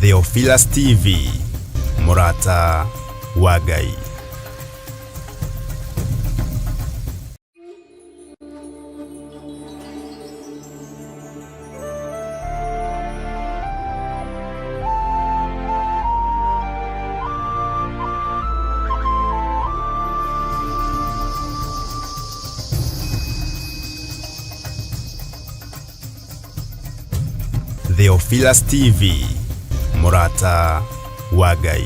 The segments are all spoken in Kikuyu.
Theophilus TV, mũrata wa Ngai. Theophilus TV, mũrata wa Ngai.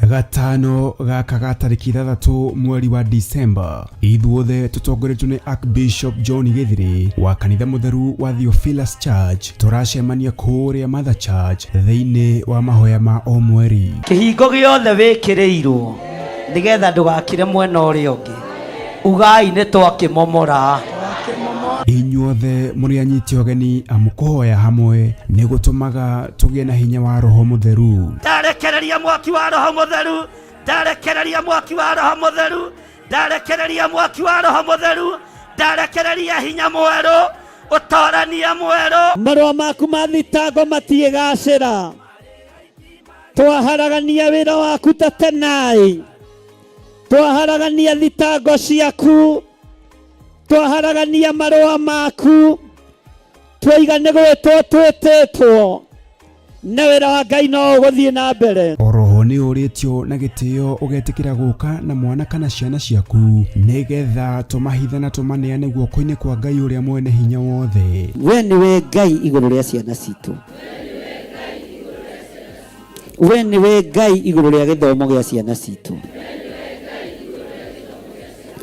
Gatano gaka ga tarĩki 6 mweri wa Disemba, ithuothe tũtongoretio nĩ Archbishop John Gĩthirĩ wa kanitha mũtheru wa Theophilus Church tũracemania kũrĩa Mother Church thĩinĩ wa mahoya ma o mweri. Kĩhingo gĩothe wĩkĩrĩirwo nĩgetha ndũgakire mwena ũrĩa ũngĩ, ugai nĩ twakĩmomora. Inyuothe mũrĩ anyiti ũgeni amu kũhoya hamwe nĩ gũtũmaga tũgĩe na hinya wa Roho Mũtheru. Ndarekereria mwaki wa Roho Mũtheru, ndarekereria mwaki wa Roho Mũtheru, ndarekereria mwaki wa Roho Mũtheru, ndarekereria hinya mwerũ, ũtorania mwerũ. Marũa maku ma thitango matiĩgacĩra, twaharagania wĩra waku ta tenai, twaharagania thitango ciaku, twaharagania marũa maku, twaiga nĩ gwĩtwo twĩtĩtwo, na wĩra wa Ngai no ũgũthiĩ na mbere. Oroho nĩ ũrĩtio na gĩtĩo ũgetĩkĩra gũka na mwana kana ciana ciaku nĩgetha tũmahithe na tũmaneane guoko-inĩ kwa Ngai ũrĩa mwene hinya wothe. We nĩwe Ngai igũrũ rĩa ciana citũ. We nĩwe Ngai igũrũ rĩa gĩthomo gĩa ciana citũ.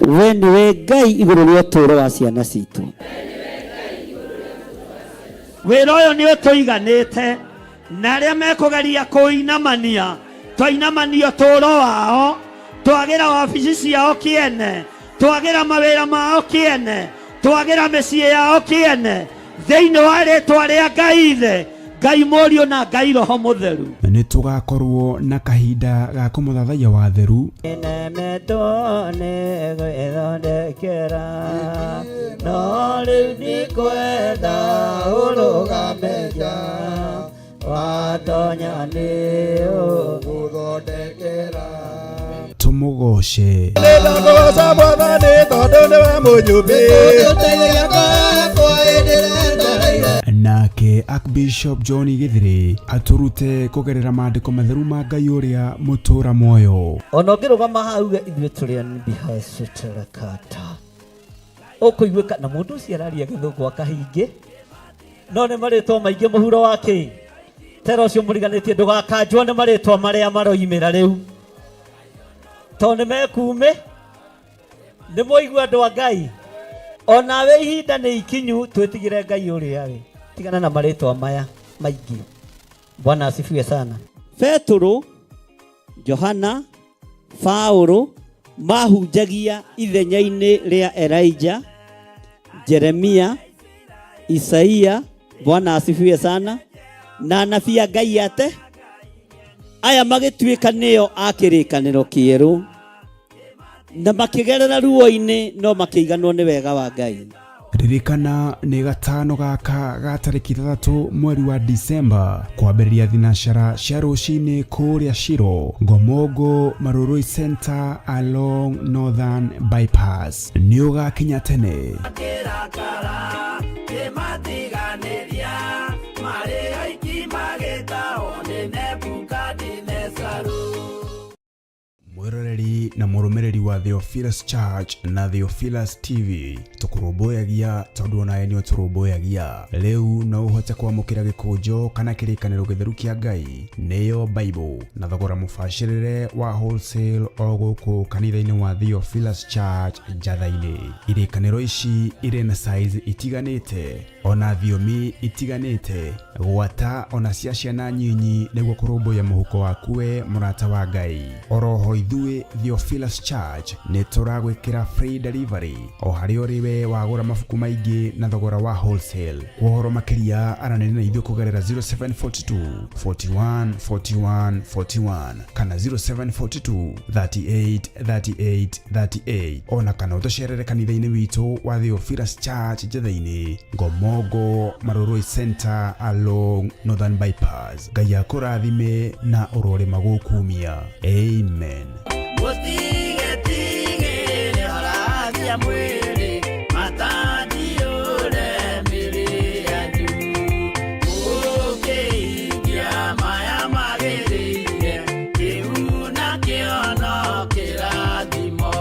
We nĩwe Ngai igũrũ rĩa ũtũũro wa ciana citũ. Wĩra ũyũ nĩ ũtũiganĩte, na arĩa mekũgeria kũinamania, twainamania ũtũũro wao, twagĩra wabici ciao kĩene, twagĩra mawĩra mao kĩene, twagĩra mĩciĩ yao kĩene, thĩinĩ wa rĩtwa rĩa Ngai Ithe, Ngai Mũriũ na Ngai Roho Mũtheru. Nĩ tũgakorwo na kahinda ga kũmũthathaiya wa theru. Nemetwo nĩ gwĩthondekera, no rĩu ndikwenda ũrũgame nja, watonya nĩ ũgũthondekera. Tũmũgoce. Nĩndakũgoca Mwathani tondũ nĩwe mũnyũmbi. Nake Archbishop John Gĩthirĩ atũrute kũgerera maandĩko matheru ma Ngai ũrĩa mũtũra muoyo. Ona ũngĩrũgama haha uge ithuĩ tũrĩ anbihacĩtĩrakata, ũkũiguĩka na mũndũ ũcio araria gĩthũngũ akahingĩ, no nĩ marĩtwa maingĩ mũhuro wa kĩ tera ũcio mũriganĩtie, ndũgakanjwo nĩ marĩtwa marĩa maroimĩra rĩu, tondũ nĩ mekume. Nĩ mwaigua andũ a Ngai, onawe ihinda nĩ ikinyu twĩtigĩre Ngai ũrĩa we, tigana na marĩtwa maya maingĩ. Bwana asifiwe sana. Petũrũ, Johana, Paũlũ mahunjagia ithenya-inĩ rĩa Elijah, Jeremia, Isaia, Bwana asifiwe sana, na anabii a Ngai ate aya magĩtuĩka nĩo a kĩrĩkanĩro kĩerũ, na makĩgerera ruo-inĩ no makĩiganwo nĩ wega wa Ngai. Ririkana nĩ gatano gaka ga tarĩki 6 mweri wa Disemba kwambĩrĩria thinacara cia rũcinĩ kũrĩa Shiro, Ngomongo, Marurui Center along Northern Bypass. Nĩ ũgakinya tene. Mwĩroreri na mũrũmĩrĩri wa Theophilus Church na Theophilus TV, tũkũrũmbũyagia tondũ onawe nĩ ũtũrũmbũyagia. Rĩu no ũhote kwamũkĩra gĩkũnjo kana kĩrĩkanĩro gĩtheru kĩa Ngai nĩyo Bible na thogora mũbacĩrĩre wa wholesale o gũkũ kanitha-inĩ wa Theophilus Church Njatha-inĩ. Irĩkanĩro ici irĩ na size itiganĩte ona thiomi itiganĩte, gwata ona cia ciana nyinyi nĩguo kũrũmbũiya mũhuko waku we mũrata wa Ngai. Oroho ithuĩ Ithuĩ Theophilus Church nĩ tũragwĩkĩra free delivery o harĩa ũrĩ we wagũra mabuku maingĩ na thogora wa wholesale. Kwa ũhoro makĩria aranĩria na ithuĩ kũgerera 0742 41 41 41 kana 0742 38 38 38 ona kana ũtũcerere kanitha-inĩ witũ wa Theophilus Church Njetha-inĩ, Ngomongo, Marurui Center along Northern Bypass. Ngai akũrathime na ũrorĩma gũkumia. Amen. Mũtigetigĩre horagia mwĩrĩ matandiũre mĩrĩ yanyu mũkĩhingia maya magĩrĩire kĩu nakĩo no kĩrathimo.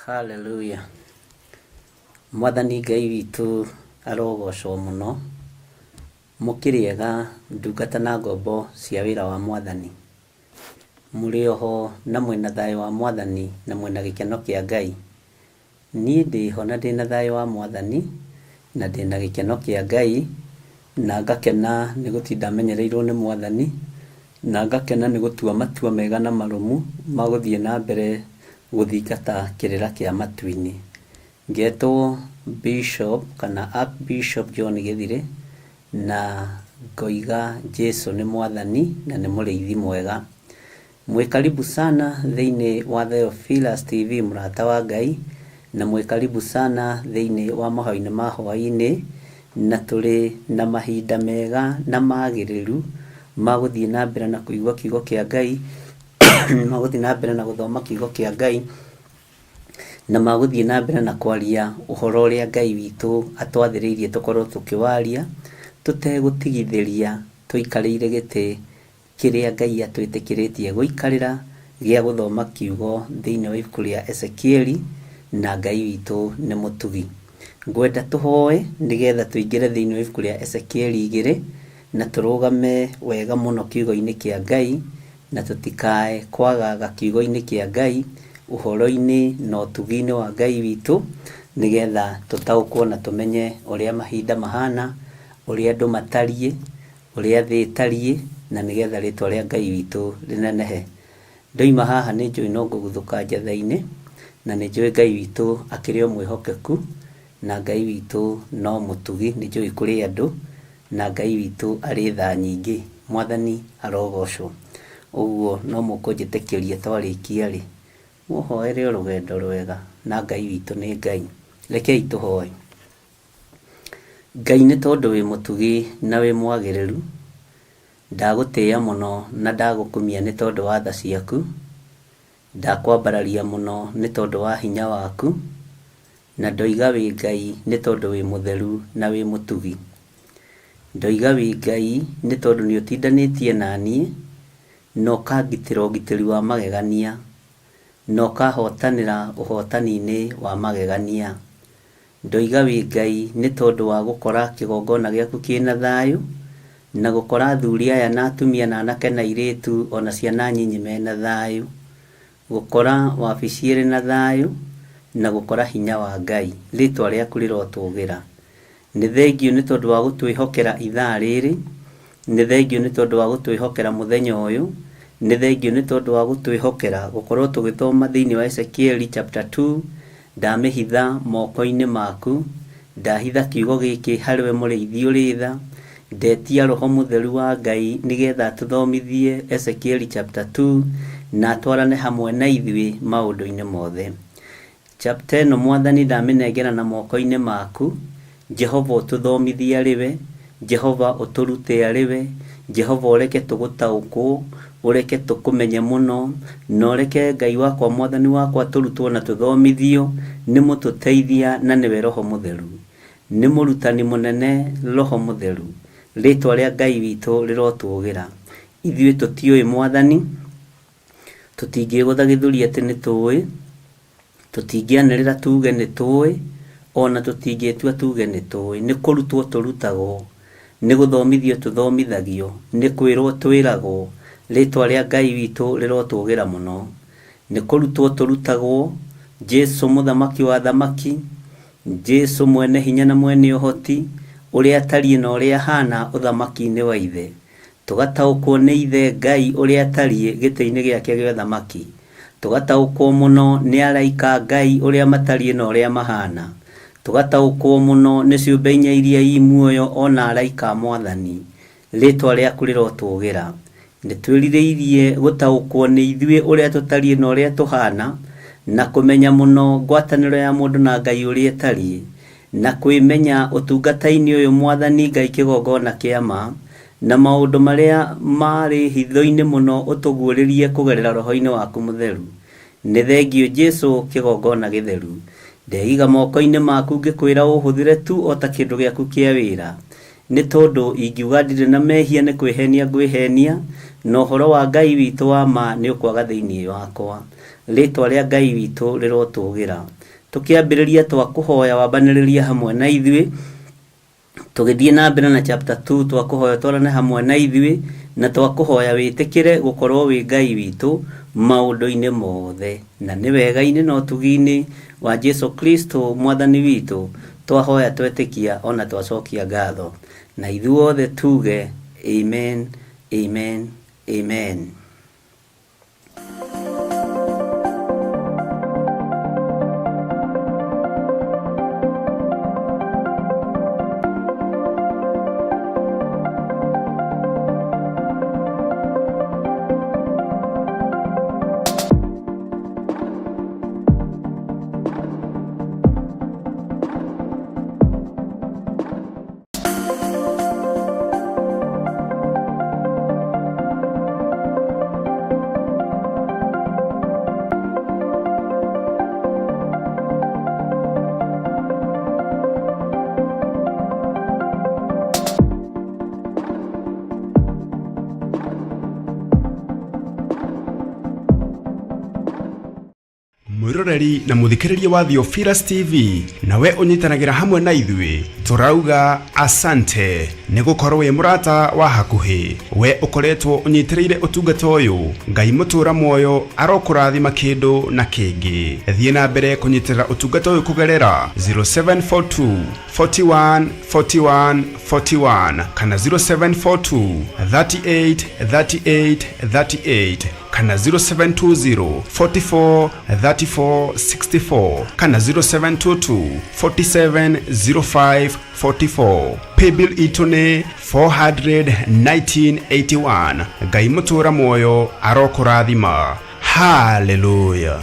Haleluya. Mwathani Ngai witũ arogocwo mũno. Mũkĩrĩ ega ndungata na ngombo cia wĩra wa Mwathani. Mũrĩ oho na mwĩna thayũ wa Mwathani na mwĩna gĩkeno kĩa Ngai. Niĩ ndĩho na ndĩna thayũ wa Mwathani na ndĩna gĩkeno kĩa Ngai na ngakena nĩ gũtinda menyereirwo nĩ Mwathani na ngakena nĩ gũtua matua mega na marũmu ma gũthiĩ na mbere gũthingata kĩrĩra kĩa matu-inĩ. Ngetwo Bishop kana Archbishop John Gĩthirĩ na ngoiga Jesu nĩ Mwathani na nĩ mũrĩithi mwega. Mwĩ karibu sana thĩinĩ wa Theophilus TV mũrata wa Ngai, na mwĩ karibu sana thĩinĩ wa mahoya-inĩ ma hwaĩ-inĩ, na tũrĩ na mahinda mega na magĩrĩru ma gũthiĩ na mbere na kũigua kiugo kĩa Ngai, ma gũthiĩ na mbere na gũthoma kiugo kĩa Ngai, na ma gũthiĩ na mbere na kwaria ũhoro ũrĩa Ngai witũ atwathĩrĩirie tũkorwo tũkĩwaria, tũtegũtigithĩria tũikarĩire gĩtĩ kĩrĩa Ngai atwĩtĩkĩrĩtie gũikarĩra gĩa gũthoma kiugo thĩinĩ wa ibuku rĩa Ezekieli, na Ngai witũ nĩ mũtugi. Ngwenda tũhoe nĩgetha tũingĩre thĩinĩ wa ibuku rĩa Ezekieli 2 na tũrũgame wega mũno kiugo-inĩ kĩa Ngai, na tũtikae kwagaga kiugo-inĩ kĩa Ngai, ũhoro-inĩ na ũtugi-inĩ wa Ngai witũ, nĩgetha tũtaũkwo na tũmenye ũrĩa mahinda mahana, ũrĩa andũ matariĩ, ũrĩa thĩ ĩtariĩ, na nĩgetha rĩtwa rĩa Ngai witũ rĩnenehe. Ndoima haha nĩ njũĩ no ngũguthũka njetha-inĩ, na nĩ njũĩ Ngai witũ akĩrĩ o mwĩhokeku, na Ngai witũ no mũtugi, nĩ njũĩ kũrĩ andũ, na Ngai witũ arĩ tha nyingĩ. Mwathani arogocwo. Ũguo no mũkũnjĩtĩkĩria twarĩkia rĩ, mũhoere o rũgendo rwega, na Ngai witũ nĩ Ngai. Rekei tũhoe. Ngai nĩ tondũ wĩ mũtugi na wĩ mwagĩrĩru, ndagũtĩĩa mũno na ndagũkumia nĩ tondũ wa tha ciaku, ndakwambararia mũno nĩ tondũ wa hinya waku, na ndoiga wĩ Ngai nĩ tondũ wĩ mũtheru na wĩ mũtugi. Ndoiga wĩ Ngai nĩ tondũ nĩ ũtindanĩtie na niĩ, na ũkangitĩra ũgitĩri wa magegania, na ũkahotanĩra ũhotani-inĩ wa magegania. Ndoiga wĩ Ngai nĩ tondũ wa gũkora kĩgongona gĩaku kĩna thayũ, na gũkora athuri aya na atumia na anake na airĩtu ona ciana nyinyi mena thayũ, gũkora wabici ĩrĩ na thayũ, na gũkora hinya wa Ngai. Rĩtwa rĩaku rĩrotũgĩra. Nĩ thengiũ nĩ tondũ wa gũtwĩhokera ithaa rĩrĩ, nĩ thengiũ nĩ tondũ wa gũtwĩhokera mũthenya ũyũ, nĩ thengiũ nĩ tondũ wa gũtwĩhokera gũkorwo tũgĩthoma thĩinĩ wa Ezekieli chapter 2, ndamĩhitha moko-inĩ maku, ndahitha kiugo gĩkĩ harĩ we mũrĩithi ũrĩ tha, ndetia Roho Mũtheru wa Ngai nĩgetha atũthomithie Ezekieli chapter 2 na atwarane hamwe na ithuĩ maũndũ-inĩ mothe. Chapter ĩno Mwathani ndamĩnengera na moko-inĩ maku, Jehova ũtũthomithie arĩ we, Jehova ũtũrute arĩ we, Jehova ũreke tũgũtaũkwo, ũreke tũkũmenye mũno, na ũreke Ngai wakwa Mwathani wakwa tũrutwo na tũthomithio nĩ mũtũteithia na nĩwe Roho Mũtheru. Nĩ mũrutani mũnene Roho Mũtheru. Rĩtwa rĩa Ngai witũ rĩrotũgĩra. Ithuĩ tũtiũĩ Mwathani, tũtingĩgũtha gĩthũri atĩ nĩ tũĩ, tũtingĩanĩrĩra tuge nĩ tũĩ, Ona tũtingĩtua tuge nĩ tũĩ, nĩ kũrutwo tũrutagwo, nĩ gũthomithio tũthomithagio, nĩ kwĩrwo twĩragwo. Rĩtwa rĩa Ngai witũ rĩrotũgĩra mũno. Nĩ kũrutwo tũrutagwo, Jesu mũthamaki wa athamaki, Jesu mwene hinya na mwene ũhoti, ũrĩa atariĩ na ũrĩa ahana ũthamaki-inĩ wa Ithe. Tũgataũkwo nĩ Ithe Ngai ũrĩa atariĩ gĩtĩ-inĩ gĩake gĩa ũthamaki. Tũgataũkwo mũno nĩ araika a Ngai ũrĩa matariĩ na ũrĩa mahana. Tũgataũkwo mũno nĩ ciũmbe inya iria i muoyo o na araika a Mwathani. Rĩtwa rĩaku rĩrotũgĩra. Nĩ twĩrirĩirie gũtaũkwo nĩ ithuĩ ũrĩa tũtariĩ na ũrĩa tũhana, na kũmenya mũno ngwatanĩro ya mũndũ na Ngai ũrĩa ĩtariĩ, na kwĩmenya ũtungata-inĩ ũyũ Mwathani Ngai kĩgongona kĩa ma, na maũndũ marĩa marĩ hitho-inĩ mũno ũtũguũrĩrie kũgerera Roho-inĩ waku Mũtheru. Nĩ thengiũ Jesu kĩgongona gĩtheru. Ndeiga moko-inĩ maku ngĩkwĩra ũhũthĩre tu o ta kĩndũ gĩaku kĩa wĩra. Nĩ tondũ ingiuga ndirĩ na mehia nĩ kwĩhenia ngwĩhenia, na ũhoro wa Ngai witũ wa ma nĩ ũkwaga thĩinĩ wakwa. Rĩĩtwa rĩa Ngai witũ rĩrotũgĩra. Tũkĩambĩrĩria twakũhoya wambanĩrĩrie hamwe na ithuĩ. Tũgĩthiĩ na mbere na chapter 2 twakũhoya ũtwarane hamwe na ithuĩ, na twakũhoya wĩtĩkĩre gũkorwo wĩ Ngai witũ maũndũ-inĩ mothe, na nĩ wega-inĩ na ũtugi-inĩ wa Jesu Kristo Mwathani witũ twahoya twetĩkia ona twacokia ngatho. Na ithuothe tuge Amen, Amen, Amen. Mwiroreri na muthikiriria wa Theophilus TV, nawe unyitanagĩra hamwe na ithuĩ, tũrauga asante nĩ gũkorwo wĩ mũrata wa hakuhĩ. We ũkoretwo ũnyitĩrĩire ũtungata ũyũ, Ngai mũtũra muoyo arokũrathima kĩndũ na kĩngĩ. Thiĩ na mbere kũnyitĩrĩra ũtungata ũyũ kũgerera 0742 41 41 41 kana 0742 38 38 38 kana 0720 44 34 64 kana 0722 47 05 44. Paybill itũ nĩ 41981. Ngai mũtũra muoyo arokũrathima. Haleluya.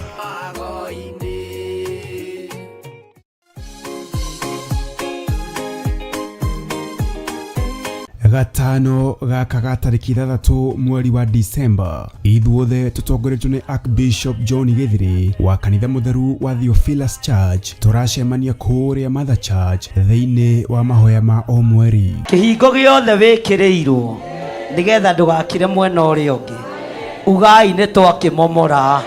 Gatano gaka ga tarĩki 6 mweri wa Disemba, ithuothe tũtongoretio nĩ Archbishop John Gĩthiri wa kanitha mũtheru wa Theophilus Church tũracemania kũrĩa Mother Church thĩinĩ wa mahoya ma o mweri. Kĩhingo gĩothe wĩkĩrĩirwo nĩgetha ndũgakire mwena ũrĩa ũngĩ, ugai nĩ twakĩmomora.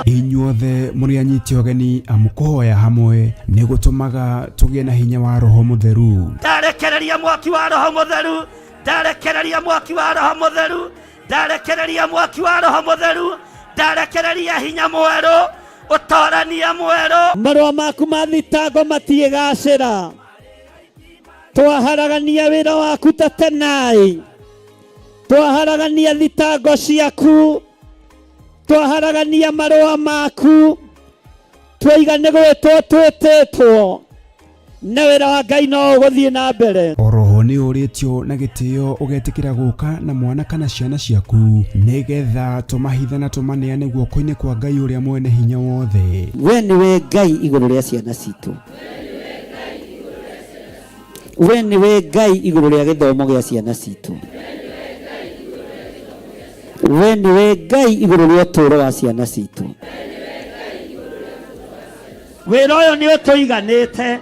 Inyuothe mũrĩ anyiti ũgeni, amu kũhoya hamwe nĩ gũtũmaga tũgĩe na hinya wa Roho Mũtheru. Ndarekereria mwaki wa Roho Mũtheru, ndarekereria mwaki wa Roho Mũtheru, ndarekereria mwaki wa Roho Mũtheru, ndarekereria hinya mwerũ, ũtorania mwerũ. Marũa maku ma thitango matiĩgacĩra, twaharagania wĩra waku ta tenai, twaharagania thitango ciaku, twaharagania marũa maku, twaiga nĩ gwĩtwo twĩtĩtwo, na wĩra wa Ngai no ũgũthiĩ na mbere. Oroho nĩ ũrĩtio na gĩtĩo ũgetĩkĩra gũka na mwana kana ciana ciaku, nĩgetha tũmahithe na tũmaneane guoko-inĩ kwa Ngai ũrĩa mwene hinya wothe. We nĩwe Ngai igũrũ rĩa ciana citũ. We nĩwe Ngai igũrũ rĩa gĩthomo gĩa ciana citũ. We nĩwe Ngai igũrũ rĩa ũtũũro wa ciana citũ. Wĩra ũyũ nĩ ũtũiganĩte,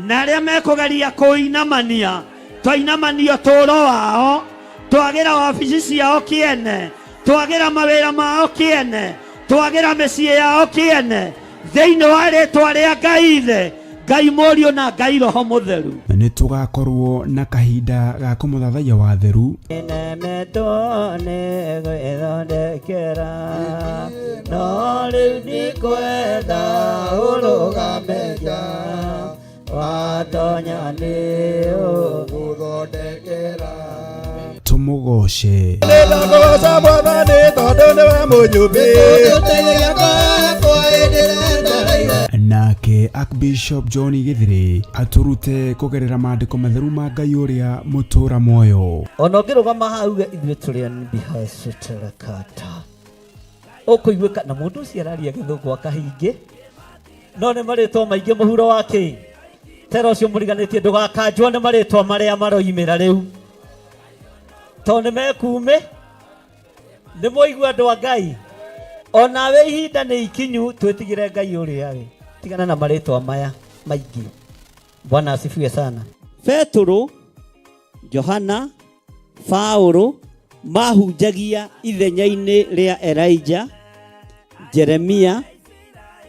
na arĩa mekũgeria kũinamania, twainamania ũtũũro wao, twagĩra wabici ciao kĩene, twagĩra mawĩra mao kĩene, twagĩra mĩciĩ yao kĩene, thĩinĩ wa rĩtwa rĩa Ngai Ithe, Ngai Ngai Mũriũ na Ngai Roho Mũtheru. Nĩ tũgakorwo na kahinda ga kũmũthathaiya watheru. Nemetwo nĩ gwĩthondekera no rĩu ndikwenda ũrũgame nja watonya nĩ ũgũthondekera. Tũmũgoce. Nĩndakũgoca Mwathani tondũ nĩwe mũnyũmbi. Nake Archbishop John Githiri atũrute kũgerera maandĩko matheru ma Ngai ũrĩa mũtũra muoyo. Ona ũngĩrũgama haha uge ithuĩ tũrĩ anbihaciterekata ũkũiguĩka na mũndũ ũcio araria gĩthũngũ akahingĩ no nĩ marĩtwa maingĩ mũhuro wa kĩ tera ũcio mũriganĩtie ndũgakanjwo nĩ marĩtwa marĩa maroimĩra rĩu tondũ nĩ mekuumĩ nĩ mwaigua andũ a Ngai onawe ihinda nĩ ikinyu twĩtigĩre Ngai ũrĩa rĩ tigana na marĩtwa maya maingĩ. Bwana asifiwe sana. Petũrũ, Johana, Paũlũ mahunjagia ithenya-inĩ rĩa Elijah, Jeremia,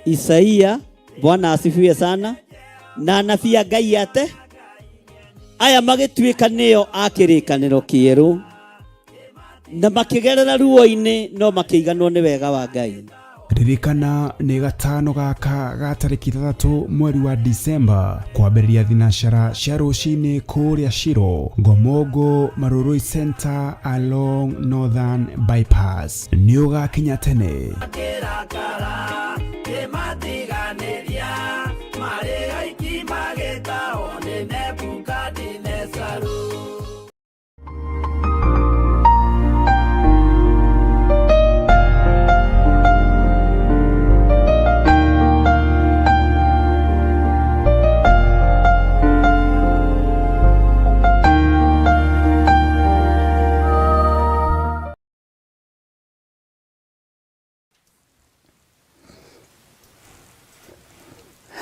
Isaia, Bwana asifiwe sana, na anabii a Ngai ate aya magĩtuĩka nĩo a kĩrĩkanĩro kĩerũ na makĩgerera ruo-inĩ no makĩiganwo nĩ wega wa Ngai. Ririkana nĩ gatano gaka ga tarĩki 6 mweri wa Disemba kwambĩrĩria thinacara cia rũcinĩ kũrĩa Shiro Ngomongo Marurui Center along Northern Bypass. Nĩ ũgakinya tene.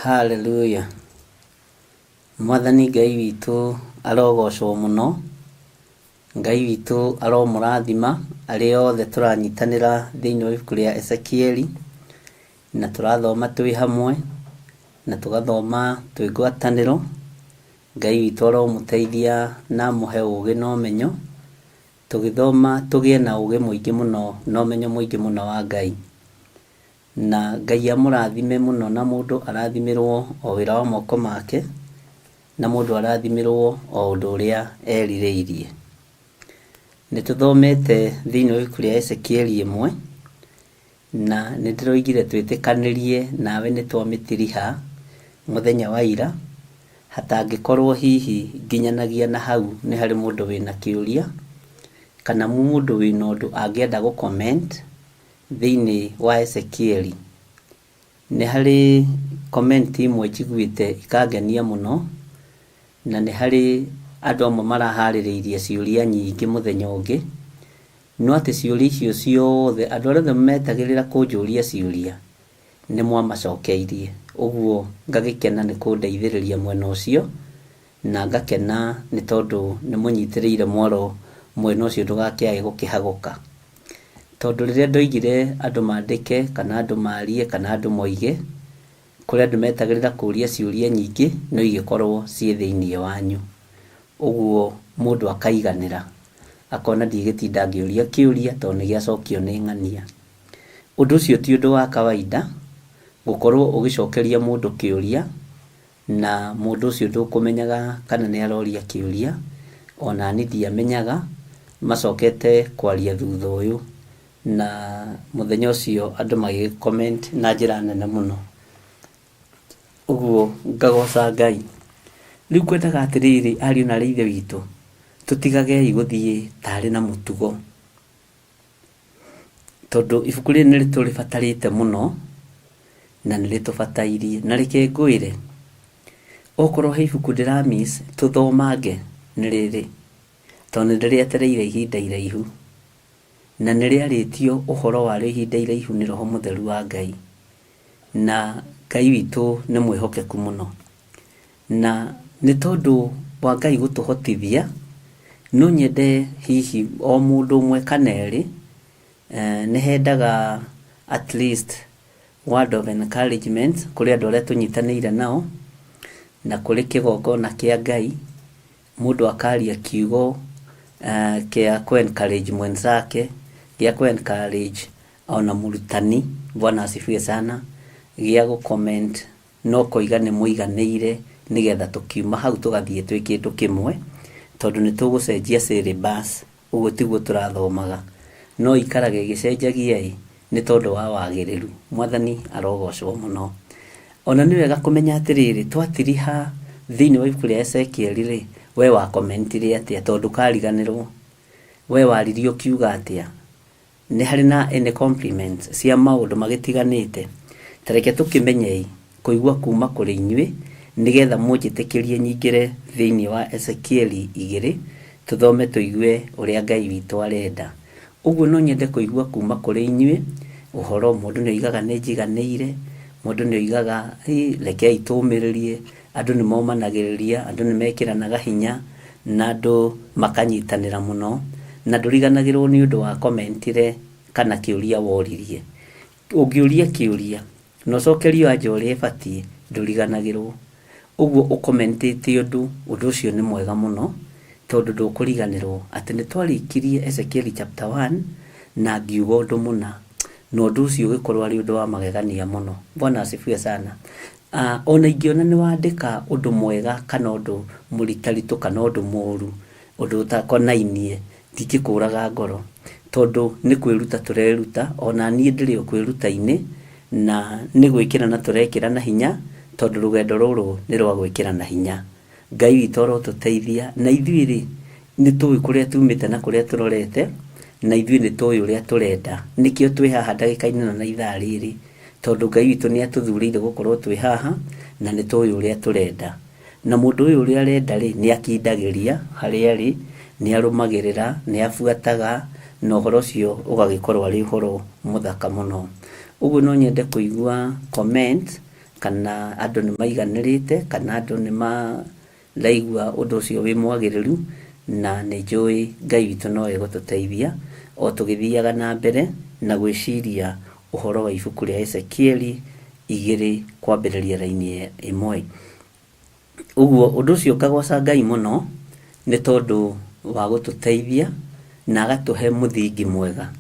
Hallelujah. Mwathani Ngai witũ arogocwo mũno. Ngai witũ aromũrathima arĩa othe tũranyitanĩra thĩinĩ wa ibuku rĩa Ezekieli na tũrathoma twĩ hamwe na tũgathoma twĩ ngwatanĩro. Ngai witũ aromũteithia na amũhe ũgĩ na ũmenyo. Tũgĩthoma tũgĩe na ũgĩ mũingĩ mũno na ũmenyo mũingĩ mũno wa Ngai. Na Ngai amũrathime mũno na mũndũ arathimĩrwo o wĩra wa moko make na mũndũ arathimĩrwo o ũndũ ũrĩa erirĩirie. Nĩ tũthomete thĩinĩ wa ibuku rĩa Ezekieli ĩmwe na nĩ ndĩroigire twĩtĩkanĩrie nawe nĩ twamĩtiriha mũthenya wa ira hatangĩkorwo hihi nginyanagia na hau nĩ harĩ mũndũ wĩna kĩũria kana mũndũ wĩna ũndũ angĩenda gũ comment thĩinĩ wa Ezekieli. Nĩ harĩ comment imwe njiguĩte ikangenia mũno na nĩ harĩ andũ amwe maraharĩrĩirie ciũria nyingĩ mũthenya ũngĩ no atĩ ciũria icio ciothe andũ arĩa othe metagĩrĩra kũnjũria ciũria nĩ mwamacokeirie. Ũguo ngagĩkena nĩ kũndeithĩrĩria mwena ũcio na ngakena nĩ tondũ nĩ mũnyitĩrĩire mwaro mwena ũcio ndũgakĩage gũkĩhagũka. Tondũ rĩrĩa ndoigire andũ mandĩke kana andũ marie kana andũ moige kũrĩ andũ metagĩrĩra kũria ciũria nyingĩ no igĩkorwo ciĩ thĩinĩ wanyu. Ũguo mũndũ akaiganĩra akona ndigĩtinda ngĩũria kĩũria tondũ nĩ gĩacokio nĩ ng'ania. Ũndũ ũcio ti ũndũ wa kawaida gũkorwo ũgĩcokeria mũndũ kĩũria na mũndũ ũcio ndũkũmenyaga kana nĩ aroria kĩũria ona niĩ ndiamenyaga macokete kwaria thutha ũyũ na mũthenya ũcio andũ magĩ comment na njĩra nene mũno. Ũguo ngagoca Ngai. Rĩu ngwendaga atĩrĩrĩ ariũ na aarĩ a Ithe witũ tũtigagei gũthiĩ tarĩ na mũtugo tondũ ibuku rĩrĩ nĩ rĩtũrĩbatarĩte mũno na nĩ rĩtũbatairie. Na reke ngwĩre okorwo he ibuku ndĩra miss tũthomange nĩ rĩrĩ tondũ nĩ ndĩrĩetereire ihinda iraihu na nĩ rĩarĩtio ũhoro warĩo ihinda iraihu nĩ Roho Mũtheru wa Ngai na Ngai witũ nĩ mwĩhokeku mũno. Na nĩ tondũ wa Ngai gũtũhotithia no nyende hihi o mũndũ ũmwe kana erĩ nĩ hendaga at least word of encouragement kũrĩ andũ arĩa tũnyitanĩire nao. Na kũrĩ kĩgongona kĩa Ngai, mũndũ akaria kiugo kĩa kũ encourage mwenzake, gĩa kũ encourage ona mũrutani, Bwana asifiwe sana, gĩa gũ comment na ũkoiga nĩ mũiganĩire nĩgetha tũkiuma hau tũgathiĩ twĩ kĩndũ kĩmwe, tondũ nĩ tũgũcenjia syllabus, ũguo tiguo tũrathomaga. No ikaraga ĩgĩcenjagia ĩ, nĩ tondũ wa wagĩrĩru. Mwathani arogocwo mũno. Ona nĩ wega kũmenya atĩrĩrĩ, twatiriha thĩinĩ wa ibuku rĩa Ezekiel rĩ, we wa commentire atĩa tondũ ndũkariganĩrwo. We waririe ũkiuga atĩa? Nĩ harĩ na any compliments cia maũndũ magĩtiganĩte? Ta reke tũkĩmenyei kũigua kuma kũrĩ inyuĩ nĩgetha mũnjĩtĩkĩrie nyingĩre thĩinĩ wa Ezekieli igĩrĩ tũthome tũigue ũrĩa Ngai witũ arenda. Ũguo no nyende kũigua kuma kũrĩ inyuĩ ũhoro, mũndũ nĩ oigaga nĩ njiganĩire, mũndũ nĩ oigaga ĩ rekei tũmĩrĩrie, andũ nĩ momanagĩrĩria, andũ nĩ mekĩranaga hinya na andũ makanyitanĩra mũno, na ndũriganagĩrwo nĩ ũndũ wa commentire kana kĩũria woririe. Ũngĩũria kĩũria na ũcokerio anja ũrĩa ĩbatiĩ ndũriganagĩrwo. Ũguo ũkomentĩte ũndũ, ũndũ ũcio nĩ mwega mũno tondũ ndũkũriganĩrwo atĩ nĩ twarĩkirie Ezekieli chapter 1 na ngiuga ũndũ mũna, na ũndũ ũcio ũgĩkorwo arĩ ũndũ wa magegania mũno. Bwana asifiwe sana. Ona ingĩona nĩ wandĩka ũndũ mwega kana ũndũ mũritaritũ kana ũndũ mũru, ũndũ ũtakonainie, ndingĩkũraga ngoro tondũ nĩ kwĩruta tũreruta, ona niĩ ndĩrĩ o kwĩruta-inĩ, na nĩ gwĩkĩrana tũrekĩrana hinya tondũ rũgendo rũrũ nĩ rwa gwĩkĩrana hinya. Ngai witũ arotũteithia, na ithuĩ rĩ, nĩ tũĩ kũrĩa tumĩte na kũrĩa tũrorete, na ithuĩ nĩ tũĩ ũrĩa tũrenda. Nĩkĩo twĩ haha ndagĩka-inĩ ĩno na ithaa rĩrĩ, tondũ Ngai witũ nĩ atũthurĩire gũkorwo twĩ haha, na nĩ tũĩ ũrĩa tũrenda. Na mũndũ ũyũ ũrĩa arenda rĩ, nĩ akindagĩria harĩa arĩ, nĩ arũmagĩrĩra, nĩ abuataga, na ũhoro ũcio ũgagĩkorwo arĩ ũhoro mũthaka mũno. Ũguo no nyende kũigua comment kana andũ nĩ maiganĩrĩte, kana andũ nĩ maraigua ũndũ ũcio wĩ mwagĩrĩru, na nĩ njũĩ Ngai witũ no egũtũteithia o tũgĩthiaga na mbere na gwĩciria ũhoro wa ibuku rĩa Ezekieli igĩrĩ kwambĩrĩria raini ĩmwe. Ũguo ũndũ ũcio ngagoca Ngai mũno nĩ tondũ wa gũtũteithia na agatũhe mũthingi mwega.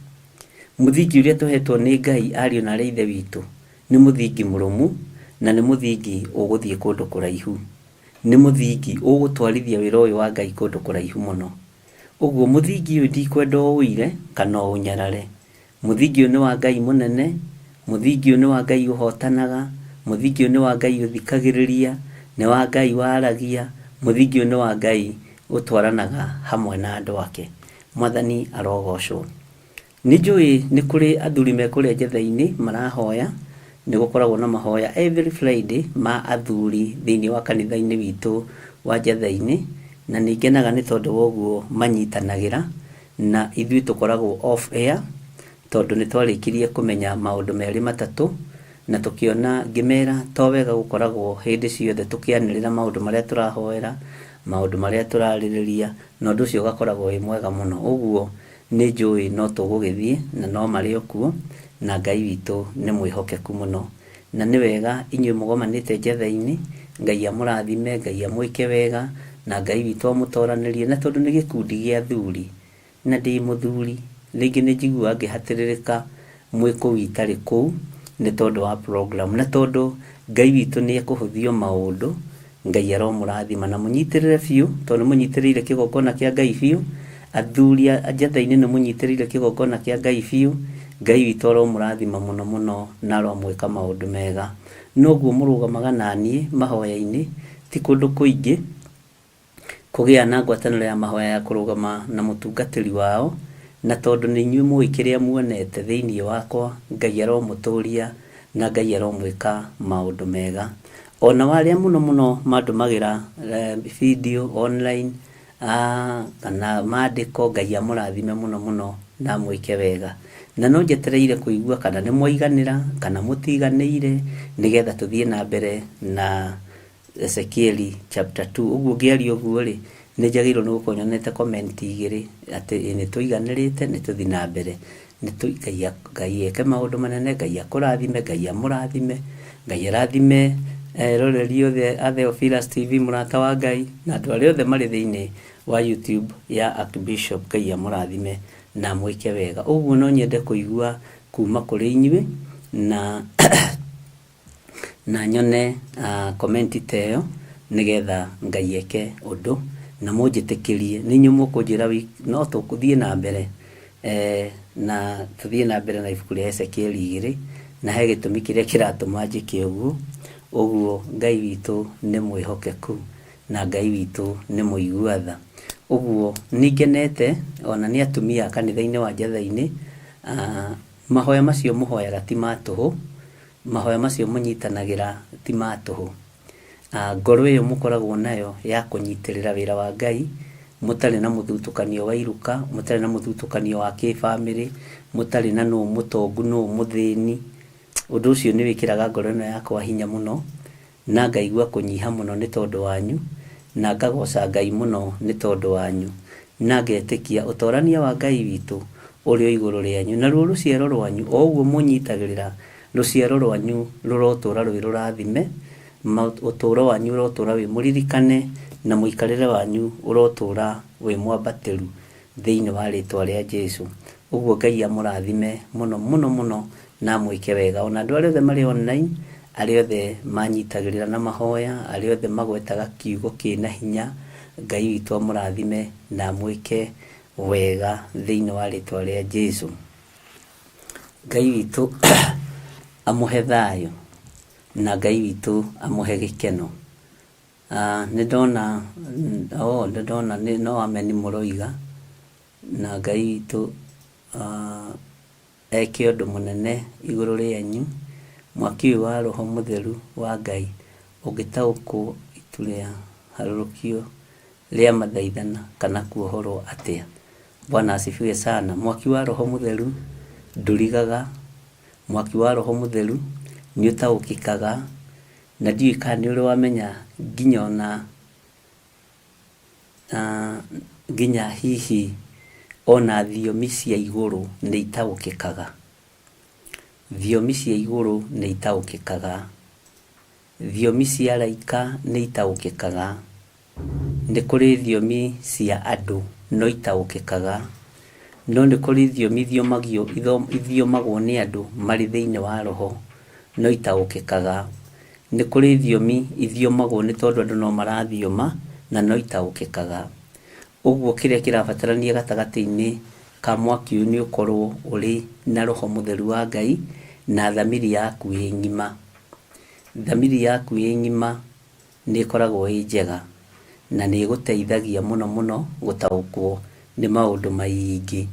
Mũthingi ũrĩa tũhetwo nĩ Ngai ariũ na arĩ ithe witũ nĩ mũthingi mũrũmu na nĩ mũthingi ũgũthiĩ kũndũ kũraihu. Nĩ mũthingi ũgũtwarithia wĩra ũyũ wa Ngai kũndũ kũraihu mũno. Ũguo mũthingi ũyũ ndikwenda ũũire kana ũũnyarare. Mũthingi ũyũ nĩ wa Ngai mũnene, mũthingi ũyũ nĩ wa Ngai ũhotanaga, mũthingi ũyũ nĩ wa Ngai ũthikagĩrĩria, nĩ wa Ngai waragia, mũthingi ũyũ nĩ wa Ngai ũtwaranaga hamwe na andũ ake. Mwathani arogocwo. Nĩ njũĩ nĩ kũrĩ athuri me kũrĩa njetha-inĩ marahoya, nĩ gũkoragwo na mahoya every Friday ma athuri thĩinĩ wa kanitha-inĩ witũ wa njetha-inĩ, na nĩ ngenaga nĩ tondũ wa ũguo manyitanagĩra, na ithuĩ tũkoragwo off air, tondũ nĩ twarĩkirie kũmenya maũndũ merĩ matatũ, na tũkĩona ngĩmera to wega gũkoragwo hĩndĩ ciothe tũkĩanĩrĩra maũndũ marĩa tũrahoera, maũndũ marĩa tũrarĩrĩria, na ũndũ ũcio ũgakoragwo wĩ mwega mũno. Ũguo nĩ njũĩ no tũgũgĩthiĩ na no marĩ o kuo, na Ngai witũ nĩ mwĩhokeku mũno. Na nĩ wega inyuĩ mũgomanĩte njetha-inĩ, Ngai amũrathime, Ngai amwĩke wega, na Ngai witũ amũtoranĩrie, na tondũ nĩ gĩkundi gĩa athuri, na ndĩ mũthuri, rĩngĩ nĩ njiguaga ngĩhatĩrĩrĩka mwĩ kũu itarĩ kũu, nĩ tondũ wa program, na tondũ Ngai witũ nĩ ekũhũthio maũndũ, Ngai aromũrathima na mũnyitĩrĩre biũ, tondũ nĩ mũnyitĩrĩire kĩgongona kĩa Ngai biũ, athuri a njetha-inĩ nĩ mũnyitĩrĩire kĩgongona kĩa Ngai biũ, Ngai witũ aromũrathima mũno mũno na aromwĩka maũndũ mega. Noguo mũrũgamaga naniĩ mahoya-inĩ, ti kũndũ kũingĩ, kũgĩa na ngwatanĩro ya mahoya ya kũrũgama na mũtungatĩri wao, na tondũ nĩ inyuĩ mũĩ kĩrĩa muonete thĩinĩ wakwa, Ngai aromũtũria na Ngai aromwĩka maũndũ mega. Ona arĩa mũno mũno mandũmagĩra video online kana mandĩko, Ngai amũrathime mũno mũno na amwĩke wega. Na no njetereire kũigua kana nĩ mwaiganĩra kana mũtiganĩire, nĩgetha tũthiĩ na mbere na Ezekieli chapter 2. Ũguo ngĩaria ũguo rĩ, nĩ njagĩrĩirwo nĩ gũkorwo nyonete comment igĩrĩ atĩ nĩ tũiganĩrĩte, nĩ tũthiĩ na mbere. Ngai eke maũndũ manene, Ngai akũrathime, Ngai amũrathime, Ngai arathime Eroreri othe a Theophilus TV, mũrata wa Ngai, na andũ arĩa othe marĩ thĩinĩ wa YouTube ya Archbishop, Ngai amũrathime na amwĩke wega. Ũguo no nyende kũigua kuma kũrĩ inyuĩ na na nyone comment ta ĩyo, nĩgetha Ngai eke ũndũ na mũnjĩtĩkĩrie. Nĩ inyuĩ mũkũnjĩra no tũthiĩ na mbere na tũthiĩ na mbere na ibuku rĩa Ezekiel 2, na he gĩtũmi kĩrĩa kĩratũma njĩke ũguo. Ũguo Ngai witũ nĩ mwĩhokeku na Ngai witũ nĩ mũigua tha. Ũguo nĩ ngenete ona nĩ atumia a kanitha-inĩ wa Njatha-inĩ. Mahoya macio mũhoyaga ti ma tũhũ, mahoya macio mũnyitanagĩra ti ma tũhũ. Ngoro ĩyo mũkoragwo nayo ya kũnyitĩrĩra wĩra wa Ngai, mũtarĩ na mũthutũkanio wa iruka, mũtarĩ na mũthutũkanio wa kĩbamĩrĩ, mũtarĩ na nũ mũtongu nũ mũthĩni, ũndũ ũcio nĩ wĩkĩraga ngoro ĩno yakwa hinya mũno, na ngaigua kũnyiha mũno nĩ tondũ wanyu, na ngagoca Ngai mũno nĩ tondũ wanyu, na ngetĩkia ũtorania wa Ngai witũ ũrĩ o igũrũ rĩanyu. Naruo rũciaro rwanyu, o ũguo mũnyitagĩrĩra, rũciaro rwanyu rũrotũra rwĩ rũrathime, ũtũũro wanyu ũrotũra wĩ mũririkane, na mũikarĩre wanyu ũrotũra wĩ mwambatĩru thĩinĩ wa rĩtwa rĩa Jesu. Ũguo Ngai amũrathime mũno mũno mũno na amwĩke wega. Ona andũ arĩa othe marĩ online, arĩa othe manyitagĩrĩra na mahoya, arĩa othe magwetaga kiugo kĩna hinya, Ngai witũ amũrathime na amwĩke wega thĩinĩ wa rĩtwa rĩa Jesu. Ngai witũ amũhe thayũ na Ngai witũ amũhe gĩkeno. Nĩ ndona, oh, nĩ ndona no ameni mũroiga, na Ngai witũ eke ũndũ mũnene igũrũ rĩanyu. Mwaki ũyũ wa Roho Mũtheru wa Ngai ũngĩtaũkwo itu rĩa harũrũkio rĩa mathaithana kana kuohorwo atĩa? Bwana asifiwe sana. Mwaki wa Roho Mũtheru ndũrigaga, mwaki wa Roho Mũtheru nĩ ũtaũkĩkaga, na ndiũĩ kana nĩ ũrĩ wamenya nginya ona nginya hihi ona thiomi cia igũrũ nĩ itaũkĩkaga. Thiomi cia igũrũ nĩ itaũkĩkaga, thiomi cia araika nĩ itaũkĩkaga, nĩ kũrĩ thiomi cia andũ no itaũkĩkaga, no nĩ kũrĩ thiomi ithiomagwo nĩ andũ marĩ thĩinĩ wa roho no itaũkĩkaga. Nĩ kũrĩ thiomi ithiomagwo nĩ tondũ andũ no marathioma na no itaũkĩkaga. Ũguo kĩrĩa kĩrabatarania gatagatĩ-inĩ ka mwaki ũyũ nĩ ũkorwo ũrĩ na Roho Mũtheru wa Ngai na thamiri yaku ĩ ng'ima. Thamiri yaku ĩ ng'ima nĩ ĩkoragwo ĩ njega na nĩ ĩgũteithagia mũno mũno gũtaũkwo nĩ maũndũ maingĩ.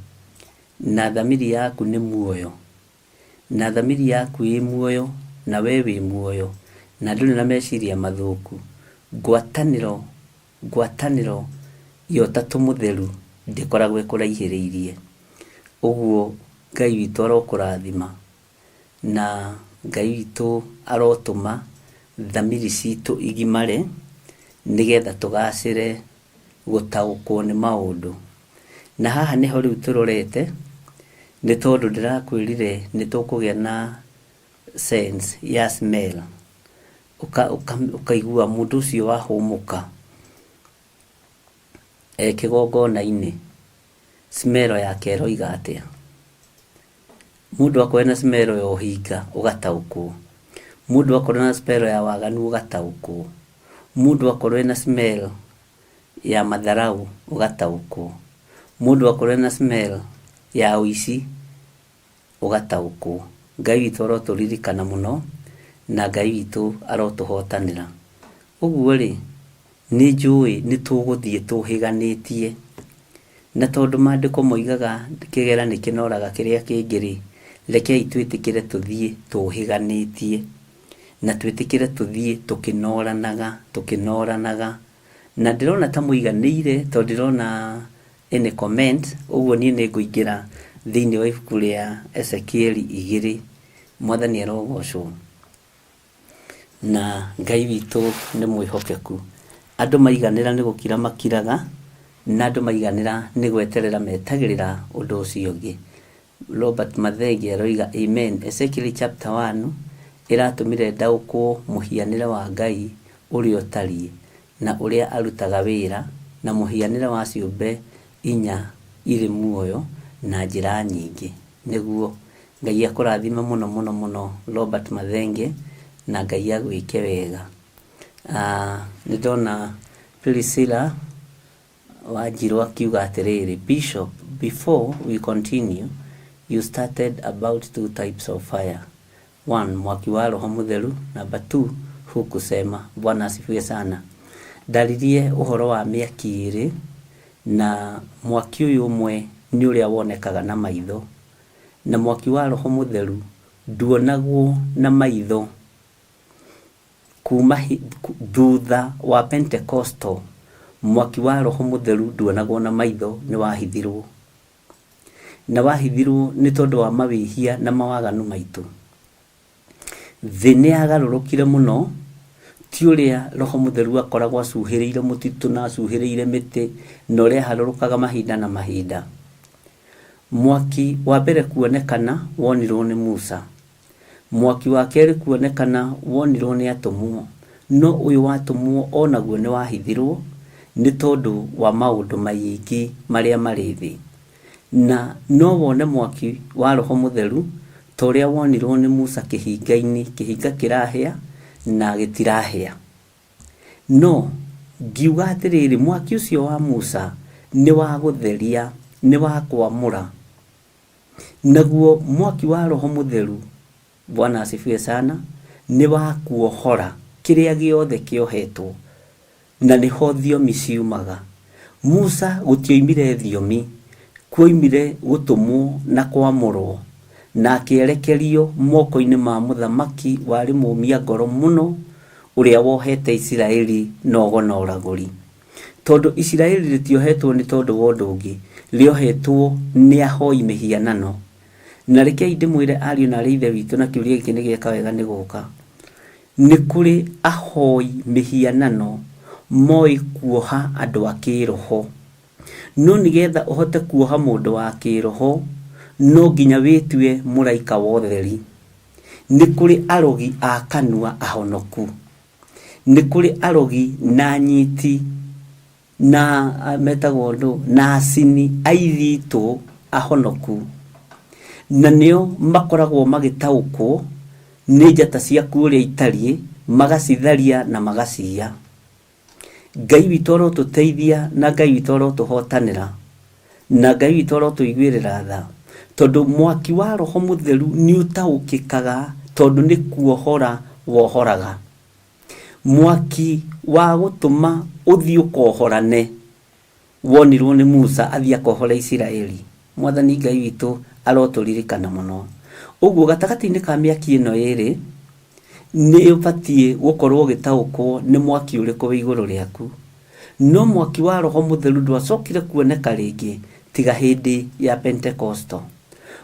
Na thamiri yaku nĩ muoyo, na thamiri yaku ĩ muoyo na we wĩ muoyo na ndũrĩ na meciria mathũku, ngwatanĩro ya Ũtatũ Mũtheru ndĩkoragwo ĩkũraihĩrĩirie. Ũguo Ngai witũ arokũrathima na Ngai witũ arotũma thamiri citũ igimare nĩgetha tũgacĩre gũtaũkwo nĩ maũndũ. Na haha nĩho rĩu tũrorete, nĩ tondũ ndĩrakwĩrire nĩ tũkũgĩa na sense ya smell. Ũkaigua mũndũ ũcio wahũmũka e kĩgongona-inĩ, smell yake ĩroiga atĩa. Mũndũ akorwo na smell ya ũhinga ũgataũkwo, mũndũ akorwo na smell ya waganu ũgataũkwo, mũndũ akorwo na smell ya matharau ũgataũkwo, mũndũ akorwo na smell ya ũici ũgataũkwo. Ngai witũ arotũririkana mũno na Ngai witũ arotũhotanĩra. Ũguo rĩ, nĩ njũĩ nĩ tũgũthiĩ tũhĩganĩtie, na tondũ maandĩko moigaga kĩgera nĩ kĩnoraga kĩrĩa kĩngĩ rĩ, rekei twĩtĩkĩre tũthiĩ tũhĩganĩtie, na twĩtĩkĩre tũthiĩ tũkĩnoranaga tũkĩnoranaga. Na ndĩrona ta mũiganĩire tondũ ndĩrona any comment. Ũguo niĩ nĩ ngũingĩra thĩinĩ wa ibuku rĩa Ezekieli 2. Mwathani arogocwo na Ngai witũ nĩ mwĩhokeku. Andũ maiganĩra nĩ gũkira makiraga, na andũ maiganĩra nĩ gweterera metagĩrĩra ũndũ ũcio ũngĩ. Robert Mathenge aroiga amen. Ezekiel chapter 1. Ĩratũmire ndaũkwo mũhianĩre wa Ngai ũrĩa ũtariĩ na ũrĩa arutaga wĩra na mũhianĩre wa ciũmbe inya irĩ muoyo na njĩra nyingĩ. Nĩguo Ngai akũrathime mũno mũno mũno Robert Mathenge na Ngai agwĩke wega. Nĩ ndona Priscilla Wanjiru akiuga atĩrĩrĩ, Bishop, before we continue, you started about two types of fire. One, mwaki wa Roho Mũtheru. Number two, hukusema. Bwana asifiwe sana. Ndaririe ũhoro wa mĩaki ĩrĩ, na mwaki ũyũ ũmwe nĩ ũrĩa wonekaga na maitho, na mwaki wa Roho Mũtheru nduonagwo na maitho. Kuma thutha wa Pentecostal, mwaki wa Roho Mũtheru nduonagwo na maitho, nĩ wahithirwo. Na wahithirwo nĩ tondũ wa mawĩhia na mawaganu maitũ. Thĩ nĩ yagarũrũkire mũno, ti ũrĩa Roho Mũtheru akoragwo acuhĩrĩire mũtitũ na acuhĩrĩire mĩtĩ na ũrĩa aharũrũkaga mahinda na mahinda. Mwaki wa mbere kuonekana wonirwo nĩ Musa. Mwaki wa kerĩ kuonekana wonirwo nĩ atũmwo. No ũyũ wa atũmwo o naguo nĩ wahithirwo nĩ tondũ wa maũndũ maingĩ marĩa marĩ thĩ. Na no wone mwaki wa Roho Mũtheru ta ũrĩa wonirwo nĩ Musa kĩhinga-inĩ, kĩhinga kĩrahĩa na gĩtirahĩa. No ngiuga atĩrĩrĩ, mwaki ũcio wa Musa nĩ wa gũtheria, nĩ wa kwamũra. Naguo mwaki wa Roho Mũtheru, Bwana asifiwe sana, nĩ wa kuohora kĩrĩa gĩothe kĩohetwo. Na nĩho thiomi ciumaga. Musa gũtioimire thiomi, kuoimire gũtũmwo na kwamũrwo, na akĩerekerio moko-inĩ ma mũthamaki warĩ mũmia ngoro mũno, ũrĩa wohete Isiraeli na ũgo na ũragũri. Tondũ Isiraeli rĩtiohetwo nĩ tondũ wa ũndũ ũngĩ, rĩohetwo nĩ ahoi mĩhianano. Na rekei ndĩmwĩre ariũ na aarĩ a Ithe witũ, na kĩũria gĩkĩ nĩ gĩeka wega nĩ gũka, Nĩ kũrĩ ahoi mĩhianano moĩ kuoha andũ a kĩroho. No nĩgetha ũhote kuoha mũndũ wa kĩroho, no nginya wĩtue mũraika wa ũtheri. Nĩ kũrĩ arogi a kanua ahonoku. Nĩ kũrĩ arogi na anyiti na metagwo ndũ na acini a ithitũ ahonoku, na nĩo makoragwo magĩtaũkwo nĩ njata ciaku ũrĩa itariĩ, magacitharia na magaciya. Ngai witũ arotũteithia na Ngai witũ arotũhotanĩra na Ngai witũ arotũiguĩrĩra tha, tondũ mwaki wa Roho Mũtheru nĩ ũtaũkĩkaga tondũ nĩ kuohora wohoraga. Mwaki wa gũtũma ũthiĩ ũkohorane wonirwo nĩ Musa athiĩ akohore Isiraeli. Mwathani Ngai witũ arotũririkana mũno. Ũguo gatagatĩ-inĩ ka mĩaki ĩno ĩrĩ, nĩ ũbatiĩ gũkorwo ũgĩtaũkwo nĩ mwaki ũrĩkũ wĩ igũrũ rĩaku. No mwaki wa Roho Mũtheru ndwacokire kuoneka rĩngĩ tiga hĩndĩ ya Pentekosto.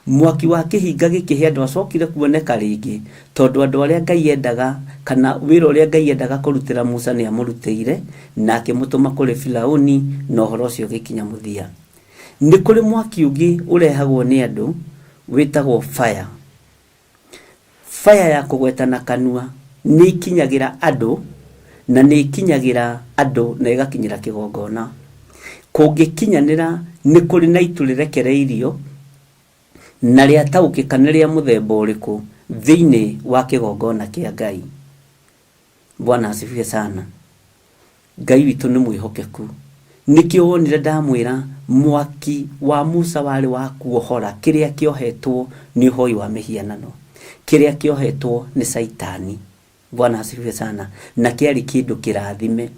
Mwaki wa kĩhinga gĩkĩhĩa ndwacokire kuoneka rĩngĩ, tondũ andũ arĩa Ngai endaga, kana wĩra ũrĩa Ngai endaga kũrutĩra Musa nĩ amũrutĩire, na akĩmũtũma kũrĩ Firauni, na ũhoro ũcio ũgĩkinya mũthia. Nĩ kũrĩ mwaki ũngĩ ũrehagwo nĩ andũ wĩtagwo fire. Fire ya kũgweta na kanua nĩ ikinyagĩra andũ na nĩ ikinyagĩra andũ na ĩgakinyĩra kĩgongona. Kũngĩkinyanĩra nĩ kũrĩ na itu rĩrekereirio na rĩataũkĩka nĩ rĩa mũthemba ũrĩkũ thĩinĩ wa kĩgongona kĩa Ngai. Bwana asifiwe sana. Ngai witũ nĩ mwĩhokeku. Nĩkĩo wonire ndamwĩra mwaki wa Musa warĩ wa kuohora kĩrĩa kĩohetwo nĩ ũhoi wa mĩhianano, kĩrĩa kĩohetwo nĩ Caitani. Bwana asifiwe sana. Na kĩarĩ kĩndũ kĩrathime.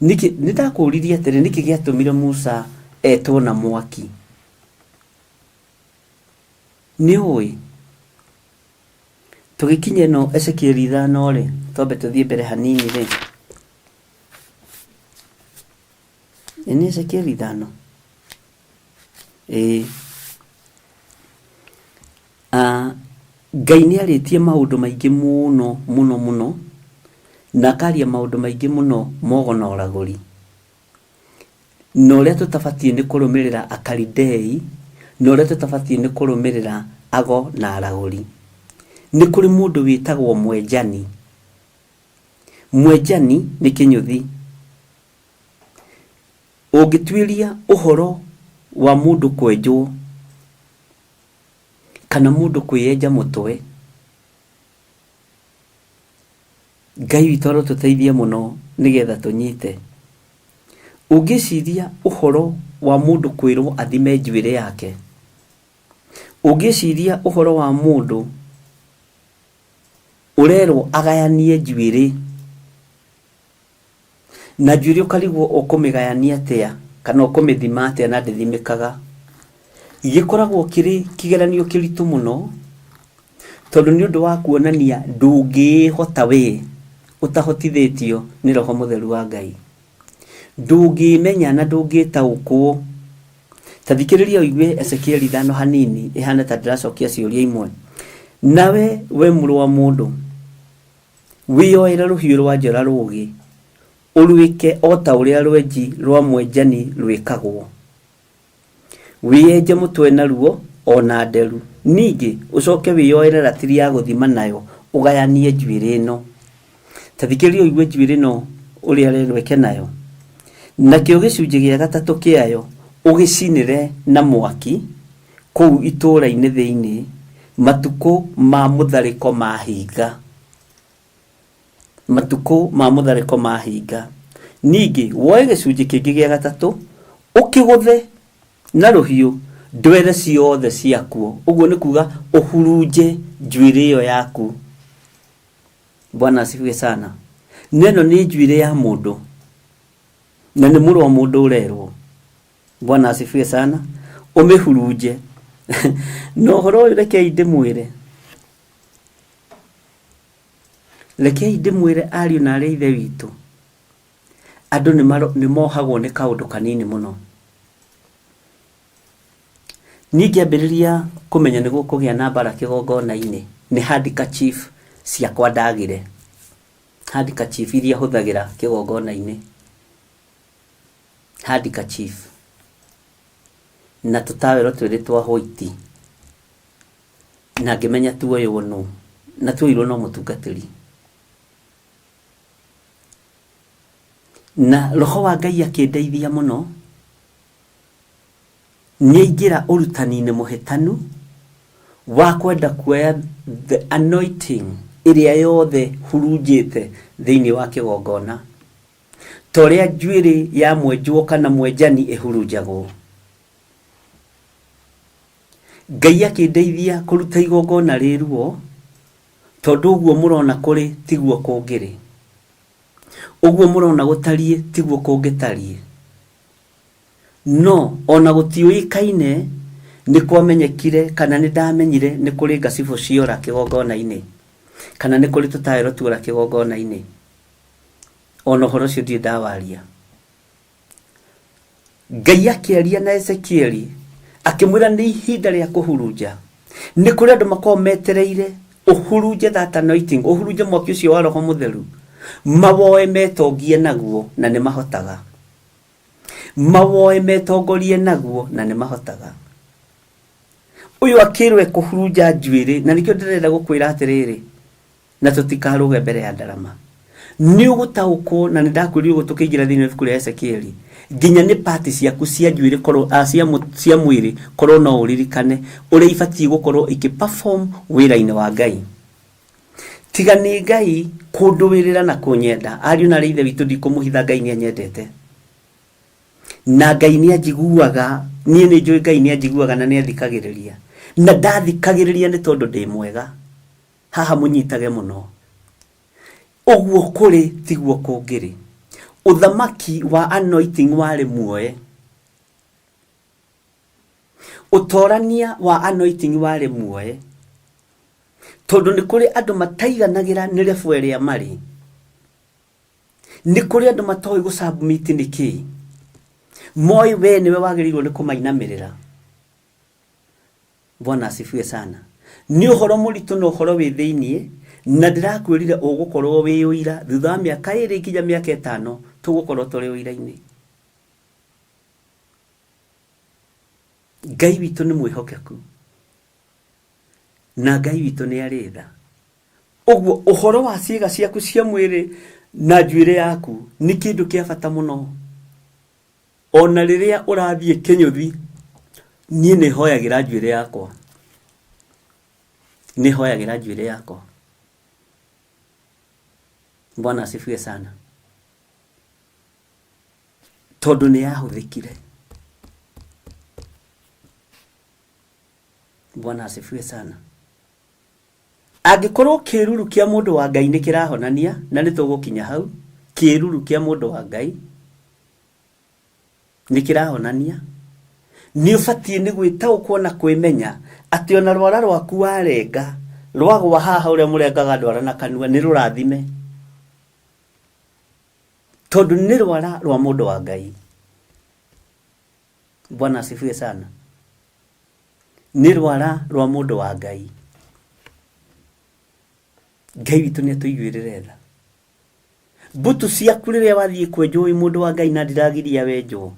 Nĩkĩ, nĩndakũririe atĩrĩ, nĩkĩ gĩatũmire Musa etwo na mwaki? Nĩ ũĩ? Tũgĩkinya ĩno Ezekieli 5 rĩ, twambe tũthiĩ mbere hanini rĩ. Ĩ nĩ Ezekieli 5? Ĩĩ. Ah, Ngai nĩ arĩtie maũndũ maingĩ mũno mũno mũno na akaria maũndũ maingĩ mũno mogo na ũragũri. Na ũrĩa tũtabatiĩ nĩ kũrũmĩrĩra Akalidei, na ũrĩa tũtabatiĩ nĩ kũrũmĩrĩra ago na aragũri. Nĩ kũrĩ mũndũ wĩtagwo mwenjani. Mwenjani nĩ kĩnyũthi. Ũngĩtuĩria ũhoro wa mũndũ kwenjwo kana mũndũ kwĩyenja mũtwe, Ngai witũ arotũteithia mũno nĩgetha tũnyite. Ũngĩciria ũhoro wa mũndũ kwĩrwo athime njuĩrĩ yake, ũngĩciria ũhoro wa mũndũ ũrerwo agayanie njuĩrĩ, na njuĩrĩ ũkarigwo ũkũmĩgayania atĩa kana ũkũmĩthima atĩa na ndĩthimĩkaga, gĩkoragwo kĩrĩ kĩgeranio kĩritũ mũno, tondũ nĩ ũndũ wa kuonania ndũngĩĩhota we ũtahotithĩtio nĩ Roho Mũtheru wa Ngai. Ndũngĩĩmenya na ndũngĩtaũkwo. Ta thikĩrĩria ũigue Ezekieli ithano hanini, ĩhana ta ndĩracokia ciũria imwe. Nawe we mũrũ wa mũndũ, wĩyoere rũhiũ rwa njora rũũgĩ, ũrwĩke o ta ũrĩa rwenji rwa mwenjani rwĩkagwo. Wĩyenje mũtwe naruo o na nderu. Ningĩ ũcoke wĩyoere ratiri ya gũthima nayo ũgayanie njuĩrĩ ĩno. Ta thikĩrĩria ũigue njuĩrĩ ĩno ũrĩa ĩrerwo ĩke nayo. Nakĩo gĩcunjĩ gĩa gatatũ kĩayo ũgĩcinĩre na mwaki kũu itũũra-inĩ thĩinĩ, matukũ ma mũtharĩko mahinga. Matukũ ma mũtharĩko mahinga. Ningĩ woe gĩcunjĩ kĩngĩ gĩa gatatũ, ũkĩgũthe na rũhiũ ndwere ciothe ciakuo. Ũguo nĩ kuga ũhurunje njuĩrĩ ĩyo yaku. Bwana asifiwe sana. Na ĩno nĩ njuĩrĩ ya mũndũ, na nĩ mũrũ wa mũndũ ũrerwo. Bwana asifiwe sana. Ũmĩhurunje. Na ũhoro ũyũ rekei ndĩmwĩre, Rekei ndĩmwĩre ariũ na aarĩ a Ithe witũ, andũ nĩ mohagwo nĩ kaũndũ kanini mũno. Niĩ ngĩambĩrĩria kũmenya nĩ gũkũgĩa na mbara kĩgongona-inĩ, nĩ handkerchief ciakwa ndagire. Handkerchief iria hũthagĩra kĩgongona-inĩ. Handkerchief na tũtawero twĩrĩ twa white. Na ngĩmenya tuoywo nũ, na tuoirwo no mũtungatĩri. Na roho wa Ngai akĩndeithia mũno, nĩaingĩra ũrutani-inĩ mũhĩtanu wa kwenda kuoya the anointing ĩrĩa yothe hurunjĩte thĩinĩ wa kĩgongona, ta ũrĩa njuĩrĩ ya mwenjwo kana mwenjani ĩhurunjagwo. Ngai akĩndeithia kũruta igongona rĩ ruo, tondũ ũguo mũrona kũrĩ tiguo kũngĩrĩ. Ũguo mũrona gũtariĩ tiguo kũngĩtariĩ. No ona gũtiũĩkaine nĩ kwamenyekire kana nĩ ndamenyire nĩ kũrĩ ngacibũ ciora kĩgongona-inĩ, kana nĩ kũrĩ tũtaero tuora kĩgongona-inĩ. Ona ũhoro ũcio ndirĩ ndawaria. Ngai akĩaria na Ezekieli akĩmwĩra nĩ ihinda rĩa kũhurunja. Nĩ kũrĩ andũ makoragwo metereire ũhurunje that anointing, ũhurunje mwaki ũcio wa Roho Mũtheru, mawoe metongie naguo na nĩ mahotaga. Mawoe metongorie naguo na nĩ mahotaga. Ũyũ akĩrwo ekũhurunja njuĩrĩ, na nĩkĩo ndĩrenda gũkwĩra atĩrĩrĩ, na tũtikarũge mbere ya ndarama. Nĩ ũgũtaũkwo, na nĩ ndakwĩrire ũguo tũkĩingĩra thĩinĩ wa ibuku rĩa Ezekieli, nginya nĩ pati ciaku cia njuĩrĩ korwo, ah, cia, cia mwĩrĩ korwo no ũririkane ũrĩa ibatiĩ gũkorwo ikĩ perform wĩra-inĩ wa Ngai. Tiga nĩ Ngai kũndũĩrĩra na kũnyenda, ariũ na aarĩ a Ithe witũ ndikũmũhitha Ngai nĩ anyendete. Na Ngai nĩ anjiguaga, niĩ nĩ njũĩ Ngai nĩ anjiguaga na nĩ athikagĩrĩria. Na ndathikagĩrĩria nĩ tondũ ndĩ mwega. Haha mũnyitage mũno. Ũguo kũrĩ tiguo kũngĩrĩ. Ũthamaki wa anointing warĩ muoe. Ũtorania wa anointing warĩ muoe. Tondũ nĩ kũrĩ andũ mataiganagĩra nĩ level ĩrĩa marĩ. Nĩ kũrĩ andũ matoĩ gũ submit nĩ kĩĩ. Moĩ we nĩwe wagĩrĩirwo nĩ kũmainamĩrĩra. Bwana asifiwe sana. Nĩ ũhoro mũritũ na ũhoro wĩ thĩiniĩ, na ndĩrakwĩrire ũgũkorwo wĩ ũira thutha wa mĩaka ĩrĩ nginya mĩaka ĩtano tũgũkorwo tũrĩ ũira-inĩ. Ngai witũ nĩ mwĩhokeku na Ngai witũ nĩ arĩ tha. Ũguo ũhoro wa ciĩga ciaku cia mwĩrĩ na njuĩrĩ yaku nĩ kĩndũ kĩa bata mũno. Ona rĩrĩa ũrathiĩ kĩnyũthi, niĩ nĩ hoyagĩra njuĩrĩ yakwa, nĩ hoyagĩra njuĩrĩ yakwa. Bwana asifiwe sana. Tondũ nĩ yahũthĩkire. Bwana asifiwe sana. Angĩkorwo kĩruru kĩa mũndũ wa Ngai nĩ kĩrahonania, na nĩ tũgũkinya hau, kĩruru kĩa mũndũ wa Ngai nĩ kĩrahonania, nĩ ũbatiĩ nĩ gwĩtaũkwo na kwĩmenya atĩ ona rwara rwaku warenga rwagwa haha ũrĩa mũrengaga ndwara na kanua nĩ rũrathime, tondũ nĩ rwara rwa mũndũ wa Ngai. Bwana asifiwe sana. Nĩ rwara rwa mũndũ wa Ngai. Ngai witũ nĩ atũiguĩrĩre tha. Mbutu ciaku rĩrĩa wathiĩ kwenjwo wĩ mũndũ wa Ngai, na ndiragiria wenjwo,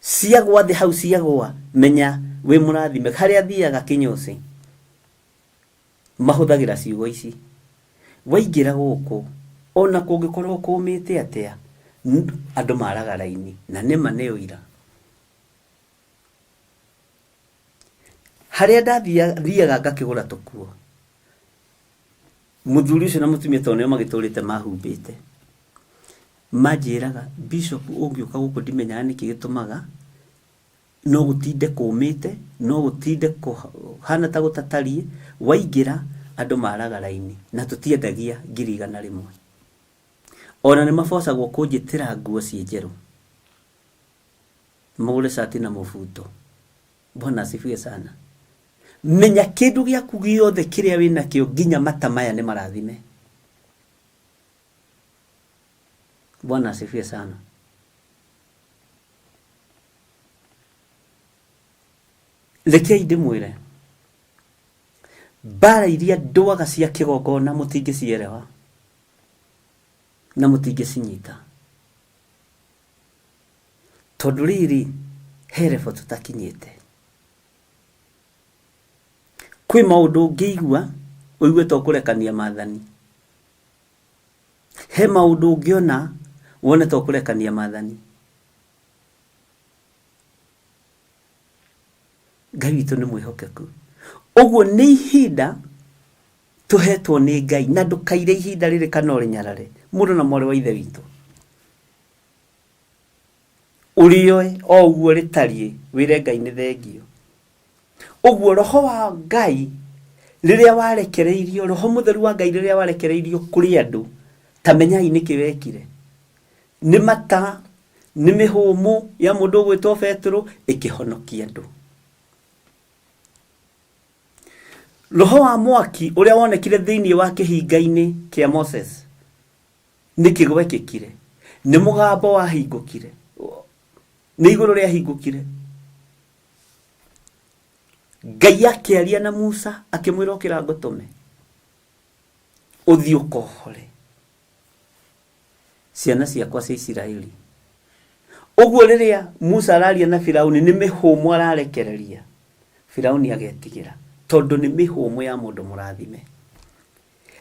ciagwa thĩ hau ciagwa, menya wĩ mũrathime. Harĩa thiaga kĩnyũci mahũthagĩra ciugo ici, waingĩra gũkũ ona kũngĩkorwo kũmĩte atĩa, andũ maraga raini, na nĩma nĩ ũira. Harĩa ndathiaga ngakĩgũra tũkuo, mũthuri ũcio na mũtumia tondũ nĩo magĩtũrĩte mahumbĩte, manjĩraga, Bishop, ũngĩũka gũkũ ndimenyaga nĩkĩ gĩtũmaga no gũtinde kũmĩte, no gũtinde kũhana ta gũtatariĩ, waingĩra andũ maraga raini, na tũtiendagia 100,000. Ona nĩ mabocagwo kũnjĩtĩra nguo ciĩ njerũ, magũre cati na mũbuto. Bwana asifiwe sana. Menya kĩndũ gĩaku gĩothe kĩrĩa wĩnakĩo nginya mata maya nĩ marathime. Bwana asifiwe sana. Rekei ndĩmwĩre, mbara iria ndwaga cia kĩgongona mũtingĩcierewa na mũtingĩcinyita, tondũ rĩrĩ he level tũtakinyĩte. Kwĩ maũndũ ũngĩigua ũigue ta ũkũrekania maathani, he maũndũ ũngĩona wone ta ũkũrekania maathani. Ngai witũ nĩ mwĩhokeku. Ũguo nĩ ihinda tũhetwo nĩ Ngai, na ndũkaire ihinda rĩrĩ kana ũrĩnyarare. Mũndũ na mwarĩ wa ithe witũ, ũrĩoe o ũguo rĩtariĩ, wĩre Ngai nĩ thengio. Ũguo roho wa Ngai rĩrĩa warekereirio, roho mũtheru wa Ngai rĩrĩa warekereirio kũrĩ andũ, ta menyai nĩkĩ wekire. Nĩ mata, nĩ mĩhũmũ ya mũndũ ũgwĩtwo Petero ĩkĩhonokia andũ. Roho wa mwaki ũrĩa wonekire thĩinĩ wa kĩhinga-inĩ kĩa Moses, nĩkĩ gwekĩkire? Nĩ mũgambo wahingũkire, nĩ igũrũ rĩahingũkire. Ngai akĩaria na Musa akĩmwĩra ũkĩra ngũtũme ũthiĩ ũkohore ciana ciakwa cia Isiraeli. Ũguo rĩrĩa Musa araria na Firauni nĩ mĩhũmũ ararekereria, Firauni agetigĩra tondũ nĩ mĩhũmũ ya mũndũ mũrathime.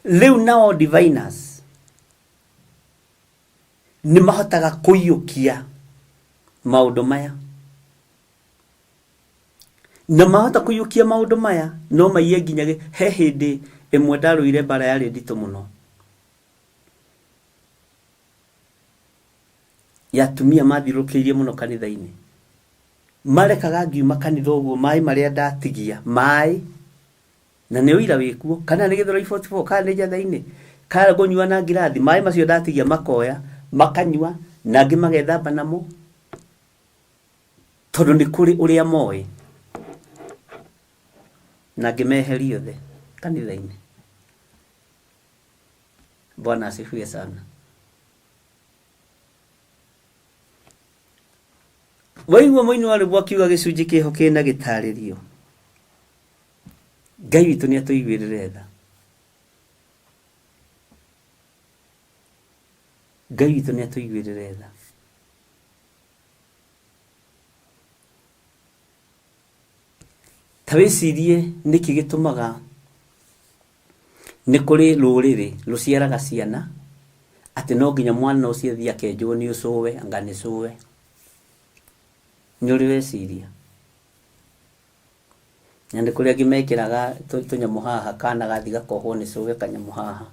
Rĩu nao diviners nĩ mahotaga kũiyũkia maũndũ maya, na mahota kũiyũkia maũndũ maya no maiye nginya he hĩndĩ ĩmwe ndarũire mbara yarĩ nditũ mũno ya atumia mathiũrũrũkĩirie mũno kanitha-inĩ. Marekaga ngiuma kanitha ũguo maĩ marĩa ndatigia, maĩ na nĩ ũira wĩkuo, kana nĩ Gĩthũrai 44, kana nĩ Njatha-inĩ, kana ngũnyua na ngirathi, maĩ macio ndatigia makoya makanyua, na angĩ magethamba namo, tondũ nĩ kũrĩ ũrĩa moĩ, na ngĩmeheria othe kanitha-inĩ. Bwana asifiwe sana. Waigua mũini wa rwĩmbo akiuga gĩcunjĩ kĩho kĩna gĩtarĩrio. Ngai witũ nĩ atũiguĩrĩre tha. Ngai witũ nĩ atũiguĩrĩre tha. Ta wĩcirie nĩkĩ gĩtũmaga Nĩ kũrĩ rũrĩrĩ rũciaraga ciana atĩ no nginya mwana ũcio athiĩ akenjwo nĩ ũcũwe anga nĩ cũwe. Nĩ ũrĩ weciria? Na nĩ kũrĩ angĩ mekĩraga tũnyamũ haha kana gathiĩ gakohwo nĩ cũwe kanyamũ haha.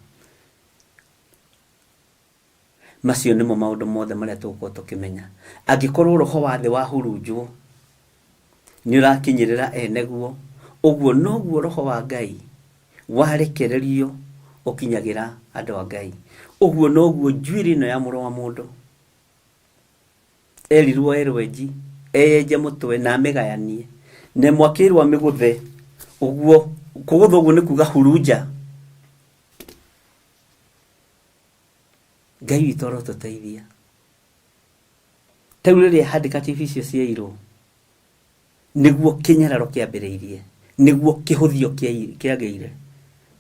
Macio nĩmo maũndũ mothe marĩa tũgũkorwo tũkĩmenya. Angĩkorwo roho wa thĩ wahurunjwo nĩ ũrakinyĩrĩra ene guo, ũguo noguo roho wa Ngai warekererio ũkinyagĩra andũ a Ngai. Ũguo noguo njuĩrĩ ĩno ya mũrũ wa mũndũ erirwo erwo enji, eyenje mũtwe na amĩgayanie, na ĩmwe akĩrwo amĩgũthe ũguo. Kũgũtha ũguo nĩ kuga hurunja. Ngai witũ arotũteithia. Ta rĩu rĩrĩa handkerchief icio ciairwo, nĩguo kĩnyararo kĩambĩrĩirie, nĩguo kĩhũthio kĩagĩire.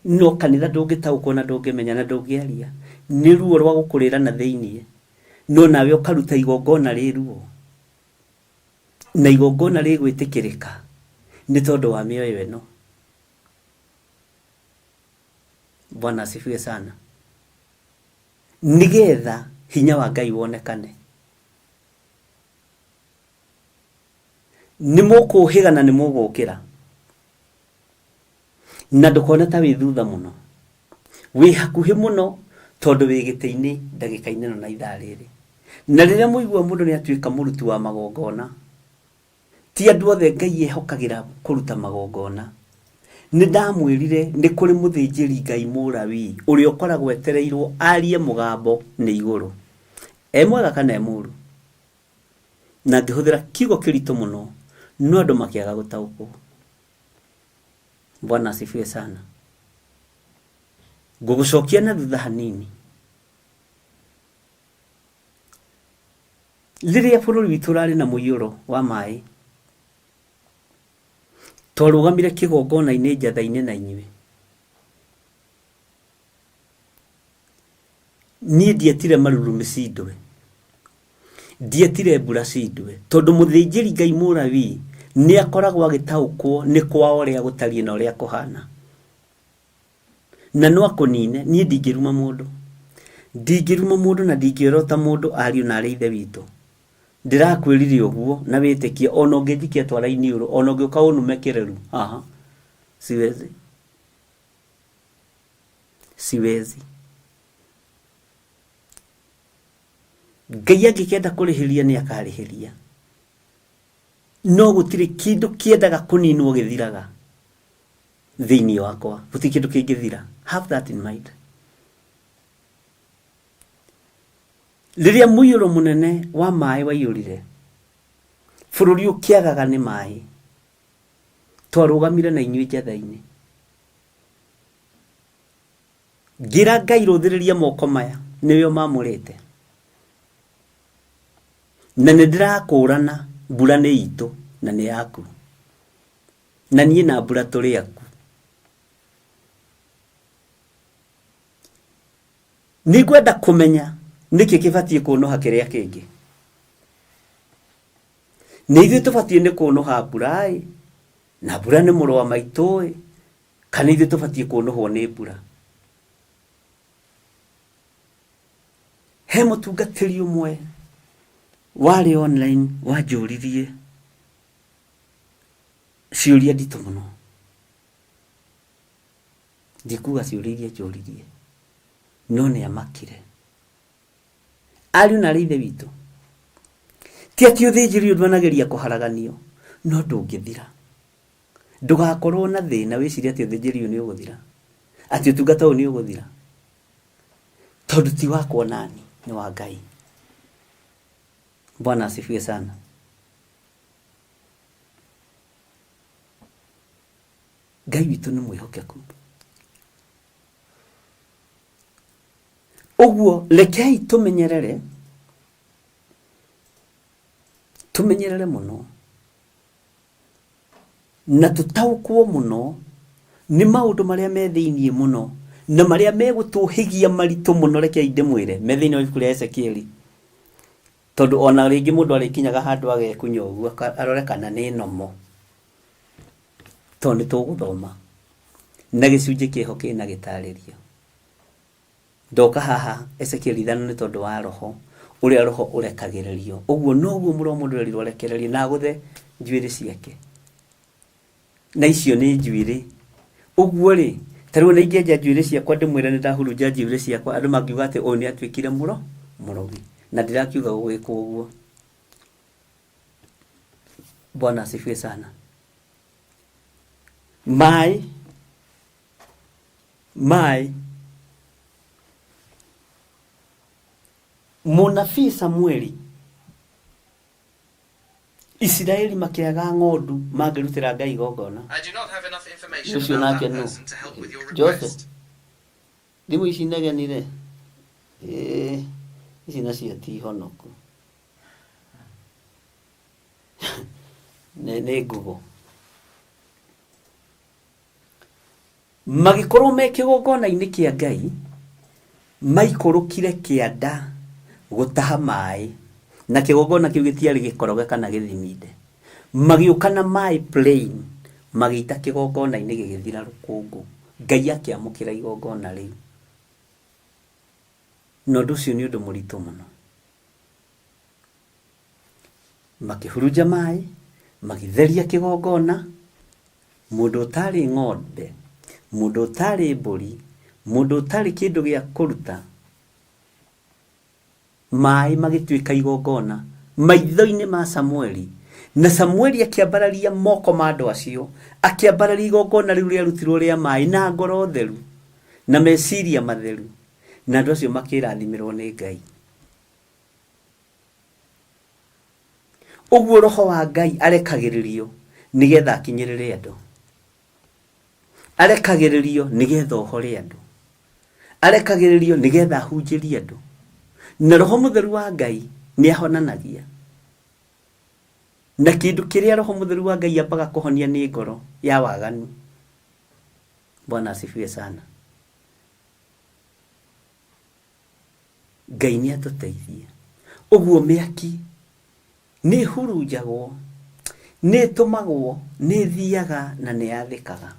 No kanitha ndũngĩtaũkwo na ndũngĩmenya na ndũngĩaria. Nĩ ruo rwa gũkũrĩra na thĩiniĩ, no nawe ũkaruta igongona rĩ ruo. Na igongona rĩgwĩtĩkĩrĩka nĩ tondũ wa mĩoyo ĩno. Bwana asifiwe sana. Nĩgetha hinya wa Ngai wonekane. Nĩ mũkũhĩga na nĩ mũgũkĩra. Na ndũkone ta wĩ thutha mũno. Wĩ hakuhĩ mũno tondũ wĩ gĩtĩ-inĩ ndagĩka-inĩ ĩno na ithaa rĩrĩ. Na rĩrĩa mũigua mũndũ nĩ atuĩka mũruti wa magongona, Ti andũ othe Ngai ehokagĩra kũruta magongona. Nĩ ndamwĩrire nĩ kũrĩ mũthĩnjĩri Ngai Mũlawii ũrĩa ũkoragwo etereirwo arie mũgambo nĩ igũrũ. E mwega kana e mũru? Na ngĩhũthĩra kiugo kĩritũ mũno, no andũ makĩaga gũtaũkwo. Bwana asifiwe sana. Ngũgũcokia na thutha hanini. Rĩrĩa bũrũri witũ ũrarĩ na mũiyũro wa maĩ, twarũgamire kĩgongona-inĩ njatha-inĩ na inyuĩ. Niĩ ndietire marurumĩ cindwe, ndietire mbura cindwe, tondũ mũthĩnjĩri Ngai Mũlawii nĩ akoragwo agĩtaũkwo nĩ kwao ũrĩa gũtariĩ na ũrĩa kũhana. Na no akũnine, niĩ ndingĩruma mũndũ. Ndingĩruma mũndũ na ndingĩorota mũndũ ariũ na arĩ ithe witũ. Ndĩrakwĩrire ũguo na wĩtĩkie ona ũngĩnjikia twara iniũrũ, ona ũngĩũka ũnume kĩreru haha, siwezi. Siwezi. Ngai angĩkenda kũrĩhĩria nĩ akarĩhĩria. No gũtirĩ kĩndũ kĩendaga kũninwo gĩthiraga. Thĩinĩ wakwa gũtirĩ kĩndũ kĩngĩthira. Have that in mind. Rĩrĩa mũiyũro mũnene wa maĩ waiyũrire, bũrũri ũkĩagaga nĩ maĩ, twarũgamire na inyuĩ njatha-inĩ. Ngĩra Ngai rũthĩrĩria moko maya, nĩwe ũmamũrĩte. Na nĩ ndĩrakũrana mbura nĩ itũ na nĩ yaku. Na niĩ na mbura tũrĩ aku. Nĩngwenda kũmenya nĩkĩ kĩbatiĩ kũnũha kĩrĩa kĩngĩ. Nĩ ithuĩ tũbatiĩ nĩ kũnũha mbura-ĩ, na mbura nĩ mũrũ wa maitũ-ĩ, kana ithuĩ tũbatiĩ kũnũhwo nĩ mbura? He mũtungatĩri ũmwe warĩ online wanjũririe ciũria nditũ mũno. Ndikuga ciũria iria anjũririe, no nĩ amakire. Ariũ na arĩ ithe witũ, ti atĩ ũthĩnjĩri ũyũ ndwanageria kũharaganio, no ndũngĩthira. Ndũgakorwo na thĩna wĩcirie atĩ ũthĩnjĩri ũyũ nĩ ũgũthira, atĩ ũtungata ũyũ nĩ ũgũthira, tondũ ti wakwa nani, nĩ wa Ngai. Bwana asifiwe sana. Ngai witũ nĩ mwĩhokeku. Ũguo rekei tũmenyerere, tũmenyerere mũno na tũtaũkwo mũno nĩ maũndũ marĩa me thĩiniĩ mũno na marĩa megũtũhĩgia maritũ mũno. Rekei ndĩmwĩre me thĩinĩ wa ibuku rĩa Ezekieli, tondũ ona rĩngĩ mũndũ arĩkinyaga handũ agekunya ũguo arore kana nĩ nomo, tondũ nĩ tũgũthoma. Na gĩcunjĩ kĩho kĩna gĩtarĩrio. Ndoka haha Ezekiel 5 nĩ tondũ wa roho ũrĩa roho ũrekagĩrĩrio. Ũguo noguo mũrũ wa mũndũ erirwo arekererie na agũthe njuĩrĩ ciake. Na icio nĩ njuĩrĩ. Ũguo rĩ, ta rĩu ona ingĩenja njuĩrĩ ciakwa ndĩmwĩre nĩ ndahurunja njuĩrĩ ciakwa, andũ mangiuga atĩ ũyũ nĩ atuĩkire mũro, mũrogi. Na ndĩrakiuga gũgĩkwo ũguo. Bwana asifiwe sana. Maĩ, maĩ. Mũnabii Samueli, Isiraeli makĩaga ng'ondu mangĩrutĩra Ngai igongona. Ũcio nake nũ? Jose, thimũ ici negenire? Ĩĩ, ici nacio ti honoku. Nĩ nĩ ngugo. Magĩkorwo me kĩgongona-inĩ kĩa Ngai, maikũrũkire kĩanda gũtaha maĩ, na kĩgongona kĩu gĩtiarĩ gĩkoroge kana gĩthiminde. Magĩũka na maĩ plain, magĩita kĩgongona-inĩ gĩgĩthira rũkũngũ. Ngai akĩamũkĩra igongona rĩu. Na ũndũ ũcio nĩ ũndũ mũritũ mũno. Makĩhurunja maĩ, magĩtheria kĩgongona, mũndũ ũtarĩ ng'ombe, mũndũ ũtarĩ mbũri, mũndũ ũtarĩ kĩndũ gĩa kũruta, maĩ magĩtuĩka igongona maitho-inĩ ma Samueli. Na Samueli akĩambararia moko ma andũ acio, akĩambararia igongona rĩu rĩarutirwo rĩa maĩ na ngoro theru na meciria matheru, na andũ acio makĩrathimĩrwo nĩ Ngai. Ũguo roho wa Ngai arekagĩrĩrio nĩgetha akinyĩrĩre andũ. Arekagĩrĩrio nĩgetha ohore andũ. Arekagĩrĩrio nĩgetha ahunjĩrie andũ. Na roho mũtheru wa Ngai nĩ ahonanagia. Na kĩndũ kĩrĩa roho mũtheru wa Ngai ambaga kũhonia nĩ ngoro ya waganu. Bwana asifiwe sana. Ngai nĩ atũteithie. Ũguo mĩaki nĩ ĩhurunjagwo, nĩ ĩtũmagwo, nĩ ĩthiaga na nĩ yathĩkaga.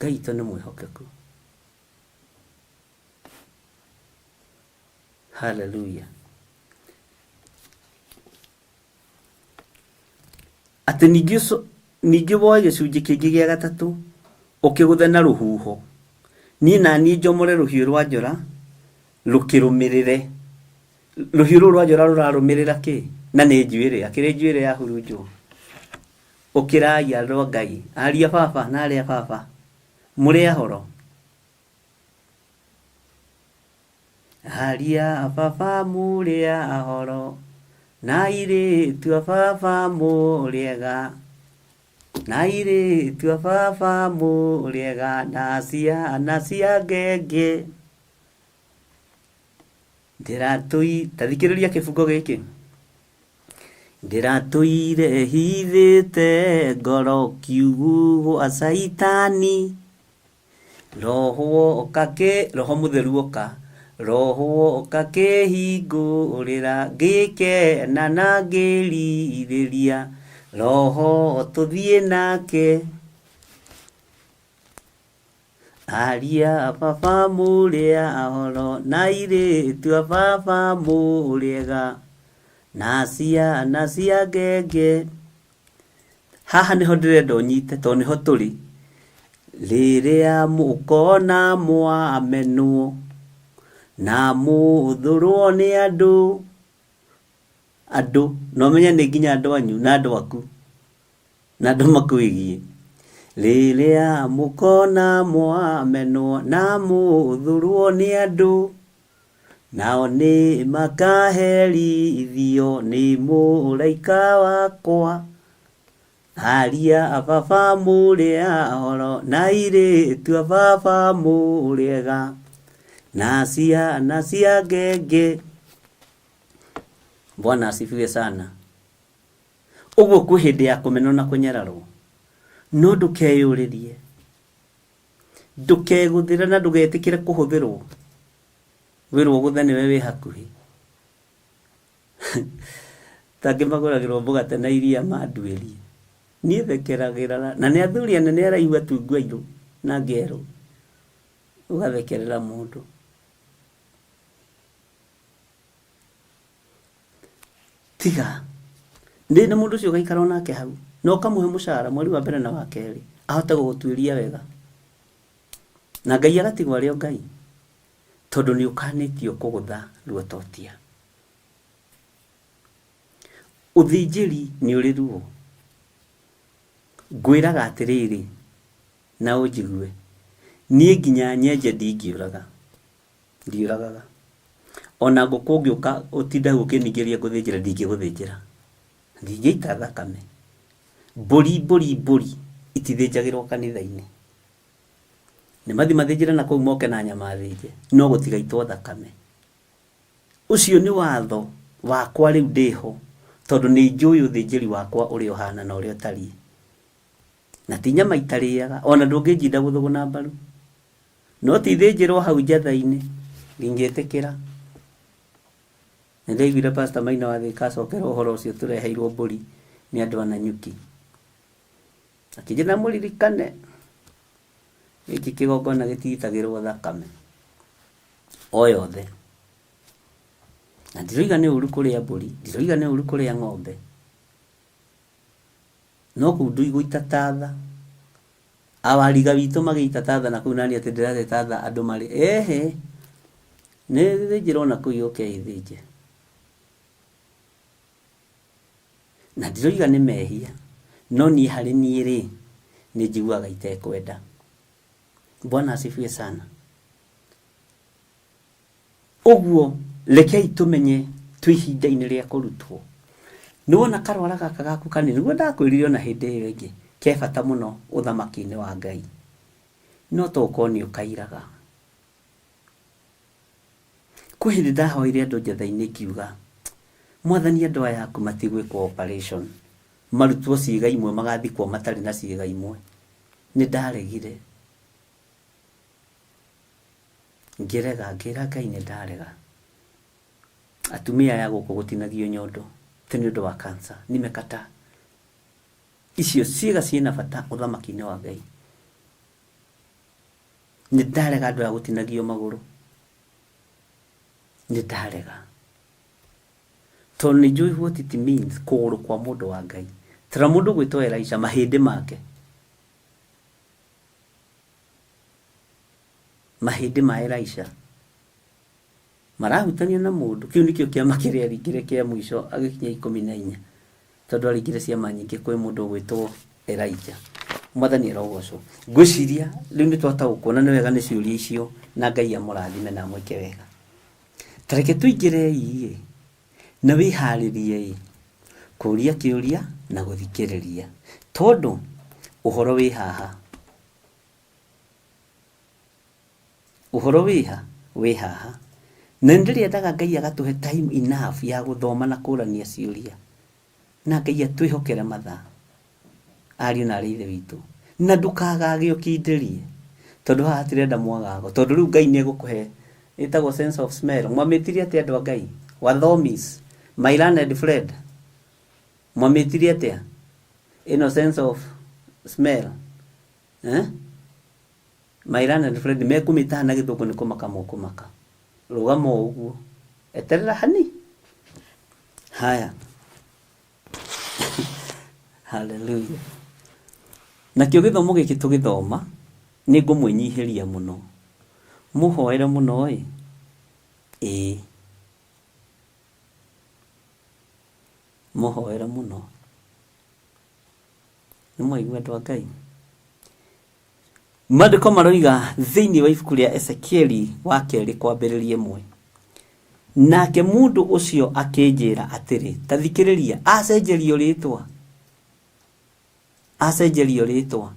Ngai witũ nĩ mwĩhokeku. Hallelujah. Atĩ ningĩ ũco- ningĩ woe gĩcunjĩ kĩngĩ gĩa gatatũ ũkĩgũthe na rũhuho, niĩ na niĩ njomore rũhiũ rwa njora rũkĩrũmĩrĩre. Rũhiũ rũu rwa njora rũrarũmĩrĩra kĩ? Na nĩ njuĩrĩ, akĩrĩ njuĩrĩ yahurunjwo. Ũkĩrai andũ a Ngai, aria baba na arĩa baba, mũrĩ ahoro. Aria a baba mũrĩ ahoro, na airĩtu a baba mũrĩ ega, na airĩtu a baba mũrĩ ega, na ciana cia ngenge. Ndĩratũi, ta thikĩrĩria kĩbungo gĩkĩ. Ndĩratũire hithĩte ngoro kiugu gwa Caitani. Roho oka kĩ, Roho mũtheru oka, Roho oka kĩhingũrĩra, ngĩkena na ngĩrirĩria, Roho tũthiĩ nake. Aria a baba mũrĩ ahoro, na airĩtu a baba mũrĩ ega, na ciana cia ngenge. Haha nĩho ndĩrenda ũnyite tondũ nĩho tũrĩ. Rĩrĩa mũkona mwamenwo na mũthũrwo nĩ andũ, andũ, na ũmenye nĩ nginya andũ anyu na andũ aku na andũ makwĩgiĩ. Rĩrĩa mũkona mwamenwo na mũthũrwo nĩ andũ, Nao nĩ makaherithio nĩ mũraika wakwa. Aria a baba mũrĩ ahoro, na airĩtu a baba mũrĩ ega, na ciana cia ngenge. Bwana asifiwe sana. Ũguo kwĩ hĩndĩ ya kũmenwo na kũnyararwo, no ndũkeyũrĩrie, ndũkegũthĩre na ndũgetĩkĩre kũhũthĩrwo. Wĩrwo ũgũthe nĩwe wĩ hakuhĩ. Ta angĩ magũragĩrwo mũgate na iria manduĩrie. Niĩ thekeragĩra na nĩ athuri anene araihu atungu airũ na ngerũ. Ũgathekerera mũndũ. Tiga. Ndĩ na mũndũ ũcio ũgaikara onake hau na ũkamũhe mũcara mweri wa mbere na wa kerĩ ahote gũgũtuĩria wega. Na Ngai agatigwo arĩ o Ngai tondũ nĩ ũkanĩtio kũgũtha ruototia. Ũthĩnjĩri nĩ ũrĩ ruo. Ngwĩraga atĩrĩrĩ na ũnjigue, niĩ nginya nyenje ndingĩũraga, ndiũragaga. Ona ngũkũ ũngĩũka ũtinde hau ũkĩningĩrĩria ngũthĩnjĩre ndingĩgũthĩnjĩra, ndingĩita thakame. Mbũri mbũri mbũri itithĩnjagĩrwo kanitha-inĩ. Nĩ mathiĩ mathĩnjĩre na kũu moke na nyama thĩnje, no gũtigaitwo thakame. Ũcio nĩ watho wakwa rĩu ndĩho, tondũ nĩ njũĩ ũthĩnjĩri wakwa ũrĩa ũhana na ũrĩa ũtariĩ. Na ti nyama itarĩaga, ona ndũngĩnjinda gũthũgũna mbaru. No ti ithĩnjĩrwo hau njatha-inĩ, ndingĩtĩkĩra. Nĩ ndaiguire Pastor Maina wa Thika acokera ũhoro ũcio tũreheirwo mbũri nĩ andũ a Nanyuki. Akĩnjĩra mũririkane, gĩkĩ kĩgongona gĩtiitagĩrwo thakame o yothe. Na ndiroiga nĩ ũru kũrĩa mbũri, ndiroiga nĩ ũru kũrĩa ng'ombe, no kũu ndũigũita tatha. Awariga witũ magĩita tatha na kũu nani atĩ ndĩrate tatha andũ marĩ ehe, nĩ thĩnjĩrwo na kũu yũke ĩthĩnje. Na ndiroiga nĩ mehia, no niĩ harĩ niĩ rĩ, nĩ njiguaga itekwenda. Bwana asifiwe sana. Ũguo rekei tũmenye twĩ ihinda-inĩ rĩa kũrutwo. Nĩ wona karwara gaka gaku kanini, nĩguo ndakwĩrire ona hĩndĩ ĩyo ĩngĩ, ke bata mũno ũthamaki-inĩ wa Ngai. No to ũkorwo nĩ ũkairaga. Kwĩ hĩndĩ ndahoire andũ njatha-inĩ ngiuga, Mwathani andũ aya aku matigwĩkwo operation, marutwo ciĩga imwe magathikwo matarĩ na ciĩga imwe. Nĩ ndaregire. Ngĩrega, ngĩra Ngai nĩ ndarega. Atumia aya gũkũ gũtinagio nyondo atĩ nĩ ũndũ wa cancer. Nimekataa. Icio ciĩga ciĩna bata ũthamaki-inĩ wa Ngai. Nĩ ndarega andũ aya gũtinagio magũrũ. Nĩ ndarega. Tondũ nĩ njũĩ what it means kũgũrũ kwa mũndũ wa Ngai. Tara mũndũ ũgwĩtwo Elisha mahĩndĩ make. Mahĩndĩ ma Elisha marahutania na mũndũ. Kĩu nĩkĩo kĩama kĩrĩa aringire kĩa mũico agĩkinya 14. Tondũ aringire ciama nyingĩ kwĩ mũndũ ũgwĩtwo Elijah. Mwathani arogocwo. Ngwĩciria rĩu nĩ twataũkwo na nĩ wega nĩ ciũria icio na Ngai amũrathime na amwĩke wega. Ta reke tũingĩrei-ĩ na wĩharĩrie-ĩ kũria kĩũria na gũthikĩrĩria tondũ ũhoro wĩ haha. Ũhoro wĩ ha? Wĩ haha. Na nĩ ndĩrĩendaga Ngai agatũhe time enough ya gũthoma na kũrania ciũria. Na Ngai atwĩhokere mathaa. Ariũ na arĩ ithe witũ. Na ndũkagage ũkindĩrie. Tondũ haha hatirenda mwagago. Tondũ rĩu Ngai nĩ egũkũhe ĩtagwo sense of smell. Mwamĩtire atĩa andũ a Ngai? Wathomis, my learned friend. Mwamĩtire atĩa? Ĩno sense of smell. Eh? My learned friend mekũmĩtaha na gĩthũngũ nĩ kũmaka mũkũmaka. Rũgama o ũguo. Eterera hani. Haya. Hallelujah. Nakĩo gĩthomo gĩkĩ tũgĩthoma nĩ ngũmwĩnyihĩria mũno. Mũhoere mũno ĩ. Ĩĩ. Mũhoere mũno. Nĩ mwaigua andũ a Ngai? Maandĩko maroiga thĩinĩ wa ibuku rĩa Ezekieli wa kerĩ kwambĩrĩria ĩmwe. Nake mũndũ ũcio akĩnjĩra atĩrĩ, ta thikĩrĩria, acenjerio rĩtwa, acenjerio rĩtwa.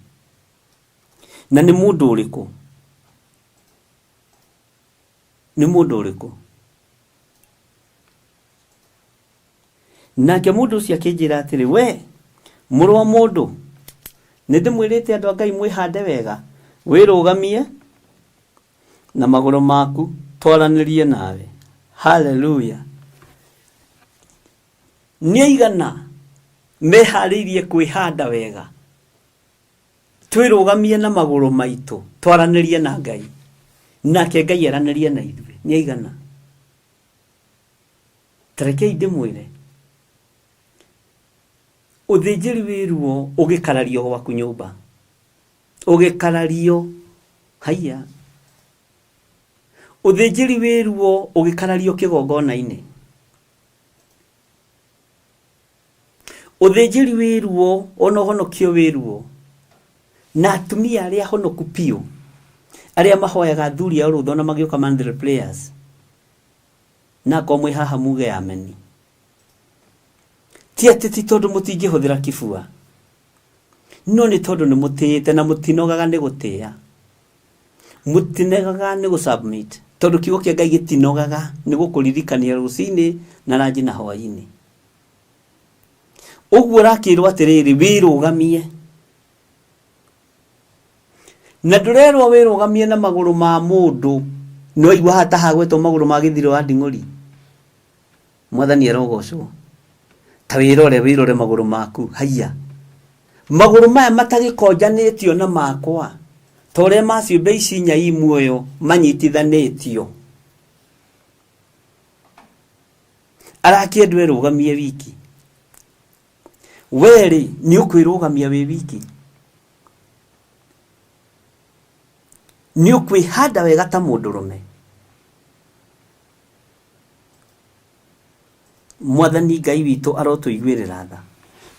Na nĩ mũndũ ũrĩkũ? Nĩ mũndũ ũrĩkũ? Nake mũndũ ũcio akĩnjĩra atĩrĩ, we mũrũ wa mũndũ, nĩ ndĩmwĩrĩte andũ a Ngai mwĩhande wega, wĩrũgamie na magũrũ maku, twaranĩrie nawe. Haleluya! Nĩ aigana Meharĩirie kwĩhanda wega, twĩrũgamie na magũrũ maitũ, twaranĩrie na Ngai, nake Ngai aranĩrie na ithuĩ. Nĩ aigana? Ta rekei ndĩmwĩre, ũthĩnjĩri wĩ ruo ũgĩkarario gwaku nyũmba, ũgĩkarario haiya, ũthĩnjĩri wĩ ruo ũgĩkarario kĩgongona-inĩ, ũthĩnjĩri wĩ ruo ona ũhonokio wĩ ruo, na atumia arĩa honoku biũ arĩa mahoyaga athuri ao rũtha ona magĩũka monthly prayers, na akorwo mwĩ haha muge ameni. Ti atĩ ti tondũ mũtingĩhũthĩra kibua, no nĩ tondũ nĩ mũtĩĩte na mũtinogaga nĩ gũtĩĩa, mũtinogaga nĩ gũ-submit, tondũ kiugo kĩa Ngai gĩtinogaga nĩ gũkũririkania rũcinĩ na ranji na hwaĩ-inĩ. Ũguo ũrakĩrwo atĩrĩrĩ, wĩrũgamie. Na ndũrerwo wĩrũgamie na magũrũ ma mũndũ. Nĩ waigua haha ta hagwetwo magũrũ ma gĩthiro wa nding'ũri? Mwathani arogocwo. Ta wĩrore, wĩrore magũrũ maku. Haiya, magũrũ maya matagĩkonjanĩtio na makwa, ta ũrĩa ma ciũmbe ici inya i muoyo manyitithanĩtio. Arakĩendwo erũgamie wiki. We-rĩ, nĩ ũkwĩrũgamia wĩ wiki? Nĩ ũkwĩhanda wega ta mũndũrũme? Mwathani Ngai witũ arotũiguĩrĩra tha.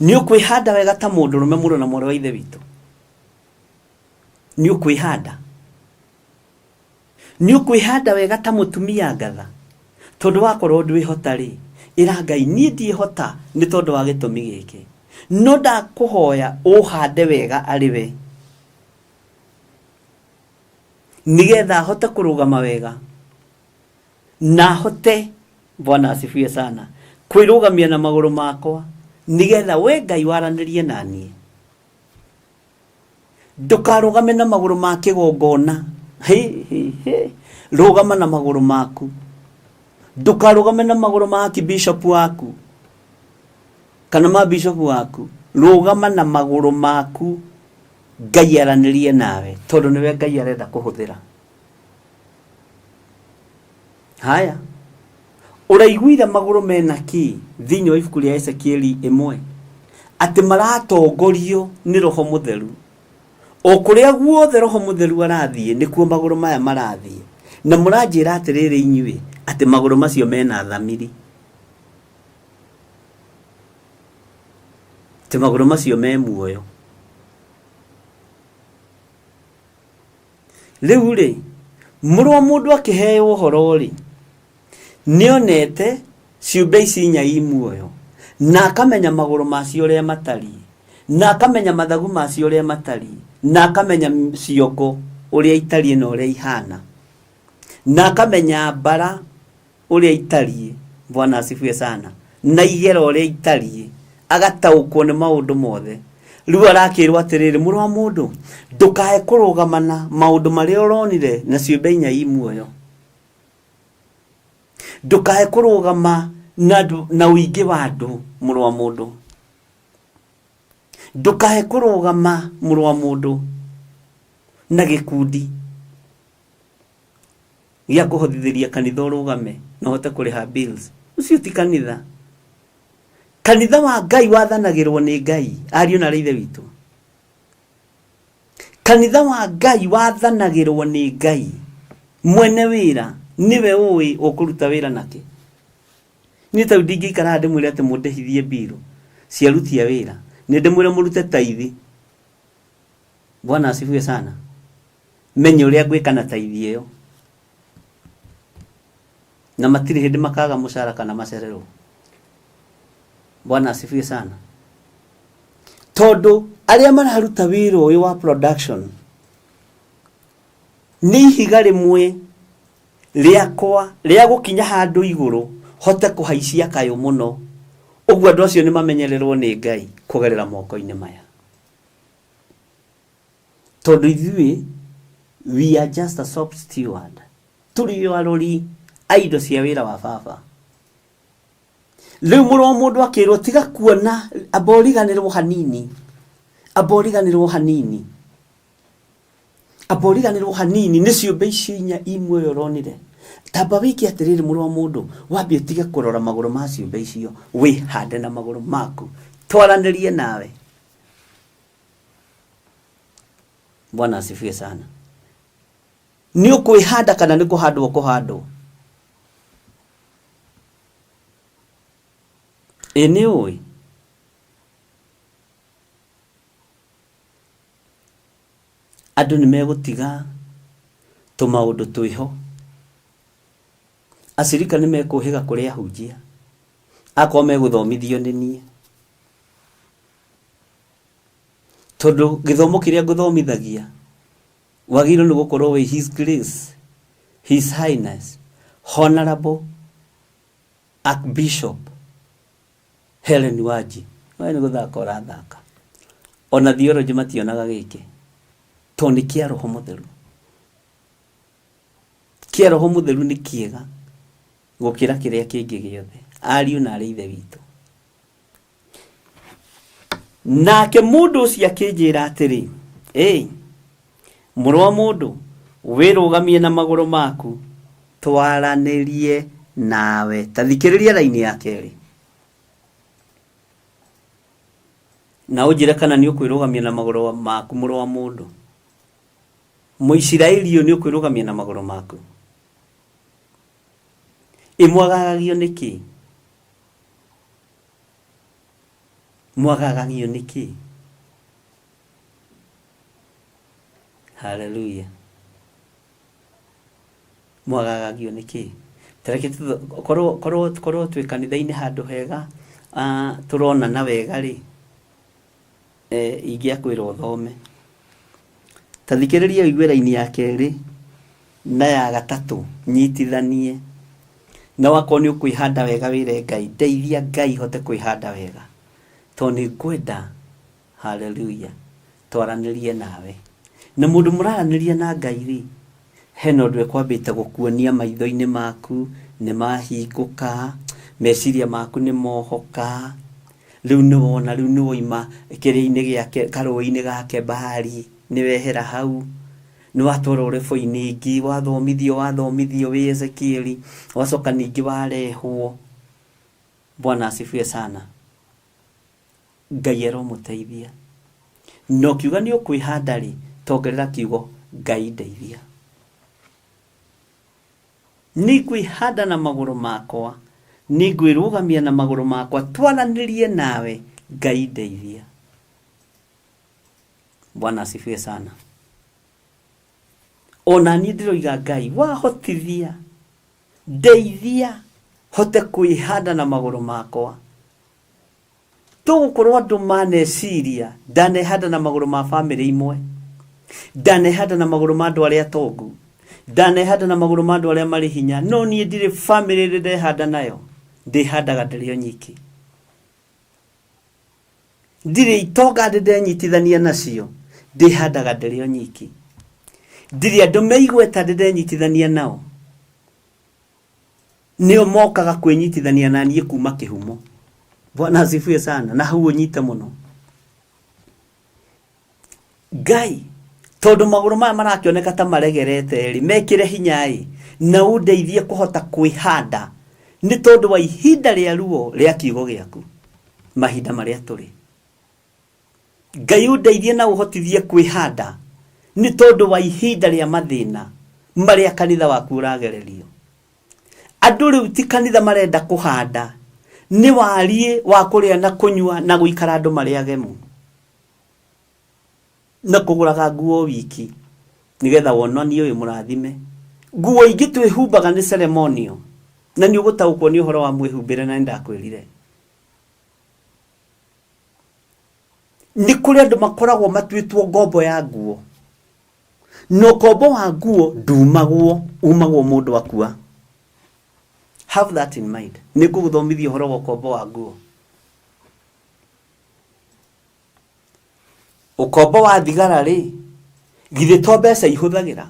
Nĩ ũkwĩhanda wega ta mũndũrũme, mũrũ na mwarĩ wa Ithe witũ? Nĩ ũkwĩhanda? Nĩ ũkwĩhanda wega ta mũtumia ngatha? Tondũ wakorwo ndwĩhota rĩ, ĩra Ngai niĩ ndiĩhota nĩ tondũ wa gĩtũmi gĩkĩ. No ndakũhoya ũhande wega arĩ we, nĩgetha hote kũrũgama wega na hote, Bwana asifiwe sana, kwĩrũgamia na magũrũ makwa, nĩgetha we Ngai waranĩrie na niĩ. Ndũkarũgame na magũrũ ma kĩgongona. Hĩ, hĩ, hĩ. Rũgama na magũrũ maku. Ndũkarũgame na magũrũ ma archbishop waku kana ma bishop waku. Rũgama na magũrũ maku, Ngai aranĩrie nawe, tondũ nĩwe Ngai arenda kũhũthĩra. Haya, ũraiguire magũrũ mena kĩ thĩinĩ wa ibuku rĩa Ezekieli 1, atĩ maratongorio nĩ Roho Mũtheru. O kũrĩa guothe Roho Mũtheru arathiĩ, nĩkuo magũrũ maya marathiĩ. Na mũranjĩra atĩrĩrĩ inyuĩ, atĩ magũrũ macio mena thamiri, atĩ magũrũ macio me muoyo. Rĩu-rĩ, mũrũ wa mũndũ akĩheo ũhoro-rĩ, nĩonete ciũmbe ici inya i muoyo, na akamenya magũrũ macio ũrĩa matariĩ, na akamenya mathagu macio ũrĩa matariĩ, na akamenya ciongo ũrĩa itariĩ na ũrĩa ihana, na akamenya mbara ũrĩa itariĩ, Bwana asifiwe sana, na igera ũrĩa itariĩ, agataũkwo nĩ maũndũ mothe. Rĩu arakĩrwo atĩrĩrĩ, mũrũ wa mũndũ, ndũkae kũrũgama na maũndũ marĩa ũronire na ciũmbe inya i muoyo. Ndũkae kũrũgama na andũ, na ũingĩ wa andũ, mũrũ wa mũndũ. Ndũkae kũrũgama, mũrũ wa mũndũ, na gĩkundi gĩa kũhothithĩria kanitha ũrũgame na ũhote kũrĩha bills. Ũcio ti kanitha. Kanitha wa Ngai wathanagĩrwo nĩ Ngai, ariũ na aarĩ a Ithe witũ. Kanitha wa Ngai wathanagĩrwo nĩ Ngai. Mwene wĩra nĩwe ũĩ ũkũruta wĩra nakĩ. Niĩ ta rĩu ndingĩikara haha ndĩmwĩre atĩ mũndĩhithie mbirũ cia aruti a wĩra. Nĩ ndĩmwĩre mũrute taithi. Bwana asifiwe sana. Menye ũrĩa ngwĩka na taithi ĩyo. Na matirĩ hĩndĩ makaga mũcara kana macererwo. Bwana asifiwe sana. Tondũ arĩa mararuta wĩra ũyũ wa production nĩ ihiga rĩmwe rĩakwa rĩa gũkinya handũ igũrũ hote kũhaicia kayũ mũno. Ũguo andũ acio nĩ mamenyererwo nĩ Ngai kũgerera moko-inĩ maya. Tondũ ithuĩ we are just a shop steward. Tũrĩ o arori a indo cia wĩra wa baba. Rĩu mũrũ wa mũndũ akĩrwo tiga kuona amba ũriganĩrwo hanini amba ũriganĩrwo hanini amba ũriganĩrwo hanini nĩ ciũmbe icio inya imwe ũronire tamba wĩke atĩrĩrĩ mũrũ wa mũndũ wambie ũtige kũrora magũrũ ma ciũmbe icio wĩhande na magũrũ maku twaranĩrie nawe bwana asifiwe sana nĩ ũkwĩhanda kana nĩ kũhandwo kũhandwo ĩ nĩ ũĩ andũ nĩ megũtiga tũmaũndũ twĩho acirika nĩ mekũhĩga kũrĩ ahunjia akorwo megũthomithio nĩ niĩ tondũ gĩthomo kĩrĩa ngũthomithagia wagĩrĩirwo nĩ gũkorwo wĩ his grace his highness honorable archbishop Helen Wanji we nĩ gũthaka ũrathaka ona theology mationaga gĩkĩ tondũ nĩ kĩa roho mũtheru kĩa roho mũtheru nĩ kĩega gũkĩra kĩrĩa kĩngĩ gĩothe ariũ na arĩ ithe witũ nake mũndũ ũcio akĩnjĩra atĩrĩ ĩ mũrũ wa mũndũ wĩrũgamie na magũrũ maku twaranĩrie nawe ta thikĩrĩria raini ya kerĩ na ũnjĩre kana nĩ ũkwĩrũgamia na magũrũ maku mũrũ wa mũndũ mũisiraeli ũyũ nĩ ũkwĩrũgamia na magũrũ maku ĩ mwagagagio nĩkĩ mwagagagio nĩkĩ haleluya mwagagagio nĩkĩ tareke korwo korwo korwo twĩ kanitha-inĩ handũ hega ah, tũronana wega rĩ eh, ingĩakwĩra ũthome ta thikĩrĩria ũigue raini ya kerĩ na ya gatatũ nyitithanie na wakorwo nĩ ũkwĩhanda wega wĩre ngai ndeithia ngai hote kwĩhanda wega tondũ nĩ ngwenda haleluya twaranĩrie nawe na mũndũ mũraranĩria na ngai rĩ hena ũndũ ekwambĩte gũkuonia maitho-inĩ maku nĩ mahingũka meciria maku nĩ mohoka rĩu nĩ wona rĩu nĩ woima kĩrĩa-inĩ gĩake karũĩ-inĩ gake bahari nĩ wehera hau nĩ watwarwo rebo-inĩ ĩngĩ wathomithio wathomithio wĩ Ezekieli wacoka ningĩ warehwo bwana asifiwe sana ngai aromũteithia na ũkiuga nĩ ũkwĩhanda rĩ tongerera kiugo ngai ndeithia nĩngwĩhanda na magũrũ makwa nĩngwĩrũgamia na magũrũ makwa twaranĩrie nawe ngai ndeithia bwana asifiwe sana ona niĩ ndĩroiga ngai wahotithia ndeithia hote kwĩhanda na magũrũ makwa tũgũkorwo andũ maneciria ndanehanda na magũrũ ma bamĩrĩ imwe ndanehanda na magũrũ ma andũ arĩa atongu ndanehanda na magũrũ ma andũ arĩa marĩ hinya no niĩ ndirĩ bamĩrĩ ĩrĩ ndehanda nayo ndĩhandaga ndĩrĩ o nyiki ndirĩ itonga ndĩ ndenyitithania nacio ndĩhandaga ndĩrĩ o nyiki ndirĩ andũ me igweta ndĩ ndenyitithania nao nĩo mokaga kwĩnyitithania na niĩ kuma kĩhumo bwana asifiwe sana na hau ũnyite mũno ngai tondũ magũrũ maya marakĩoneka ta maregerete rĩ mekĩre hinya ĩ na ũndeithie kũhota kwĩhanda nĩ tondũ wa ihinda rĩa ruo rĩa kiugo gĩaku mahinda marĩa tũrĩ ngai ũndeithie na ũhotithie kwĩhanda nĩ tondũ wa ihinda rĩa mathĩna marĩa kanitha waku ũragererio andũ rĩu ti kanitha marenda kũhanda nĩ wariĩ wa kũrĩa na kũnyua na gũikara andũ marĩ agemu na kũgũraga nguo wiki nĩgetha wonanie ũyũ mũrathime nguo ingĩ twĩhumbaga nĩ ceremonial na nĩ ũgũtaũkwo nĩ ũhoro wa mwĩhumbĩre na nĩndakwĩrire nĩ kũrĩ andũ makoragwo matuĩtwo ngombo ya nguo na ũkombo wa nguo ndumagwo umagwo mũndũ akua have that in mind nĩ ngũgũthomithia ũhoro wa ũkombo wa nguo ũkombo wa thigara rĩ githĩ to mbeca ihũthagĩra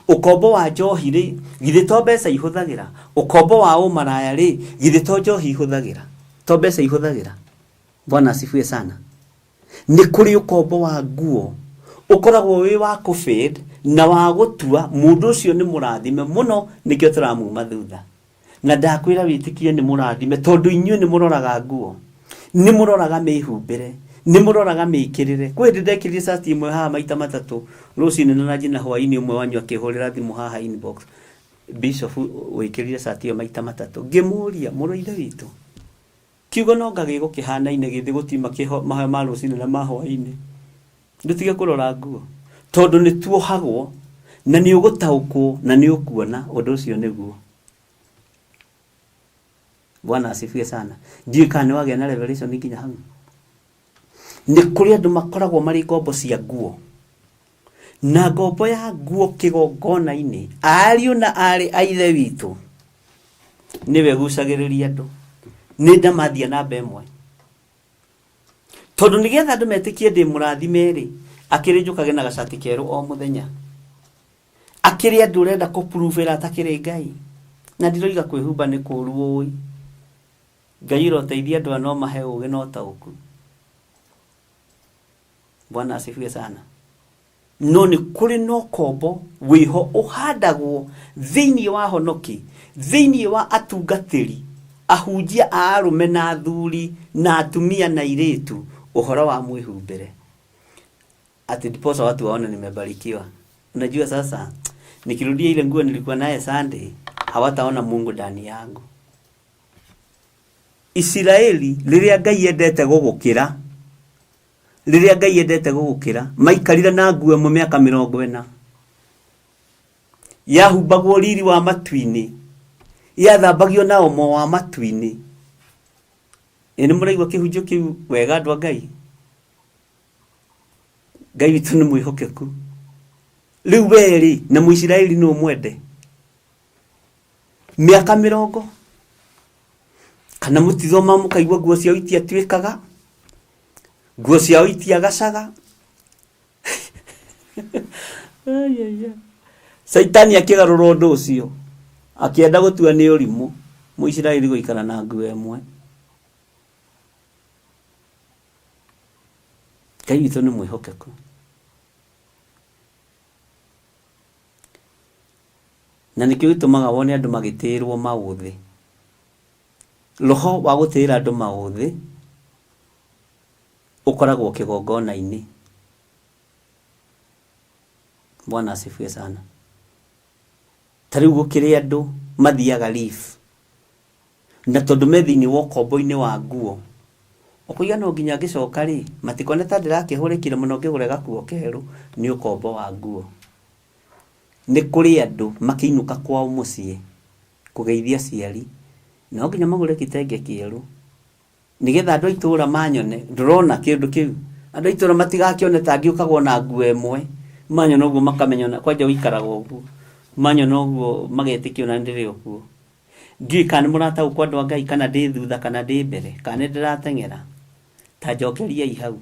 ũkombo wa njohi rĩ githĩ to mbeca ihũthagĩra ũkombo wa ũmaraya rĩ githĩ to njohi ihũthagĩra To mbeca ihũthagĩra. Bwana asifiwe sana. Nĩ kũrĩ ũkombo wa nguo ũkoragwo wĩ wa kũfade na wa gũtua mũndũ ũcio nĩ mũrathime mũno, nĩkĩo tũramuma thutha. Na ndakwĩra wĩtĩkie nĩ mũrathime, tondũ inyuĩ nĩ mũroraga nguo, nĩ mũroraga mĩhumbĩre, nĩ mũroraga mĩkĩrĩre. Kwĩ hĩndĩ ndekĩrire cati ĩmwe haha maita matatũ rũcinĩ na ranji na hwaĩ-inĩ, ũmwe wanyu akĩhũrĩra thimũ haha inbox, Bishop wĩkĩrire cati ĩyo maita matatũ. Ngĩmũria, mũrũ ithe witũ, kiugo no nga gĩgũkĩhanaine gĩthĩ gũtima mahoya ma rũcinĩ na ma hwaĩ-inĩ, ndũtige kũrora nguo, tondũ nĩ tuohagwo na nĩ ũgũtaũkwo na nĩ ũkuona ũndũ ũcio nĩguo. Bwana asifiwe sana. Ndiũĩ kana nĩ wagĩa na revelation nginya hau. Nĩ kũrĩ andũ makoragwo marĩ ngombo cia nguo, na ngombo ya nguo kĩgongona-inĩ, ariũ na aarĩ a ithe witũ, nĩwe gucagĩrĩria andũ. Nĩ ndamathia namba ĩmwe, tondũ nĩgetha andũ metĩkie ndĩ mũrathime rĩ, akĩrĩ njũkage na gacati kerũ o mũthenya, akĩrĩ andũ ũrenda kũpruvĩra atakĩrĩ Ngai. Na ndiroiga kwĩhumba nĩ kũũru, ũĩ Ngai ũroteithia andũ aya no mahe ũgĩ na ũtaũku. Bwana asifiwe sana. No nĩ kũrĩ na ũkombo wĩho ũhandagwo thĩinĩ wa honoki, thĩinĩ wa atungatĩri, ahunjia a arũme na athuri na atumia na airĩtu, ũhoro wa mwĩhumbĩre, ati ndiposa watu waone nimebarikiwa. Unajua sasa nikirudia ile nguo nilikuwa naye Sunday, hawataona Mungu ndani yangu. Isiraeli rĩrĩa Ngai endete gũgũkĩra, rĩrĩa Ngai endete gũgũkĩra, maikarire na nguo ĩmwe mĩaka 40, yahumbagwo riri wa matu-inĩ, yathambagio na omo wa matu-inĩ. Ĩ nĩ mũraigua kĩhunjio kĩu wega, andũ a Ngai? Ngai witũ nĩ mwĩhokeku. Rĩu werĩ na Mũisiraeli nũ mwende mĩaka 40 kana mũtithoma, mũkaigua nguo ciao itiatuĩkaga, nguo ciao itiagacaga. Ai, ai, ai. Caitani akĩgarũra ũndũ ũcio, akĩenda gũtua nĩ ũrimũ Mũisiraeli gũikara na nguo ĩmwe. Ngai witũ nĩ mwĩhokeku, na nĩkĩo gĩtũmaga wone andũ magĩtĩĩrwo maũthĩ. Roho wa gũtĩĩra andũ maũthĩ ũkoragwo kĩgongona-inĩ. Bwana asifiwe sana. Ta rĩu gũkĩrĩ andũ mathiaga leave, na tondũ me thĩinĩ wa ũkombo-inĩ wa nguo, ũkũiga no nginya ngĩcoka rĩ matikone ta ndĩrakĩhũrĩkire mũno ngĩgũre gakuo kerũ. Nĩ ũkombo wa nguo. Nĩ kũrĩ andũ makĩinũka kwao mũciĩ kũgeithia aciari, no nginya magũre kitenge kĩerũ nĩgetha andũ a itũũra manyone. Ndũrona kĩndũ kĩu, andũ a itũũra matigakĩone ta ngĩũkagwo na nguo ĩmwe, manyona ũguo makamenya ona kwanja ũikaraga ũguo, manyona ũguo magetĩkia ona ndĩrĩ o kuo. Ndiũĩ kana nĩ mũrataũkwo, andũ a Ngai, kana ndĩ thutha kana ndĩ mbere kana nĩ ndĩrateng'era. Ta njokeriai hau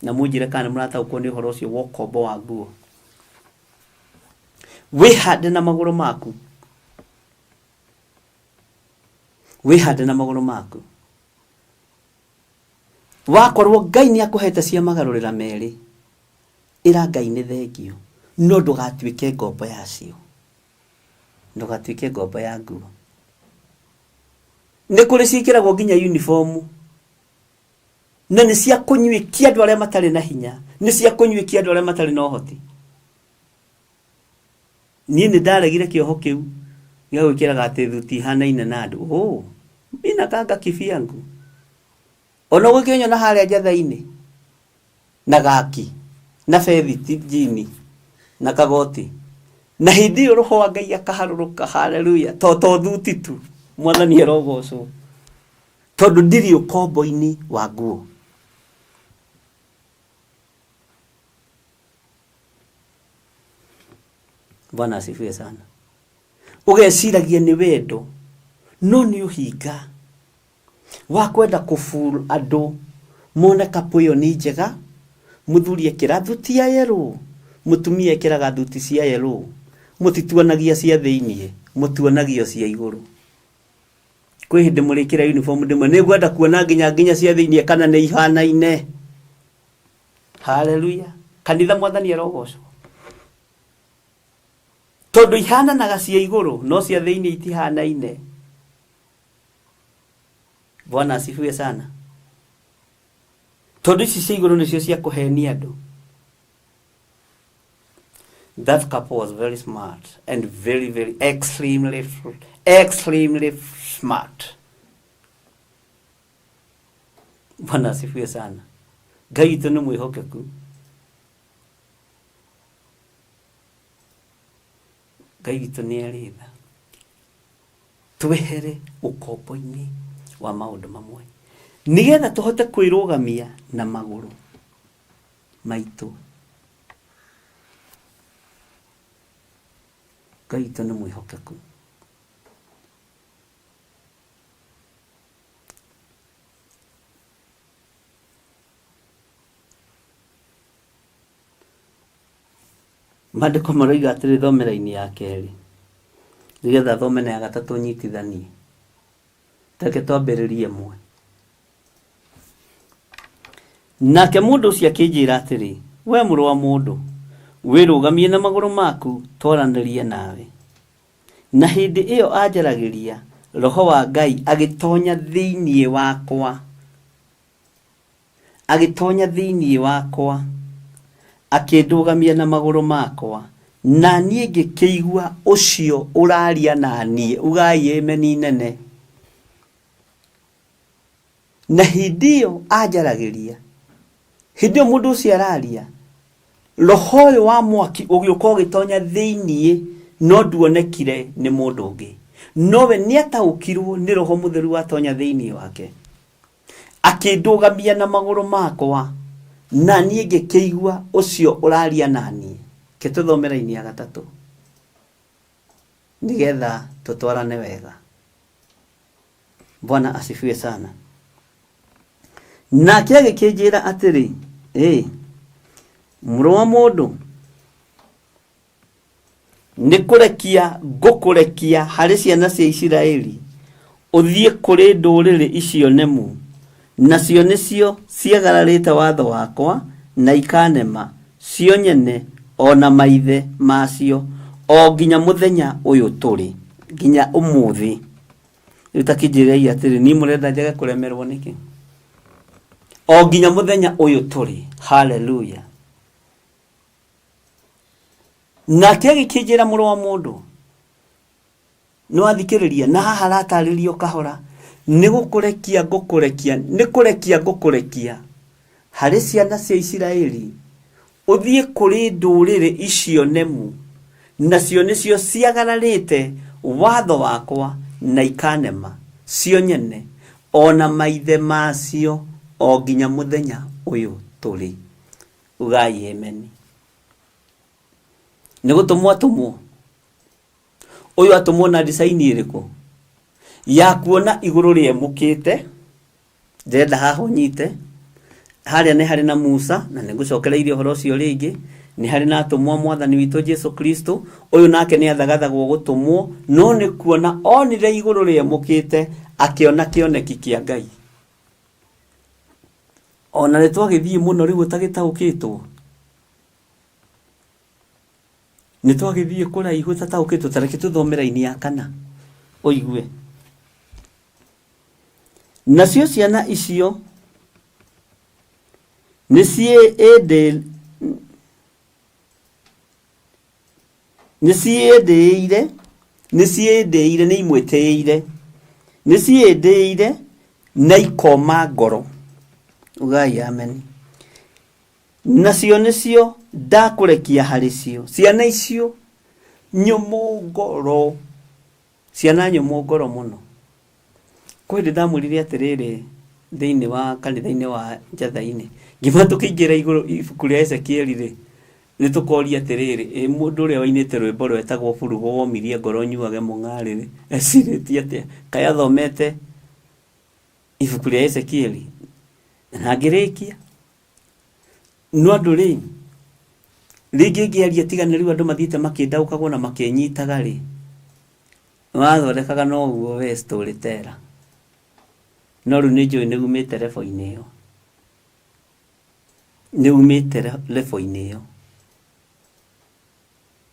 na mũnjĩre kana nĩ mũrataũkwo nĩ ũhoro ũcio wa ũkombo wa nguo. Wĩhande na magũrũ maku, wĩhande na magũrũ maku. Wakorwo Ngai nĩ akũhete cia magarũrĩra merĩ, ĩra Ngai nĩ thengio, no ndũgatuĩke ngombo yacio, ndũgatuĩke ngombo ya nguo. Nĩ kũrĩ ciĩkĩragwo nginya uniform, na nĩ cia kũnyuĩkia andũ arĩa matarĩ na hinya, nĩ cia kũnyuĩkia andũ arĩa matarĩ na ũhoti. Niĩ nĩ ndaregire kĩoho kĩu gĩa gwĩkĩraga atĩ thuti ihanaine na andũ. Oh, mi nakanga kivyangu. Ona gũkĩnyona harĩa njatha-inĩ na gaki na bethiti jini na kagoti, na hĩndĩ ĩyo roho wa Ngai akaharũrũka. Haleluya! To to thuti tu, Mwathani arogocwo, tondũ ndirĩ ũkombo-inĩ wa nguo. Bwana asifiwe sana. Ũgeciragia nĩ wendo, no nĩ ũhinga wa kwenda kũbur andũ mone kapu ĩyo nĩ njega. Mũthuri ekĩra thuti ya yellow, mũtumia ekĩraga thuti cia yellow. Mũtituonagia cia thĩiniĩ, mũtuonagio cia igũrũ. Kwĩ hĩndĩ mũrĩkĩra uniform ndĩmwe nĩ ngwenda kuona nginya nginya cia thĩinĩ kana nĩ ihanaine. Haleluya. Kanitha mwathani arogocwo. Tondũ ihananaga cia igũrũ no cia thĩinĩ itihanaine. Bwana asifiwe sana. Tondũ ici cia igũrũ nĩcio cia kũhenia andũ. That couple was very smart and very, very extremely, extremely smart. Bwana asifiwe sana. Ngai witũ nĩ mwĩhokeku. Ngai witũ nĩ arĩ tha. Twehere ũkombo-inĩ wa maũndũ mamwe nĩgetha tũhote kwĩrũgamia na magũrũ maitũ. Ngai witũ nĩ mwĩhokeku. Maandĩko maroiga atĩrĩ thome raini ya kerĩ nĩgetha thome na ya gatatũ nyitithanie. Reke twambĩrĩrie ĩmwe. Nake mũndũ ũcio akĩnjĩra atĩrĩ, we mũrũ wa mũndũ, wĩrũgamie na magũrũ maku twaranĩrie nawe. Na hĩndĩ ĩyo anjaragĩria, Roho wa Ngai agĩtonya thĩinĩ wakwa, agĩtonya thĩinĩ wakwa, akĩndũgamia na magũrũ makwa, na niĩ ngĩkĩigua ũcio ũraria na niĩ. Ugai ameni nene. Na hĩndĩ ĩyo anjaragĩria, hĩndĩ ĩyo mũndũ ũcio araria, roho ũyũ wa mwaki ũgĩũka ũgĩtonya thĩinĩ, no nduonekire nĩ mũndũ ũngĩ. Nowe nĩataũkirwo nĩ roho mũtheru watonya thĩinĩ wake. Akĩndũgamia na magũrũ makwa, na niĩ ngĩkĩigua ũcio ũraria na niĩ. Reke tũthome raini ya gatatũ nĩgetha tũtwarane wega. Bwana asifiwe sana. Nake agĩkĩnjĩra atĩrĩ, ĩ mũrũ wa mũndũ, nĩ kũrekia ngũkũrekia harĩ ciana cia Isiraeli, ũthiĩ kũrĩ ndũrĩrĩ icio nemu, nacio nĩcio ciagararĩte watho wakwa na ikanema, cio nyene o na maithe macio, o nginya mũthenya ũyũ tũrĩ, nginya ũmũthĩ. Rĩu ta kĩnjĩrei atĩrĩ, niĩ mũrenda njage kũremerwo nĩkĩ? O nginya mũthenya ũyũ tũrĩ. Haleluya. Nake agĩkĩnjĩra, mũrũ wa mũndũ, nĩ wathikĩrĩria na haha aratarĩrio kahora, nĩ gũkũrekia ngũkũrekia, nĩ kũrekia ngũkũrekia harĩ ciana cia Isiraeli, ũthiĩ kũrĩ ndũrĩrĩ icio nemu, nacio nĩcio ciagararĩte watho wakwa na ikanema, cio nyene o na maithe macio, o nginya mũthenya ũyũ tũrĩ. Ugai ameni. Nĩ gũtũmwo atũmwo. Ũyũ atũmwo na design ĩrĩkũ? Ya kuona igũrũ rĩemũkĩte. Ndĩrenda haha ũnyite. Harĩa nĩ harĩ na Musa, na nĩ ngũcokereirie ũhoro ũcio rĩngĩ. Nĩ harĩ na atũmwo a Mwathani witũ Jesu Kristo. Ũyũ nake nĩ athagathagwo gũtũmwo, no nĩ kuona onire igũrũ rĩemũkĩte, akĩona kĩoneki kĩa Ngai. Ona nĩ twagĩthiĩ mũno rĩu ũtagĩtaũkĩtwo. Nĩ twagĩthiĩ kũraihu ũtataũkĩtwo. Ta reke tũthome raini ya kana ũigue. Nacio ciana icio nĩ ciĩndĩ nĩ ciĩndĩire nĩ ciĩndĩire nĩ imwĩtĩĩire nĩ ciĩndĩire na ikoma ngoro. Ugai ameni. Nacio nĩcio ndakũrekia harĩ cio, ciana icio nyũmũ ngoro, ciana nyũmũ ngoro mũno. Kwĩ hĩndĩ ndamwĩrire atĩrĩrĩ thĩinĩ wa kanitha-inĩ wa Njatha-inĩ, ngiuga tũkĩingĩra igũrũ ibuku rĩa Ezekieli rĩ, nĩ tũkoria atĩrĩrĩ, ĩ mũndũ ũrĩa wainĩte rwĩmbo rwetagwo burugo womirie ngoro nyuage mũng'arĩ rĩ, ecirĩtie atĩa? Kaĩ athomete ibuku rĩa Ezekieli? Na ngĩrĩkia. No andũ rĩ, rĩngĩ ngĩaria tiga nĩ rĩu andũ mathiĩte makĩndaũkagwo na makĩnyitaga rĩ, wathondekaga na ũguo we storyteller. No rĩu nĩ njũĩ nĩ umĩte level-inĩ ĩyo. Nĩ umĩte level-inĩ ĩyo.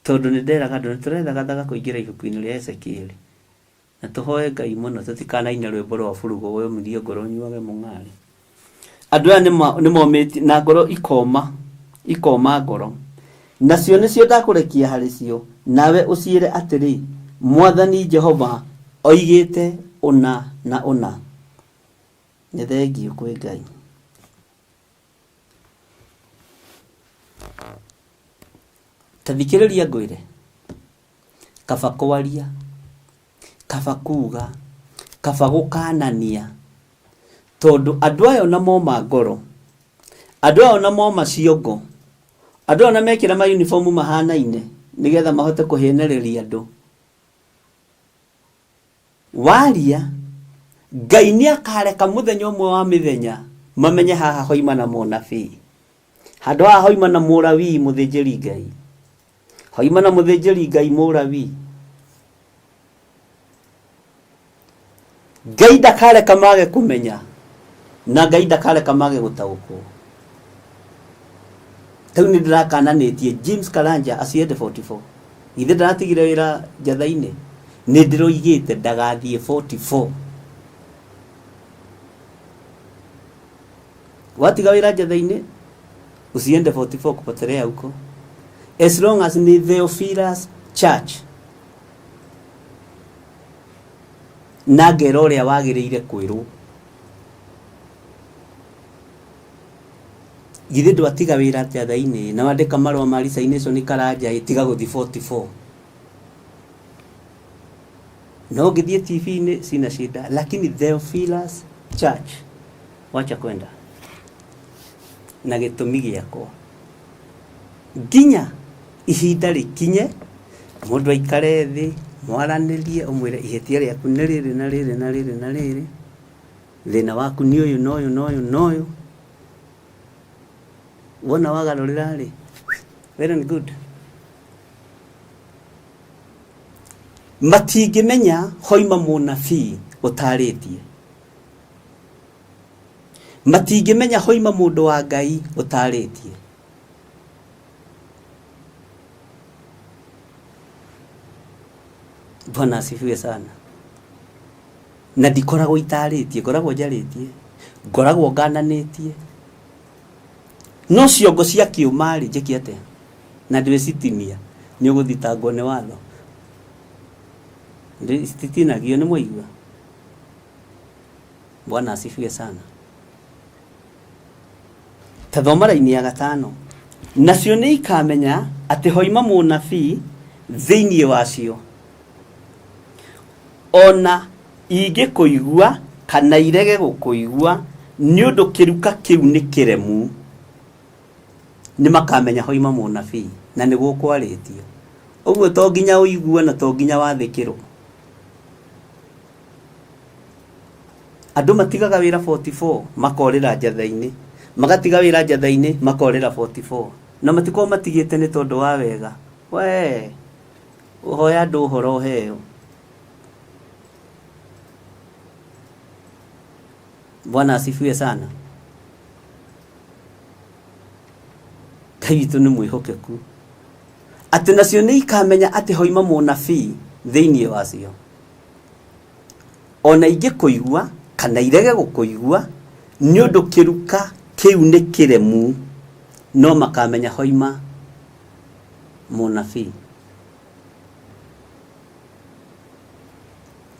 Tondũ nĩ nderaga andũ nĩ tũrethagathaga kũingĩra ibuku-inĩ rĩa Ezekieli. Na tũhoe Ngai mũno tũtikanaine rwĩmbo rwa burugo wũmirie ngoro ũnyuage mũng'arĩ. Andũ aya nĩ momĩtie na ngoro ikoma, ikoma ngoro. Nacio nĩcio ndakũrekia harĩ cio, nawe ũciĩre atĩrĩ, Mwathani Jehova oigĩte ũna na ũna. Nĩ thengiũ kwĩ Ngai. Ta thikĩrĩria ngwĩre, kaba kwaria, kaba kuga, kaba gũkanania, tondũ andũ aya ona moma ngoro, andũ aya ona moma ciongo, andũ aya ona mekĩra ma uniform mahanaine nĩgetha mahote kũhenereria andũ. Waria, Ngai nĩ akareka mũthenya ũmwe wa mĩthenya mamenye haha hoima na mũnabii. Handũ haha hoima na mũrawii mũthĩnjĩri Ngai. Hoima na mũthĩnjĩri Ngai mũrawii. Ngai ndakareka mage kũmenya na Ngai ndakareka mage gũtaũkwo. Rĩu nĩ ndĩrakananĩtie James Karanja aciende 44. Githĩ ndaratigire wĩra njatha-inĩ? Nĩ ndĩroigĩte ndagathiĩ 44. Watiga wĩra njatha-inĩ usiende 44 kupotelea huko. As long as ni Theophilus Church na ngera ũrĩa wagĩrĩire kwĩrwo. Githĩ ndwatiga wĩra njatha-inĩ na wandĩka marũa ma resignation Karanja ĩ tiga gũthiĩ 44. No ũngĩthiĩ TV-inĩ sina shida, lakini Theophilus Church wacha kwenda na gĩtũmi gĩakwa nginya ihinda rĩkinye mũndũ aikare thĩ mwaranĩrie ũmwĩre ihĩtia rĩaku nĩ rĩrĩ na rĩrĩ na rĩrĩ na rĩrĩ thĩna waku nĩ ũyũ na ũyũ na ũyũ na ũyũ wona wagarũrĩra rĩ well and good matingĩmenya hoima mũnabii ũtarĩtie matingĩmenya hoima mũndũ wa Ngai ũtarĩtie Bwana asifiwe sana na ndikoragwo itarĩtie ngoragwo njarĩtie ngoragwo ngananĩtie no ciongo cia kĩũma rĩ njĩke atĩa na ndwĩcitinia nĩ ũgũthitangwo nĩ watho cititinagio nĩ mwaigua Bwana asifiwe sana ta thoma raini ya gatano nacio nĩ ikamenya atĩ hoima mũnabii thĩinĩ wacio ona ingĩkũigua kana irege gũkũigua nĩ ũndũ kĩruka kĩu nĩ kĩremu nĩ makamenya hoima mũnabii na nĩ gũkwarĩtio ũguo to nginya ũigue na to nginya wathĩkĩrwo Andũ matigaga wĩra 44 makorĩra njatha-inĩ, magatiga wĩra njatha-inĩ makorĩra 44 na matikoragwo matigĩte nĩ tondũ wa wega. Wee hoya andũ ũhoro ũheo. Bwana asifiwe sana. Ngai witũ nĩ mwĩhokeku atĩ nacio nĩ ikamenya atĩ hoima mũnabii thĩinĩ wacio. Ona ingĩkũigua kana irege gũkũigua, nĩ ũndũ kĩruka kĩu nĩ kĩremu, no makamenya hoima mũnabii.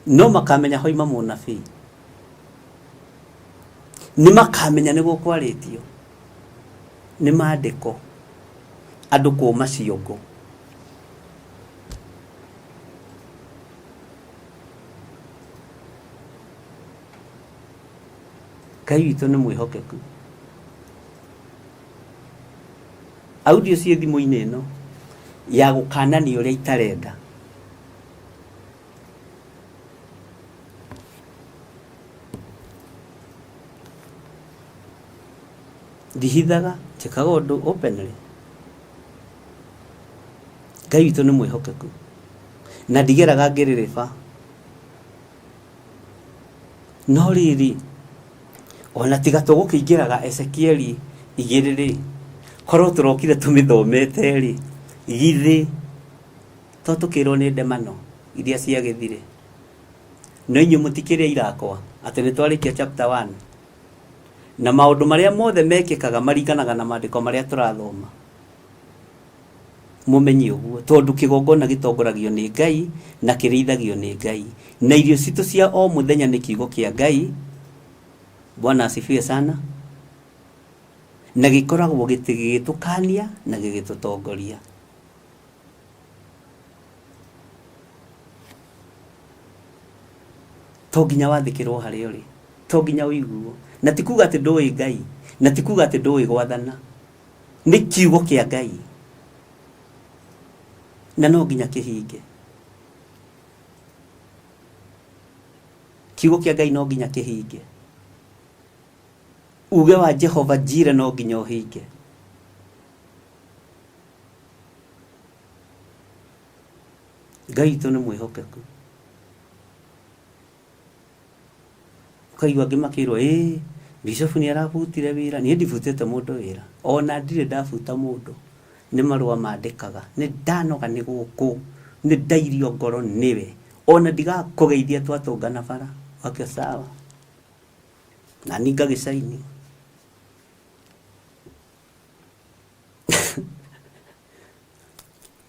No makamenya hoima mũnabii. Nĩ makamenya nĩguo kwarĩtio nĩ maandĩko andũ kũma ciongo. Ngai witũ nĩ mwĩhokeku. Audio ciĩ thimũ-inĩ ĩno ya gũkanania ũrĩa itarenda. Ndihithaga, njĩkaga ũndũ openly. Ngai witũ nĩ mwĩhokeku na ndigeraga ngĩrĩrĩba. No rĩrĩ, Ona tiga tũgũkĩingĩraga Ezekieli 2 rĩ, korwo tũrokire tũmĩthomete rĩ, githĩ to tũkĩrwo nĩ ndemano iria ciagĩthire. No inyuĩ mũtikĩrĩ aira akwa atĩ nĩ twarĩkia chapter 1 na maũndũ marĩa mothe mekĩkaga maringanaga na maandĩko marĩa tũrathoma. Mũmenye ũguo tondũ kĩgongona gĩtongoragio nĩ Ngai na kĩrĩithagio nĩ Ngai, na irio citũ cia o mũthenya nĩ kiugo kĩa Ngai. Bwana asifiwe sana. Na gĩkoragwo gĩgĩtũkania na gĩgĩtũtongoria. To nginya wathĩkĩrwo harĩa ũrĩ, to nginya ũiguo, na ti kuga atĩ ndũĩ Ngai, na ti kuga atĩ ndũĩ gwathana. Nĩ kiugo kĩa Ngai na no nginya kĩhinge. Kiugo kĩa Ngai no nginya kĩhinge. Uge wa Jehova Jire no nginya ũhinge. Ngai witũ nĩ mwĩhokeku. Ũkaigua angĩ makĩrwo ĩĩ bishofu nĩ arabutire wĩra. Niĩ ndibutĩte mũndũ wĩra, ona ndirĩ ndabuta mũndũ. Nĩ marũa mandĩkaga, nĩ ndanoga nĩ gũkũ, nĩ ndairio ngoro nĩwe, ona ndigakũgeithia twatũngana bara. Okay, sawa. Na niĩ ngagĩcaini.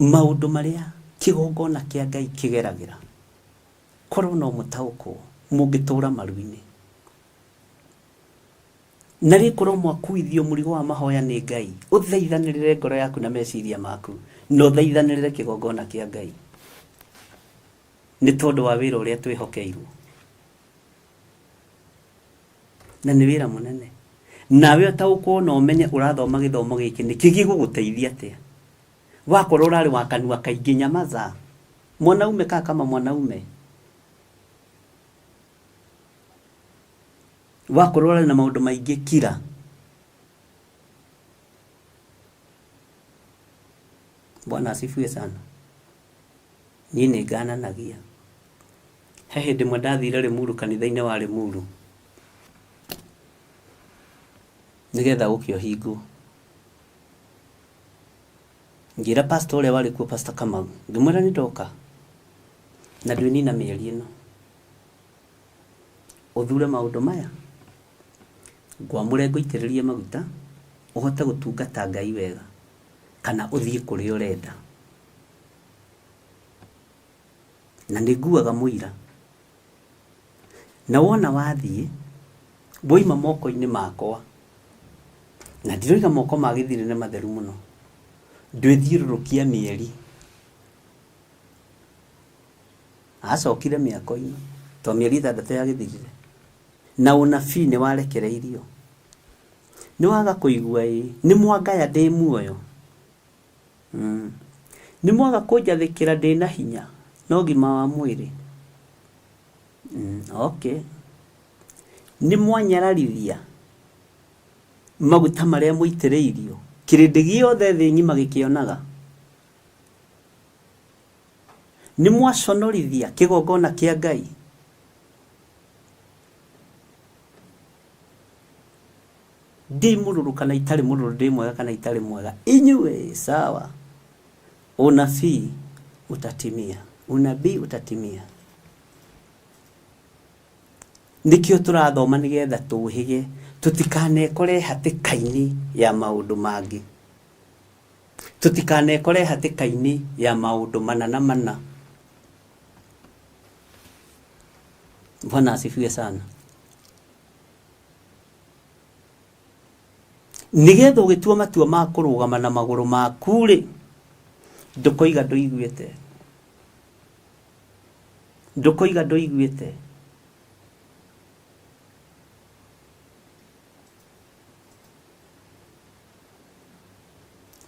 Maũndũ marĩa kĩgongona kĩa Ngai kĩgeragĩra, korwo no mũtaũkwo mũngĩtũra maru-inĩ. Na rĩ korwo mwakuithio mũrigo wa mahoya nĩ Ngai, ũthaithanĩrĩre ngoro yaku na meciria maku, na ũthaithanĩrĩre kĩgongona kĩa Ngai, nĩ tondũ wa wĩra ũrĩa twĩhokeirwo. Na nĩ wĩra mũnene. Nawe ũtaũkwo na ũmenye ũrathoma gĩthomo gĩkĩ nĩkĩ, gĩgũgũteithia atĩa. Wakorwo ũrarĩ wa kanua kaingĩ, nyamaza. Mwanaume kaa kama mwanaume. Wakorwo ũrarĩ na maũndũ maingĩ, kira. Bwana asifiwe sana. Niĩ nĩ ngananagia. He hĩndĩ ĩmwe ndathire Limuru kanitha-inĩ wa Limuru nĩgetha ũke ũhingwo. Ngĩra pastor ũrĩa warĩ kuo, Pastor Kamau, ngĩmwĩra nĩ ndoka na ndwĩnina mĩeri ĩno. Ũthure maũndũ maya, ngwamũre ngũitĩrĩrie maguta, ũhote gũtungata Ngai wega, kana ũthiĩ kũrĩa ũrenda. Na nĩ nguaga mũira. Na wona wathiĩ, woima moko-inĩ makwa, na ndiroiga moko ma gĩthirĩ nĩ matheru mũno, ndwĩthiũrũrũkia mĩeri. Acokire mĩako-inĩ, to mĩeri 6 yagĩthirire. Na ũnabii nĩ warekereirio. Nĩ waga kũigua ĩ, nĩ mwangaya ndĩ muoyo. Nĩ mwaga kũnjathĩkĩra ndĩ na hinya na ũgima wa mwĩrĩ. Okay. Nĩ mwanyararithia maguta marĩa mũitĩrĩirio, kĩrĩndĩ gĩothe thĩ ng'ima gĩkĩonaga. Nĩ mwaconorithia kĩgongona kĩa Ngai. Ndĩ mũrũrũ kana itarĩ mũrũrũ, ndĩ mwega kana itarĩ mwega, inyuĩ sawa. Unabii utatimia, unabii utatimia. Nĩkĩo tũrathoma nĩgetha tũhĩge, tũtikanekore hatĩka-inĩ ya maũndũ mangĩ, tũtikanekore hatĩka-inĩ ya maũndũ mana na mana. Bwana asifiwe sana. Nĩgetha ũgĩtua matua ma kũrũgama na magũrũ maku-rĩ, ndũkoiga ndũiguĩte, ndũkoiga ndũiguĩte.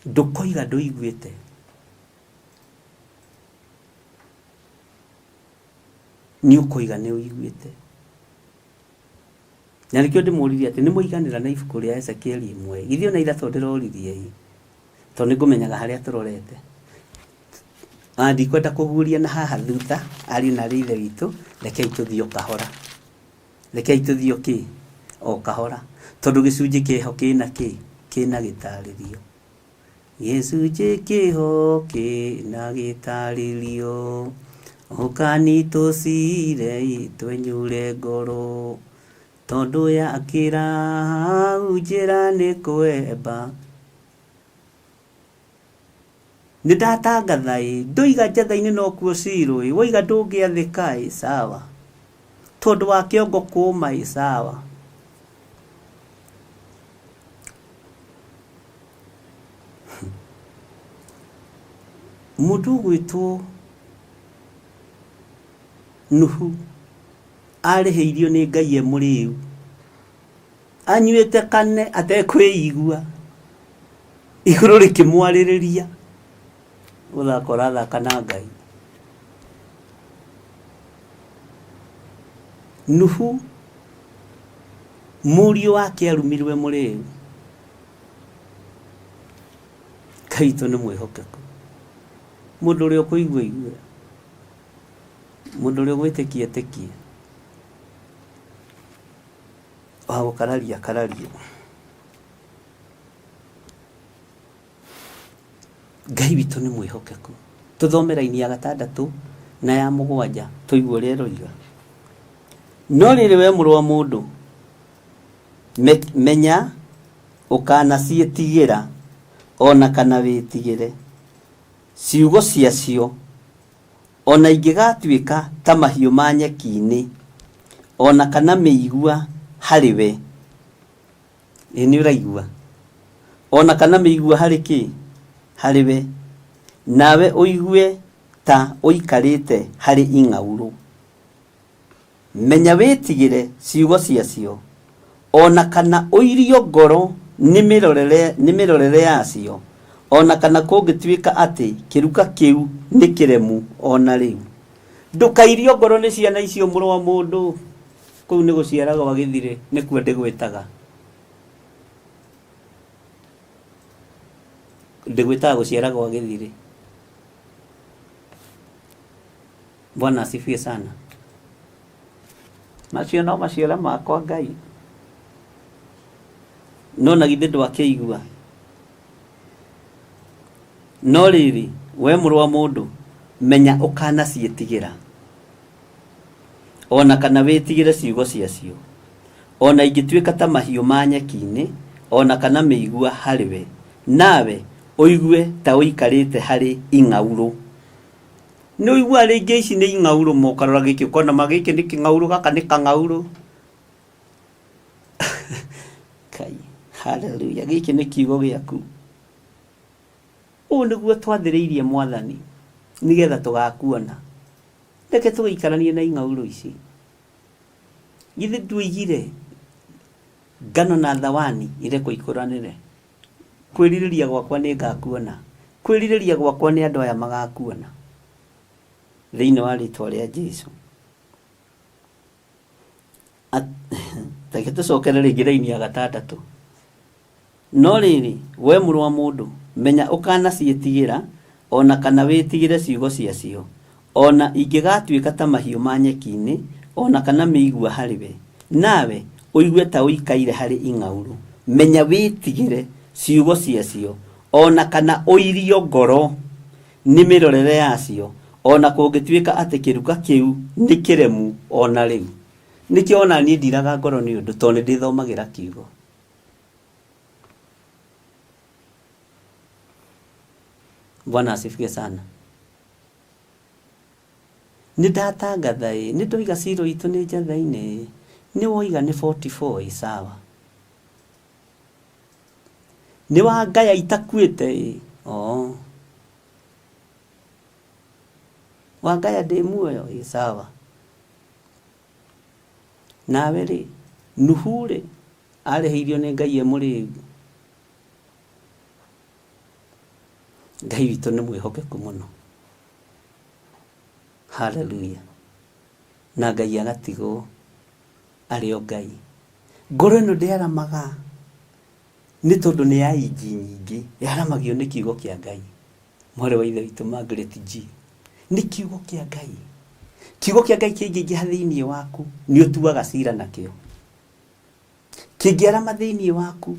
Ndũkoiga ndũiguĩte. Nĩ ũkoiga nĩ ũiguĩte. Na nĩkĩo ndĩmũririe atĩ nĩ mwaiganĩra na ibuku rĩa Ezekieli 1. Githĩ ona ira to ndĩroririe ĩ, tondũ nĩ ngũmenyaga harĩa tũrorete. Na ndikwenda kũguũria na haha thutha, ariũ na arĩ ithe witũ, rekei tũthiĩ o kahora. Rekei tũthiĩ o kĩ? O kahora tondũ gĩcunjĩ kĩho kĩna kĩ kĩna gĩtarĩrio. Gĩcunjĩ kĩho kĩna gĩtarĩrio, ũkani tũcire twenyure ngoro, tondũ yakĩra hau njĩra nĩ kwemba. Nĩ ndatangatha ĩ, ndoiga njatha-inĩ nokuo cirũ ĩ, woiga ndũngĩathĩka ĩ, sawa. Tondũ wa kĩongo kũma ĩ, sawa. Mũndũ ũgwĩtwo Nuhu arĩhĩirio nĩ Ngai e mũrĩu, anyuĩte kane atekwĩigua, igũrũ rĩkĩmwarĩrĩria, gũthaka ũrathaka na Ngai. Nuhu mũriũ wake arumirwe mũrĩu. Ngai witũ nĩ mwĩhokeku. Mũndũ ũrĩa ũkũigua aigue, mũndũ ũrĩa ũgwĩtĩkia etĩkie, wa gũkararia akararie. Ngai witũ nĩ mwĩhokeku. Tũthome raini ya gatandatũ na ya mũgwanja tũigue ũrĩa ĩroiga. No rĩrĩ we mũrũ wa mũndũ, menya ũkanaciĩtigĩra o na kana wĩtigĩre ciugo ciacio, o na ingĩgatuĩka ta mahiũ ma nyeki-inĩ, o na kana mĩigua harĩ we. Ĩ nĩ ũraigua? O na kana mĩigua harĩ kĩ? Harĩ we. Nawe ũigue ta ũikarĩte harĩ ing'aurũ. Menya wĩtigĩre ciugo ciacio, o na kana ũirio ngoro nĩ mĩrorere, nĩ mĩrorere yacio, o na kana kũngĩtuĩka atĩ kĩruka kĩu nĩ kĩremu o na rĩu. Ndũkairio ngoro nĩ ciana icio, mũrũ wa mũndũ. Kũu nĩ gũciara gwa gĩthirĩ, nĩkuo ndĩgwĩtaga. Ndĩgwĩtaga gũciara gwa gĩthirĩ. Bwana asifiwe sana. Macio no maciara makwa Ngai. No na githĩ ndwakĩigua? No rĩrĩ, we mũrũ wa mũndũ, menya ũkanaciĩtigĩra, o na kana wĩtigĩre ciugo ciacio, o na ingĩtuĩka ta mahiũ ma nyeki-inĩ, o na kana mĩigua harĩ we, nawe ũigue ta ũikarĩte harĩ ing'aurũ. Nĩ ũiguaga rĩngĩ ici nĩ ing'aurũ ma ũkarora gĩkĩ ũkona ma gĩkĩ nĩ kĩng'aurũ gaka nĩ kang'aurũ. Kai, haleluya, gĩkĩ nĩ kiugo gĩaku. Ũũ nĩguo twathĩrĩirie Mwathani nĩgetha tũgakuona. Reke tũgĩikaranie na ing'aurũ ici. Githĩ nduoigire ngano na thawani irekwo ikũranĩre? Kwĩrirĩria gwakwa nĩ ngakuona. Kwĩrirĩria gwakwa nĩ andũ aya magakuona. Thĩinĩ wa rĩtwa rĩa Jesu. Reke tũcokere rĩngĩ raini ya gatandatũ. No rĩrĩ, we mũrũ wa mũndũ, menya ũkanaciĩtigĩra, o na kana wĩtigĩre ciugo ciacio, o na ingĩgatuĩka ta mahiũ ma nyeki-inĩ, o na kana mĩigua harĩ we, nawe ũigue ta ũikaire harĩ ing'aurũ, menya wĩtigĩre ciugo ciacio, o na kana ũirio ngoro nĩ mĩrorere yacio, o na kũngĩtuĩka atĩ kĩruka kĩu nĩ kĩremu o na rĩu. Nĩkĩo o na niĩ ndiraga ngoro nĩ ũndũ, tondũ nĩndĩthomagĩra kiugo. Bwana asifiwe sana. Nĩ ndatangatha ĩ, nĩ ndoiga ciro itũ nĩ njatha-inĩ ĩ, nĩ woiga nĩ 44 ĩ sawa. Nĩ wangaya itakuĩte ĩ, oo. Wangaya ndĩ muoyo ĩ sawa. Nawe rĩ, Nuhu rĩ, arĩhĩirio nĩ Ngai e mũrĩu. Ngai witũ nĩ mwĩhokeku mũno. Haleluya. Na Ngai agatigwo arĩ o Ngai. Ngoro ĩno ndĩaramaga nĩ tondũ nĩ ya inji nyingĩ, yaramagio nĩ kiugo kĩa Ngai. Mwarĩ wa ithe witũ Margaret G. Nĩ kiugo kĩa Ngai. Kiugo kĩa Ngai kĩngĩingĩha thĩinĩ waku, nĩ ũtuaga cira nakĩo. Kĩngĩarama thĩinĩ waku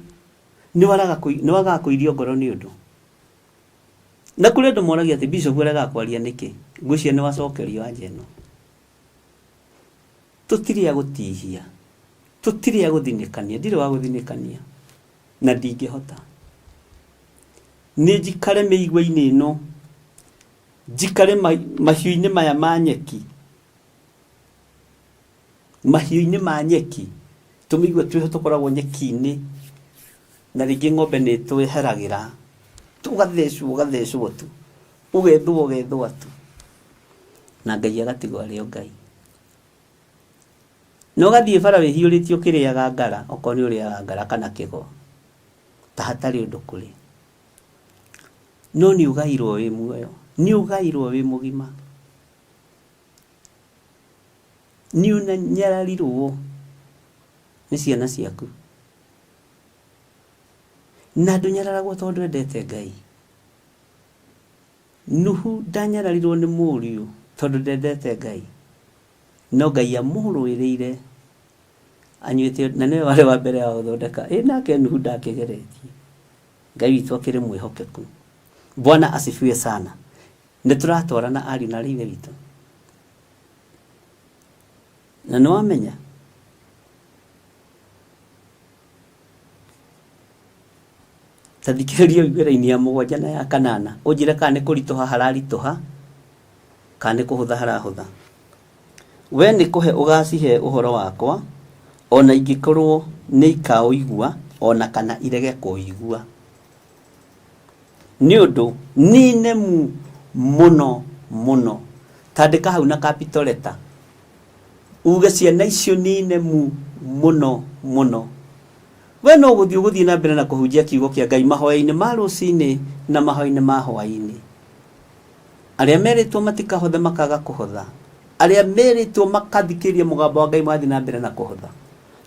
nĩ wagaga kũirio ngoro nĩ ũndũ. Na kũrĩ andũ moragia atĩ bishop aregaga kwaria nĩkĩ? Ngwĩciria nĩ wacokerio anja ĩno. Tũtirĩ a gũtihia, tũtirĩ a gũthinĩkania, ndirĩ wa gũthinĩkania na ndingĩhota. Nĩ njikare mĩigua-inĩ ĩno, njikare mahiũ-inĩ maya ma nyeki, mahiũ-inĩ ma nyeki, tũmĩigua twĩho tũkoragwo nyeki-inĩ, na rĩngĩ ng'ombe nĩ tweheragĩra, ũgathecwo ũgathecwo tu, ũgethwo ũgethwo tu, na Ngai agatigwo arĩ o Ngai. Na ũgathiĩ bara wĩhiũrĩtie ũkĩrĩaga ngara, okorwo nĩ ũrĩaga ngara kana kĩgo, ta hatarĩ ũndũ kũrĩ. No nĩ ũgairwo wĩ muoyo, nĩ ũgairwo wĩ mũgima, nĩ ũnyararirwo nĩ ciana ciaku. Na ndũnyararagwo tondũ ndwendete Ngai. Nuhu ndanyararirwo nĩ mũriũ tondũ ndendete Ngai. No Ngai amũrũĩrĩire anyuĩte, na nĩwe warĩ wa mbere wa gũthondeka. Ĩ nake Nuhu ndakĩgeretie. Ngai witũ akĩrĩ mwĩhokeku. Bwana asifiwe sana. Nĩ tũratwarana ariũ na ithe witũ. Na nĩ wamenya ta thikĩrĩria ũigue raini ya mũgwanja na ya kanana ũnjĩre kana nĩ kũritũha hararitũha kana nĩ kũhũtha harahũtha. We nĩ kũhe ũgacihe ũhoro wakwa ona ingĩkorwo nĩ ikaũigua ona kana irege kũũigua. Nĩ ũndũ nĩ nemu mũno mũno. Tandĩka hau na capital letter uge ciana icio nĩ nemu mũno mũno. We no gũthiĩ ũgũthiĩ na mbere na kũhunjia kiugo kĩa Ngai mahoya-inĩ ma rũcinĩ na mahoya-inĩ ma hwaĩ-inĩ. Arĩa merĩtwo matikahothe makaga kũhotha, arĩa merĩtwo makathikĩrĩria mũgambo wa Ngai magathiĩ na mbere na kũhotha.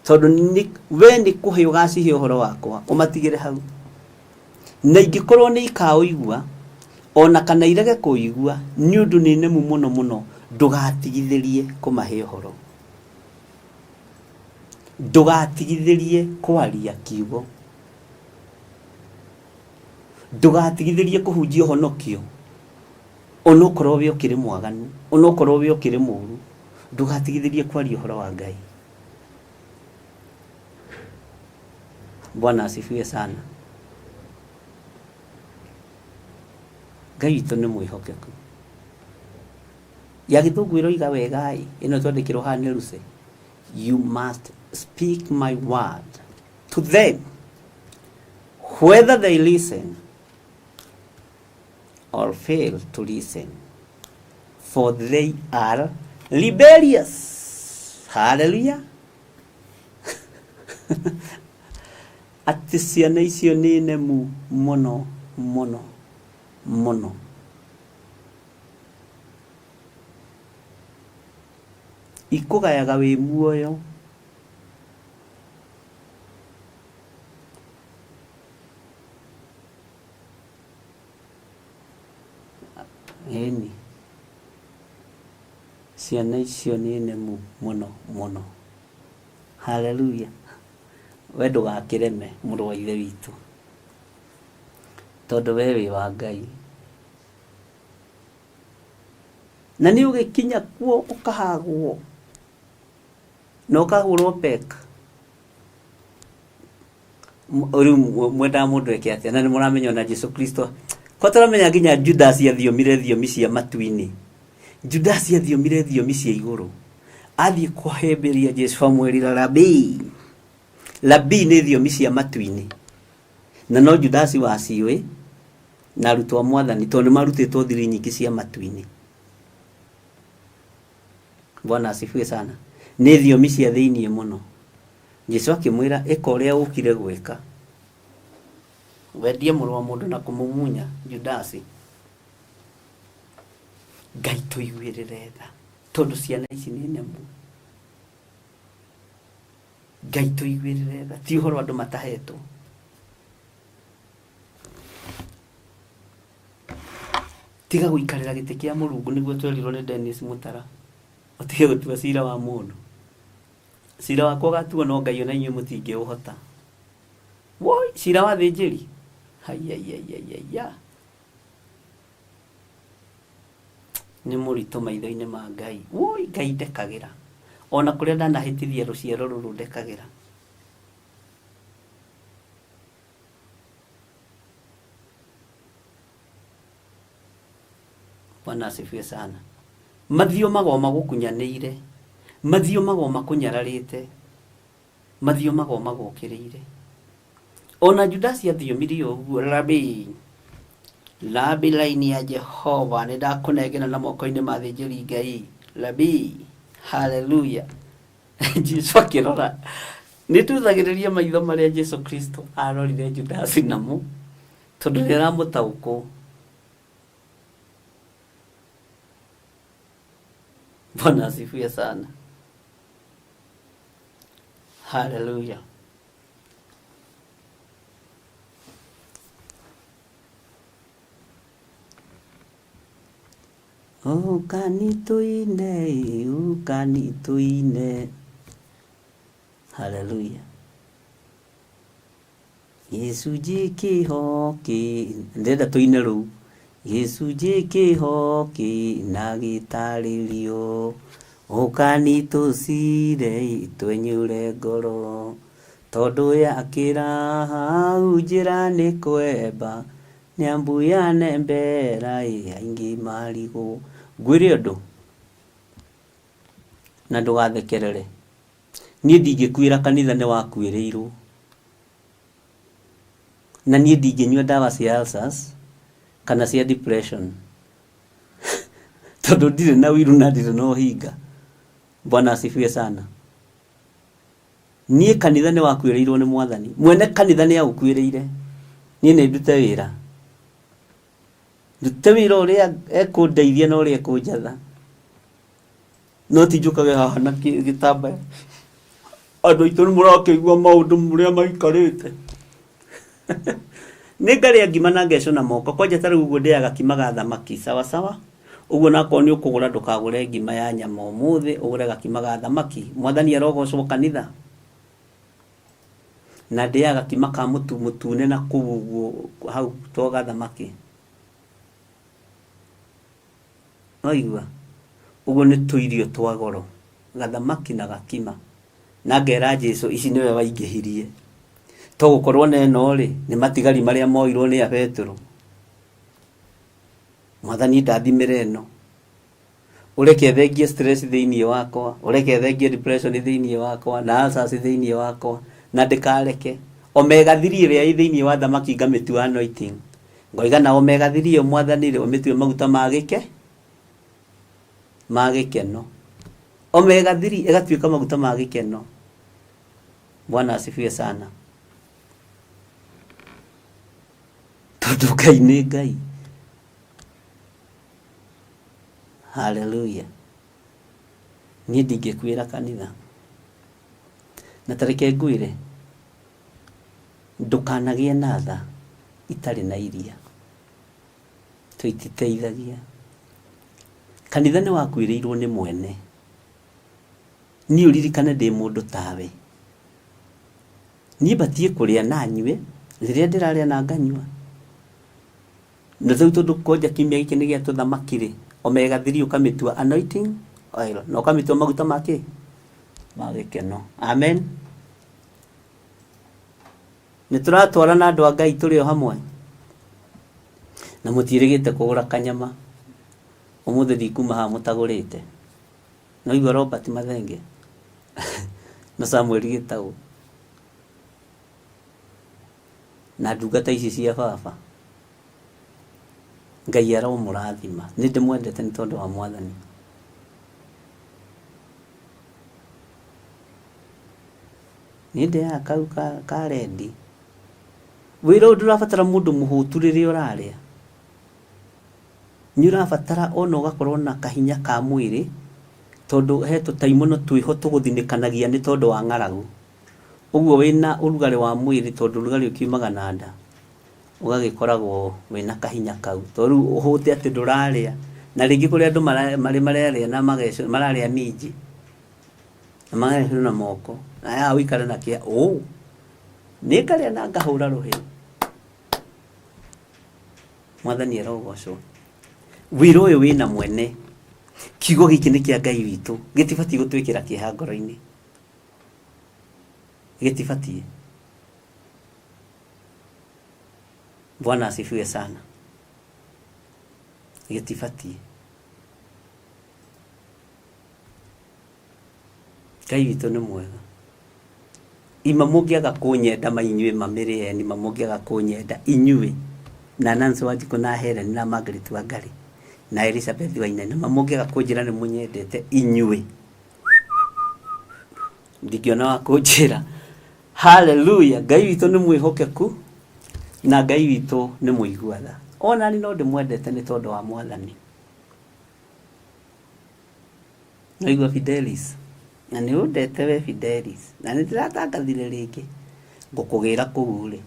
Tondũ we nĩ kũhe ũgacihe ũhoro wakwa ũmatigĩre hau. Na ingĩkorwo nĩ ikaũigua ona kana irege kũũigua, nĩ ũndũ nĩ nemu mũno mũno, ndũgatigithĩrie kũmahe ũhoro. Ndũgatigithĩrie kwaria kiugo. Ndũgatigithĩrie kũhunjia ũhonokio onokorwo we ũkĩrĩ mwaganu, onokorwo we ũkĩrĩ mũru, ndũgatigithĩrie kwaria ũhoro wa Ngai. Bwana asifiwe sana. Ngai witũ nĩ mwĩhokeku. Ya gĩthũngũ ĩroiga wega ĩ, ĩno twandĩkĩrwo haha nĩ Ruse. You must speak my word to them, whether they listen or fail to listen, for they are rebellious. Hallelujah. Atĩ ciana icio nĩ nemu mũno mũno mũno. Ikũgayaga wĩ muoyo. Ĩni, ciana icio nĩ nemu mũno mũno. Haleluya. We ndũgakĩreme mũrũ wa ithe witũ, tondũ we wĩ wa Ngai. Na nĩ ũgĩkinya kuo ũkahagwo na ũkahũrwo pek. Rĩu mwendaga mũndũ eke atĩa? Na nĩ mũramenya ona Jesu Kristo kwa tũramenya nginya Judas athiomire thiomi cia matu-inĩ. Judas athiomire thiomi cia igũrũ. Athiĩ kũhĩmbĩria Jesu amwĩrire Rabii. Rabii nĩ thiomi cia matu-inĩ. Na no Judas waciũĩ na arutwo a mwathani tondũ nĩ marutĩtwo thiri nyingĩ cia matu-inĩ. Bwana asifiwe sana. Nĩ thiomi cia thĩiniĩ mũno. Jesu akĩmwĩra ĩka ũrĩa ũkire gwĩka. Wendie mũrũ wa mũndũ na kũmumunya Judasi. Ngai tũiguĩrĩre tha tondũ ciana ici nĩ nemu. Ngai tũiguĩrĩre tha, ti ũhoro andũ matahetwo. Tiga gũikarĩra gĩtĩ kĩa Mũrungu nĩguo twerirwo nĩ Dennis Mutara. Ũtige gũtua cira wa mũndũ. Cira wakwa ũgatuo no Ngai ona inyuĩ mũtingĩũhota. Woi, cira wa athĩnjĩri. Haiyaiyaiya. Nĩ mũritũ maitho-inĩ ma Ngai. Woi, Ngai ndekagĩra. Ona kũrĩa ndanahĩtithia rũciaro rũrũ ndekagĩra. Bwana asifiwe sana. Mathiomaga o magũkunyanĩire, mathiomaga o makũnyararĩte, mathiomaga o magũkĩrĩire. Ona Judasi athiomire ũguo, Rabi, Rabi, laini ya Jehova nĩ ndakũnengera na moko-inĩ ma athĩnjĩri Ngai. Rabi, haleluya. Jesu akĩrora nĩ tuthagĩrĩria maitho marĩa Jesu Kristo arorire Judasi namo tondũ nĩ aramũtaũkwo. Bwana asifiwe sana. Haleluya. Ũkani tũine, ũkani tũine. Haleluya. Gĩcunjĩ kĩho kĩ ndĩrenda tũine rũu. Gĩcunjĩ kĩho kĩ na gĩtarĩrio. Ũkani tũcire twenyũre ngoro. Tondũ yakĩra hau njĩra nĩ kwemba. Nĩambuya nembera ĩ aingĩ marigwo. Ngwĩre ũndũ na ndũgathekerere. Niĩ ndingĩkuĩra kanitha nĩ wakuĩrĩirwo. Na niĩ ndingĩnyua ndawa cia ulcers kana cia depression tondũ ndirĩ na ũiru na ndirĩ na ũhinga. Bwana asifiwe sana. Niĩ kanitha nĩ wakuĩrĩirwo nĩ mwathani. Mwene kanitha nĩ aũkuĩrĩire. Niĩ nĩ ndute wĩra. Ndute wĩra ũrĩa ekũndeithia na ũrĩa ekũnjatha. No ti njũkage haha na gĩtambaya. Andũ aitũ nĩ mũrakĩigua maũndũ ũrĩa maikarĩte. Nĩ ngarĩa ngima na ngecũna moko. Kwanja ta rĩu ũguo ndĩaga kima ga thamaki sawa sawa. Ũguo nakorwo nĩ ũkũgũra ndũkagũre ngima ya nyama ũmũthĩ, ũgũre gakima ga thamaki. Mwathani arogocwo kanitha. Na ndĩaga gakima ka mũtu mũtune na kũu ũguo hau to ga thamaki. Waigua? Ũguo nĩ tũirio twa goro, gathamaki na gakima. Na ngera Jesu ici nĩwe waingĩhirie. To gũkorwo na ĩno rĩ, nĩ matigari marĩa moirwo nĩ a Petero. Mwathani ndathimĩra ĩno. Ũreke thengie stress thĩinĩ wakwa, ũreke thengie depression thĩinĩ wakwa, na ulcers thĩinĩ wakwa, na ndĩkareke. Omega 3 ĩrĩa ĩ thĩinĩ wa thamaki ngamĩtua anointing. Ngoiga na omega 3 ĩyo mwathani rĩ, ũmĩtue maguta ma gĩke, ma gĩkeno. Omega 3 ĩgatuĩka maguta ma gĩkeno. Bwana asifiwe sana. Tondũ Ngai nĩ Ngai. Haleluya. Niĩ ndingĩkuĩra kanitha. Na ta reke ngwĩre, ndũkanagĩe na tha itarĩ na iria. To ititeithagia. Kanitha nĩ wakuĩrĩirwo nĩ mwene. Niĩ ũririkane ndĩ mũndũ tawe. Niĩ batiĩ kũrĩa na nyue, rĩrĩa ndĩrarĩa na nganyua. Na rĩu tondũ kwanja kiumia gĩkĩ nĩ gĩa tũthamaki rĩ, omega 3 ũkamĩtua anointing oil na ũkamĩtua maguta ma kĩ? Ma gĩkeno. Amen. Nĩ tũratwarana andũ a Ngai tũrĩ o hamwe? Na mũtiĩrĩgĩte kũgũra kanyama. Ũmũthĩ ndikuma haha mũtagũrĩte. Nĩwaigua Robert Mathenge na Samuel Gĩtaũ na ndungata ici cia baba. Ngai aromũrathima. Nĩ ndĩmwendete nĩ tondũ wa Mwathani. Niĩ ndĩaga kau ka, ka rendi. Wĩra ũyũ ndũrabatara mũndũ mũhũtu rĩrĩa ũrarĩa. Nĩ ũrabatara ona ũgakorwo na kahinya ka mwĩrĩ, tondũ he tũtaimono twĩho tũgũthinĩkanagia nĩ tondũ wa ng'aragu. Ũguo wĩna ũrugarĩ wa mwĩrĩ tondũ ũrugarĩ ũkiumaga na nda, ũgagĩkoragwo wĩna kahinya kau. To rĩu ũhũte atĩ ndũrarĩa, na rĩngĩ kũrĩ andũ marĩ mararĩa na mararĩa minji. Na mareherwo na moko. Na ya ũikare na kĩa ũ. Nĩ ngarĩa na ngahũra rũhĩ. Mwathani arogocwo. Wĩra ũyũ wĩna mwene. Kiugo gĩkĩ nĩ kĩa Ngai witũ. Gĩtibatiĩ gũtwĩkĩra kĩeha ngoro-inĩ. Gĩtibatiĩ. Bwana asifiwe sana. Gĩtibatiĩ. Ngai witũ nĩ mwega. Ima mũngĩaga kũnyenda ma inyuĩ mamĩrĩ eni ma mũngĩaga kũnyenda inyuĩ na Nancy Wanjikũ na Helen na Margaret Wangari na Elizabeth Wainaina ma mũngĩaga kũnjĩra nĩ mũnyendete inyuĩ ndingĩona wa kũnjĩra. Haleluya! Ngai witũ nĩ mwĩhokeku na Ngai witũ nĩ mũigua tha. Ona niĩ no ndĩmwendete nĩ tondũ wa Mwathani. Waigua Fidelis? Na nĩ ũndete we Fidelis. Na nĩ ndĩratangathire rĩngĩ. Ngũkũgĩra kũu rĩ.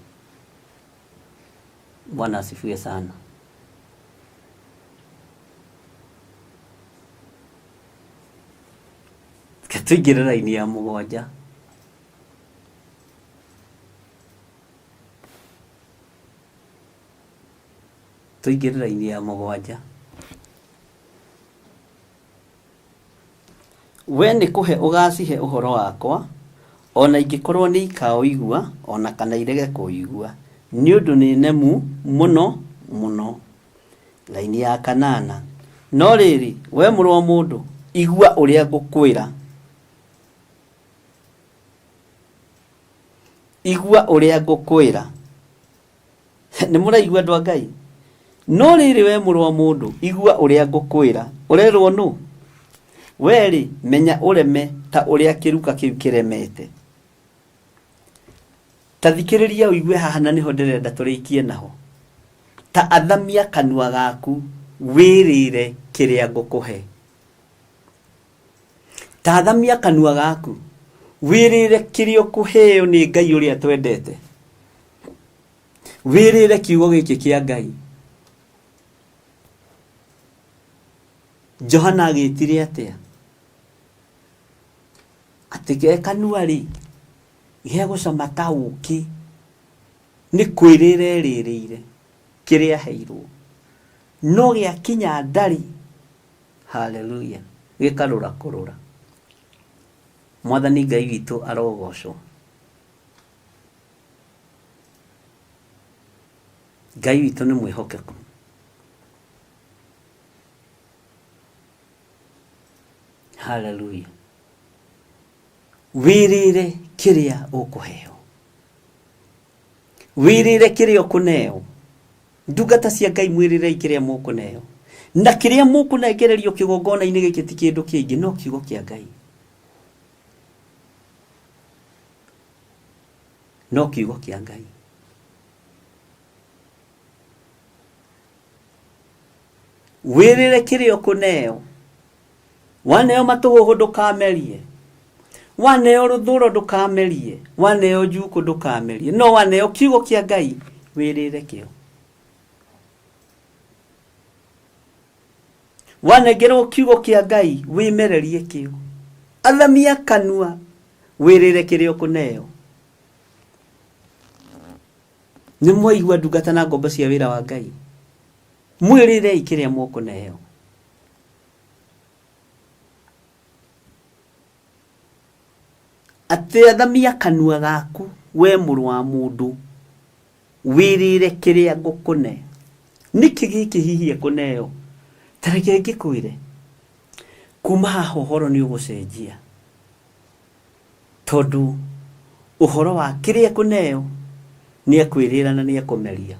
Bwana asifiwe sana. Reke tũingĩre raini ya mũgwanja. Tũingĩre raini ya mũgwanja. We nĩ kũhe ũgacihe ũhoro wakwa, o na ingĩkorũo nĩikaũigua, o na kana irege kũũigua, nĩ ũndũ nĩ nemu mũno mũno. Raini ya kanana. No rĩrĩ, wee mũrũ wa mũndũ, igua ũrĩa ngũkwĩra. Igua ũrĩa ngũkwĩra. Nĩ mũraigua andũ a Ngai? No rĩrĩ we mũrũ wa mũndũ, igua ũrĩa ngũkwĩra. Ũrerwo nũ? We-rĩ, menya ũreme ta ũrĩa kĩruka kĩu kĩremete. Ta thikĩrĩria ũigue haha na nĩho ndĩrenda tũrĩkie naho. Ta athamia kanua gaku wĩrĩre kĩrĩa ngũkũhe. Ta athamia kanua gaku wĩrĩre kĩrĩa ũkũheo nĩ Ngai ũrĩa twendete. Wĩrĩre kiugo gĩkĩ kĩa Ngai. Johana agĩtire atĩa? Atĩ ge kanua rĩ, gegũcama ta ũkĩ, nĩ kwĩrĩra erĩrĩire kĩrĩa aheirwo. No gĩakinya ndarĩ, haleluya, gĩkarũra kũrũra. Mwathani Ngai witũ arogocwo. Ngai witũ nĩ mwĩhokeku. Haleluya. Wĩrĩre kĩrĩa ũkũheo. Wĩrĩre kĩrĩa ũkũneo. Ndungata cia Ngai mwĩrĩrei kĩrĩa mũkũneo. Na kĩrĩa mũkũnengererio kĩgongona-inĩ gĩkĩ ti kĩndũ kĩngĩ no kiugo kĩa Ngai. No kiugo kĩa Ngai. Wĩrĩre kĩrĩa ũkũneo. Waneo matũhũhũ ndũkamerie. Waneo rũthũro ndũkamerie. Waneo njukũ ndũkamerie. No waneo kiugo kĩa Ngai wĩrĩre kĩo. Wanengerwo kiugo kĩa Ngai wĩmererie kĩo. Athamia kanua wĩrĩre kĩrĩa ũkũneo. Nĩ mwaigua ndungata na ngombo cia wĩra wa Ngai? Mwĩrĩrei kĩrĩa mũkũneo. Atĩ athamia kanua gaku we mũrũ wa mũndũ wĩrĩre kĩrĩa ngũkũne. Nĩkĩ gĩkĩ hihi ekũneo? Ta reke ngĩkwĩre, kuma haha ũhoro nĩ ũgũcenjia. Tondũ ũhoro wa kĩrĩa ekũneo nĩ ekwĩrĩra na nĩ ekũmeria.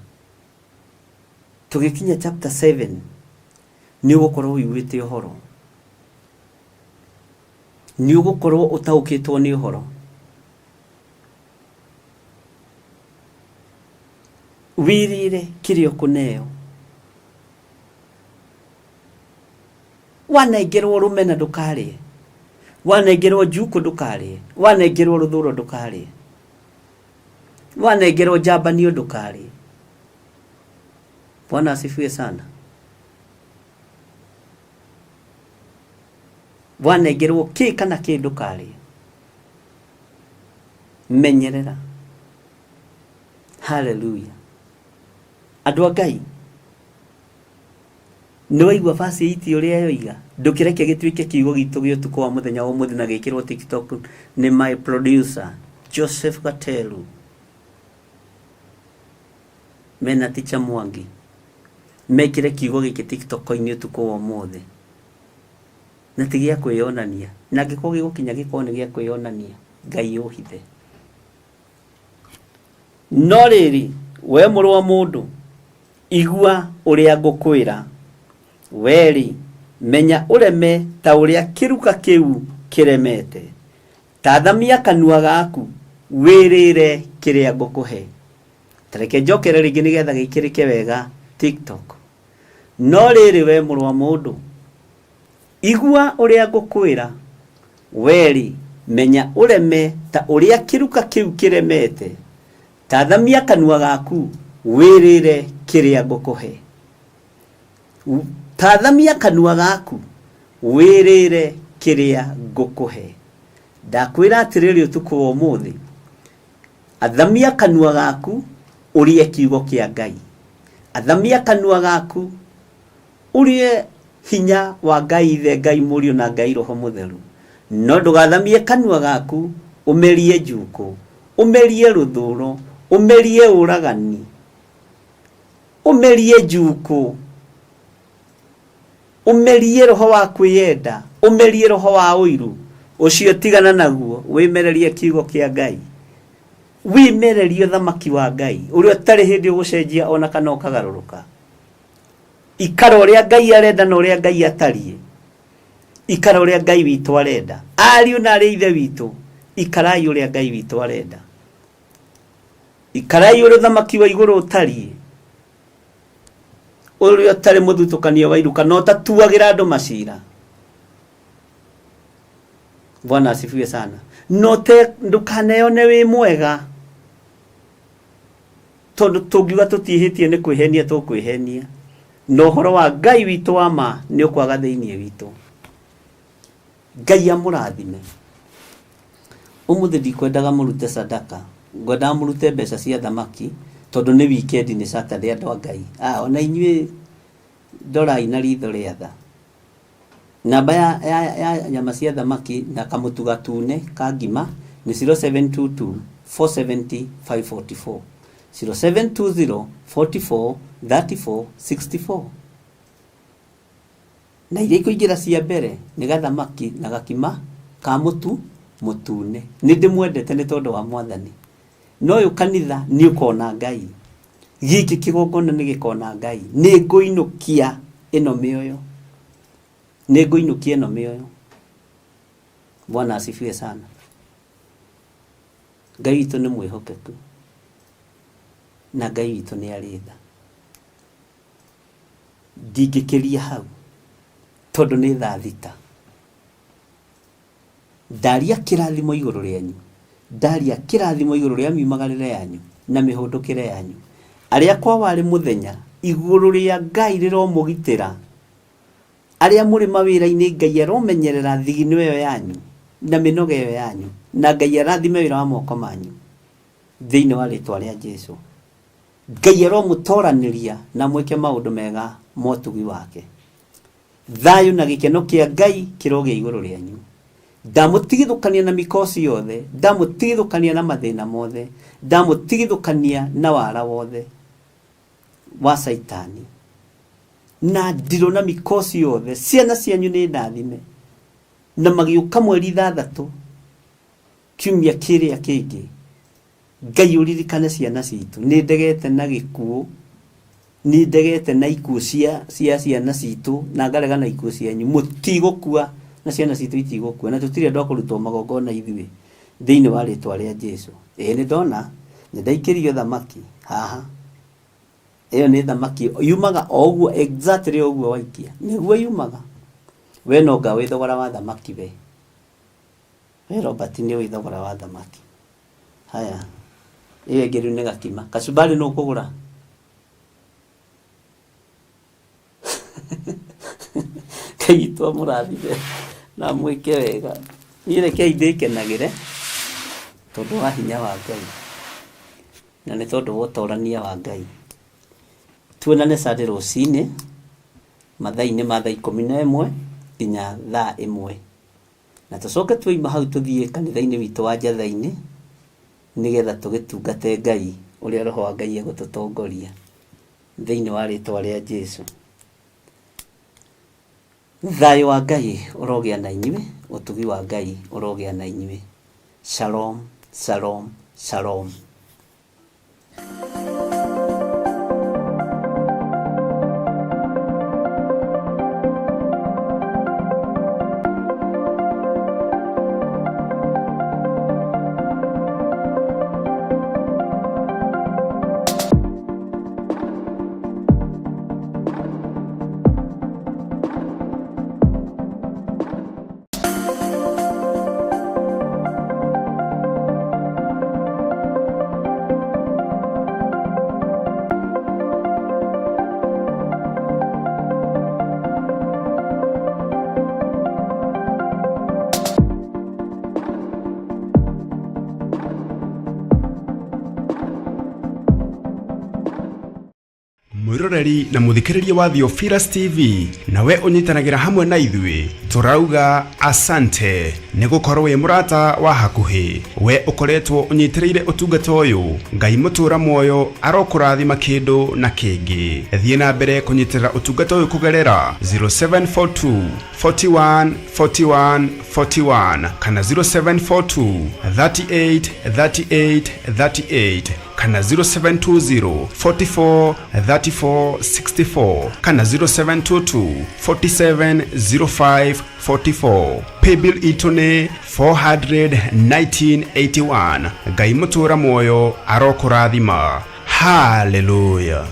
Tũgĩkinya chapter 7 nĩ ũgũkorwo ũiguĩte ũhoro. Nĩ ũgũkorwo ũtaũkĩtwo nĩ ũhoro. Wĩrĩre kĩrĩa ũkũneo. Wanengerwo rũmena ndũkarĩe. Wanengerwo njukũ ndũkarĩe. Wanengerwo rũthũro ndũkarĩe. Wanengerwo njambanio ndũkarĩe. Bwana asifiwe sana. Wanengerwo kĩ kana kĩ ndũkarĩe. Menyerera. Haleluya. Andũ a Ngai, nĩ waigua verse 8 ũrĩa yoiga? Ndũkĩreke gĩtuĩke kiugo gitũ gĩa ũtukũ wa mũthenya wa ũmũthĩ na gĩkĩrwo TikTok nĩ my producer Joseph Gateru mena Teacher Mwangi mekĩre kiugo gĩkĩ TikTok-inĩ ũtukũ wa ũmũthĩ, na ti gĩa kwĩyonania, na angĩkorwo gĩgũkinya gĩkorwo nĩ gĩa kwĩyonania, Ngai ũhithe. No rĩrĩ, we mũrũ wa mũndũ, igua ũrĩa ngũkwĩra. Wee-rĩ, menya ũreme ta ũrĩa kĩruka kĩu kĩremete. Tathamia kanua gaku, wĩrĩre kĩrĩa ngũkũhe. Ta reke njokere rĩngĩ nĩgetha gĩkĩrĩke wega TikTok. No rĩrĩ, we mũrũ wa mũndũ, igua ũrĩa ngũkwĩra. Wee-rĩ, menya ũreme ta ũrĩa kĩruka kĩu kĩremete. Tathamia kanua gaku, wĩrĩre kĩrĩa ngũkũhe. Tathamia kanua gaku, wĩrĩre kĩrĩa ngũkũhe. Ndakwĩra atĩrĩrĩ ũtukũ wa ũmũthĩ, athamia kanua gaku, ũrĩe kiugo kĩa Ngai. Athamia kanua gaku, ũrĩe hinya wa Ngai Ithe, Ngai Mũriũ na Ngai Roho Mũtheru. No ndũgathamie kanua gaku ũmerie njukũ, ũmerie rũthũro, ũmerie ũragani, ũmerie njukũ, ũmerie roho wa kwĩyenda, ũmerie roho wa ũiru. Ũcio tigana naguo, wĩmererie kiugo kĩa Ngai, wĩmererie ũthamaki wa Ngai ũrĩa ũtarĩ hĩndĩ ũgũcenjia ona kana ũkagarũrũka. Ikara ũrĩa Ngai arenda na ũrĩa Ngai atariĩ. Ikara ũrĩa Ngai witũ arenda. Ariũ na arĩ ithe witũ, ikarai ũrĩa Ngai witũ arenda. Ikarai ũrĩa ũthamaki wa igũrũ ũtariĩ, ũrĩa ũtarĩ mũthutũkanio wa iruka na ũtatuagĩra andũ macira. Bwana asifiwe sana. No te ndũkaneyone wĩ mwega, tondũ tũngiuga tũtiĩhĩtie nĩ kwĩhenia tũkwĩhenia, na ũhoro wa Ngai witũ wa ma nĩ ũkwaga thĩinĩ witũ. Ngai amũrathime. Ũmũthĩ ndikwendaga mũrute sadaka, ngwendaga mũrute mbeca cia thamaki, tondũ nĩ weekend, nĩ Saturday, andũ a Ngai. Ona inyuĩ ndorai na ritho rĩa tha. Namba ya, ya, ya nyama cia thamaki na kamũtu gatune ka ngima nĩ 0722 470 544, 0720 44 34 64. Na iria ikũingĩra cia mbere nĩ gathamaki na gakima ka mũtu mũtune. Nĩ ndĩmwendete nĩ tondũ wa Mwathani. Na ũyũ kanitha nĩ ũkona Ngai. Gĩkĩ kĩgongona nĩ gĩkona Ngai. Nĩ ngũinũkia ĩno mĩoyo. Nĩ ngũinũkia ĩno mĩoyo. Bwana asifiwe sana. Ngai witũ nĩ mwĩhokeku. Na Ngai witũ nĩ arĩ tha. Ndingĩkĩria hau tondũ nĩ thaa 6. Ndaria kĩrathimo igũrũ rĩanyu, ndaria kĩrathimo igũrũ rĩa miumagarĩre yanyu na mĩhũndũkĩre yanyu. Arĩa kwa warĩ mũthenya igũrũ rĩa Ngai rĩromũgitĩra. Arĩa mũrĩ mawĩra-inĩ Ngai aromenyerera thigino ĩyo yanyu na mĩnoga ĩyo yanyu, na Ngai arathime wĩra wa moko manyu thĩinĩ wa rĩtwa rĩa Jesu. Ngai aromũtoranĩria na mwĩke maũndũ mega motugi wake. Thayũ na gĩkeno kĩa Ngai kĩrogĩa igũrũ rĩanyu. Ndamũtigithũkania na mikosi yothe, ndamũtigithũkania na mathĩna mothe, ndamũtigithũkania na wara wothe wa Saitani na ndirũ na mikosi yothe. Ciana cianyu nĩ ndathime, na magĩũka mweri 6 kiumia kĩrĩa kĩngĩ. Ngai ũririkane ciana citũ. Nĩ ndegete na gĩkuũ, nĩ ndegete na ikuũ cia ciana citũ, na ngarega na ikuũ cianyu. Mũtigũkua na ciana citũ itigũkua, na tũtirĩ andũ a kũrutwo magongona ithuĩ thĩinĩ wa rĩtwa rĩa Jesu. Ĩĩ nĩ ndona, nĩ ndaikĩrio thamaki haha. Ĩyo nĩ thamaki yumaga o ũguo, exactly o ũguo waikia nĩguo yumaga. We no nga wĩ thogora wa thamaki we. We Robert nĩ wĩ thogora wa thamaki. Haya, ĩyo ĩngĩ rĩu nĩ gakima. Kachumbari nũ ũkũgũra? Ngai witũ amũrathime na amwĩke wega. Niĩ rekei ndĩkenagĩre. Tondũ wa hinya wa Ngai na nĩ tondũ wa ũtorania wa Ngai. Tuonane Sunday rũcinĩ mathaa-inĩ ma thaa 11 nginya thaa 1, na tũcoke tuoima hau tũthiĩ kanitha-inĩ witũ wa Njatha-inĩ nĩgetha tũgĩtungate Ngai ũrĩa Roho wa Ngai egũtũtongoria thĩinĩ wa rĩtwa rĩa Jesu. Thayũ wa Ngai ũrogĩa na inyuĩ, ũtugi wa Ngai ũrogĩa na inyuĩ. Shalom, shalom, shalom. Mwiroreri na muthikiriria wa Theophilus TV, nawe unyitanagĩra hamwe na ithuĩ, tũrauga asante nĩ gũkorwo wĩ mũrata wa hakuhĩ. We ũkoretwo ũnyitĩrĩire ũtungata ũyũ, Ngai mũtũra muoyo arokũrathima kĩndũ na kĩngĩ. Thiĩ na mbere kũnyitĩrĩra ũtungata ũyũ kũgerera 0742 41 41 41 kana 0742 38 38 38 kana 0720 44 34 64 kana 0722 47 05 44. Paybill itũ nĩ 41981. Ngai mũtũra muoyo arokũrathima. Haleluya.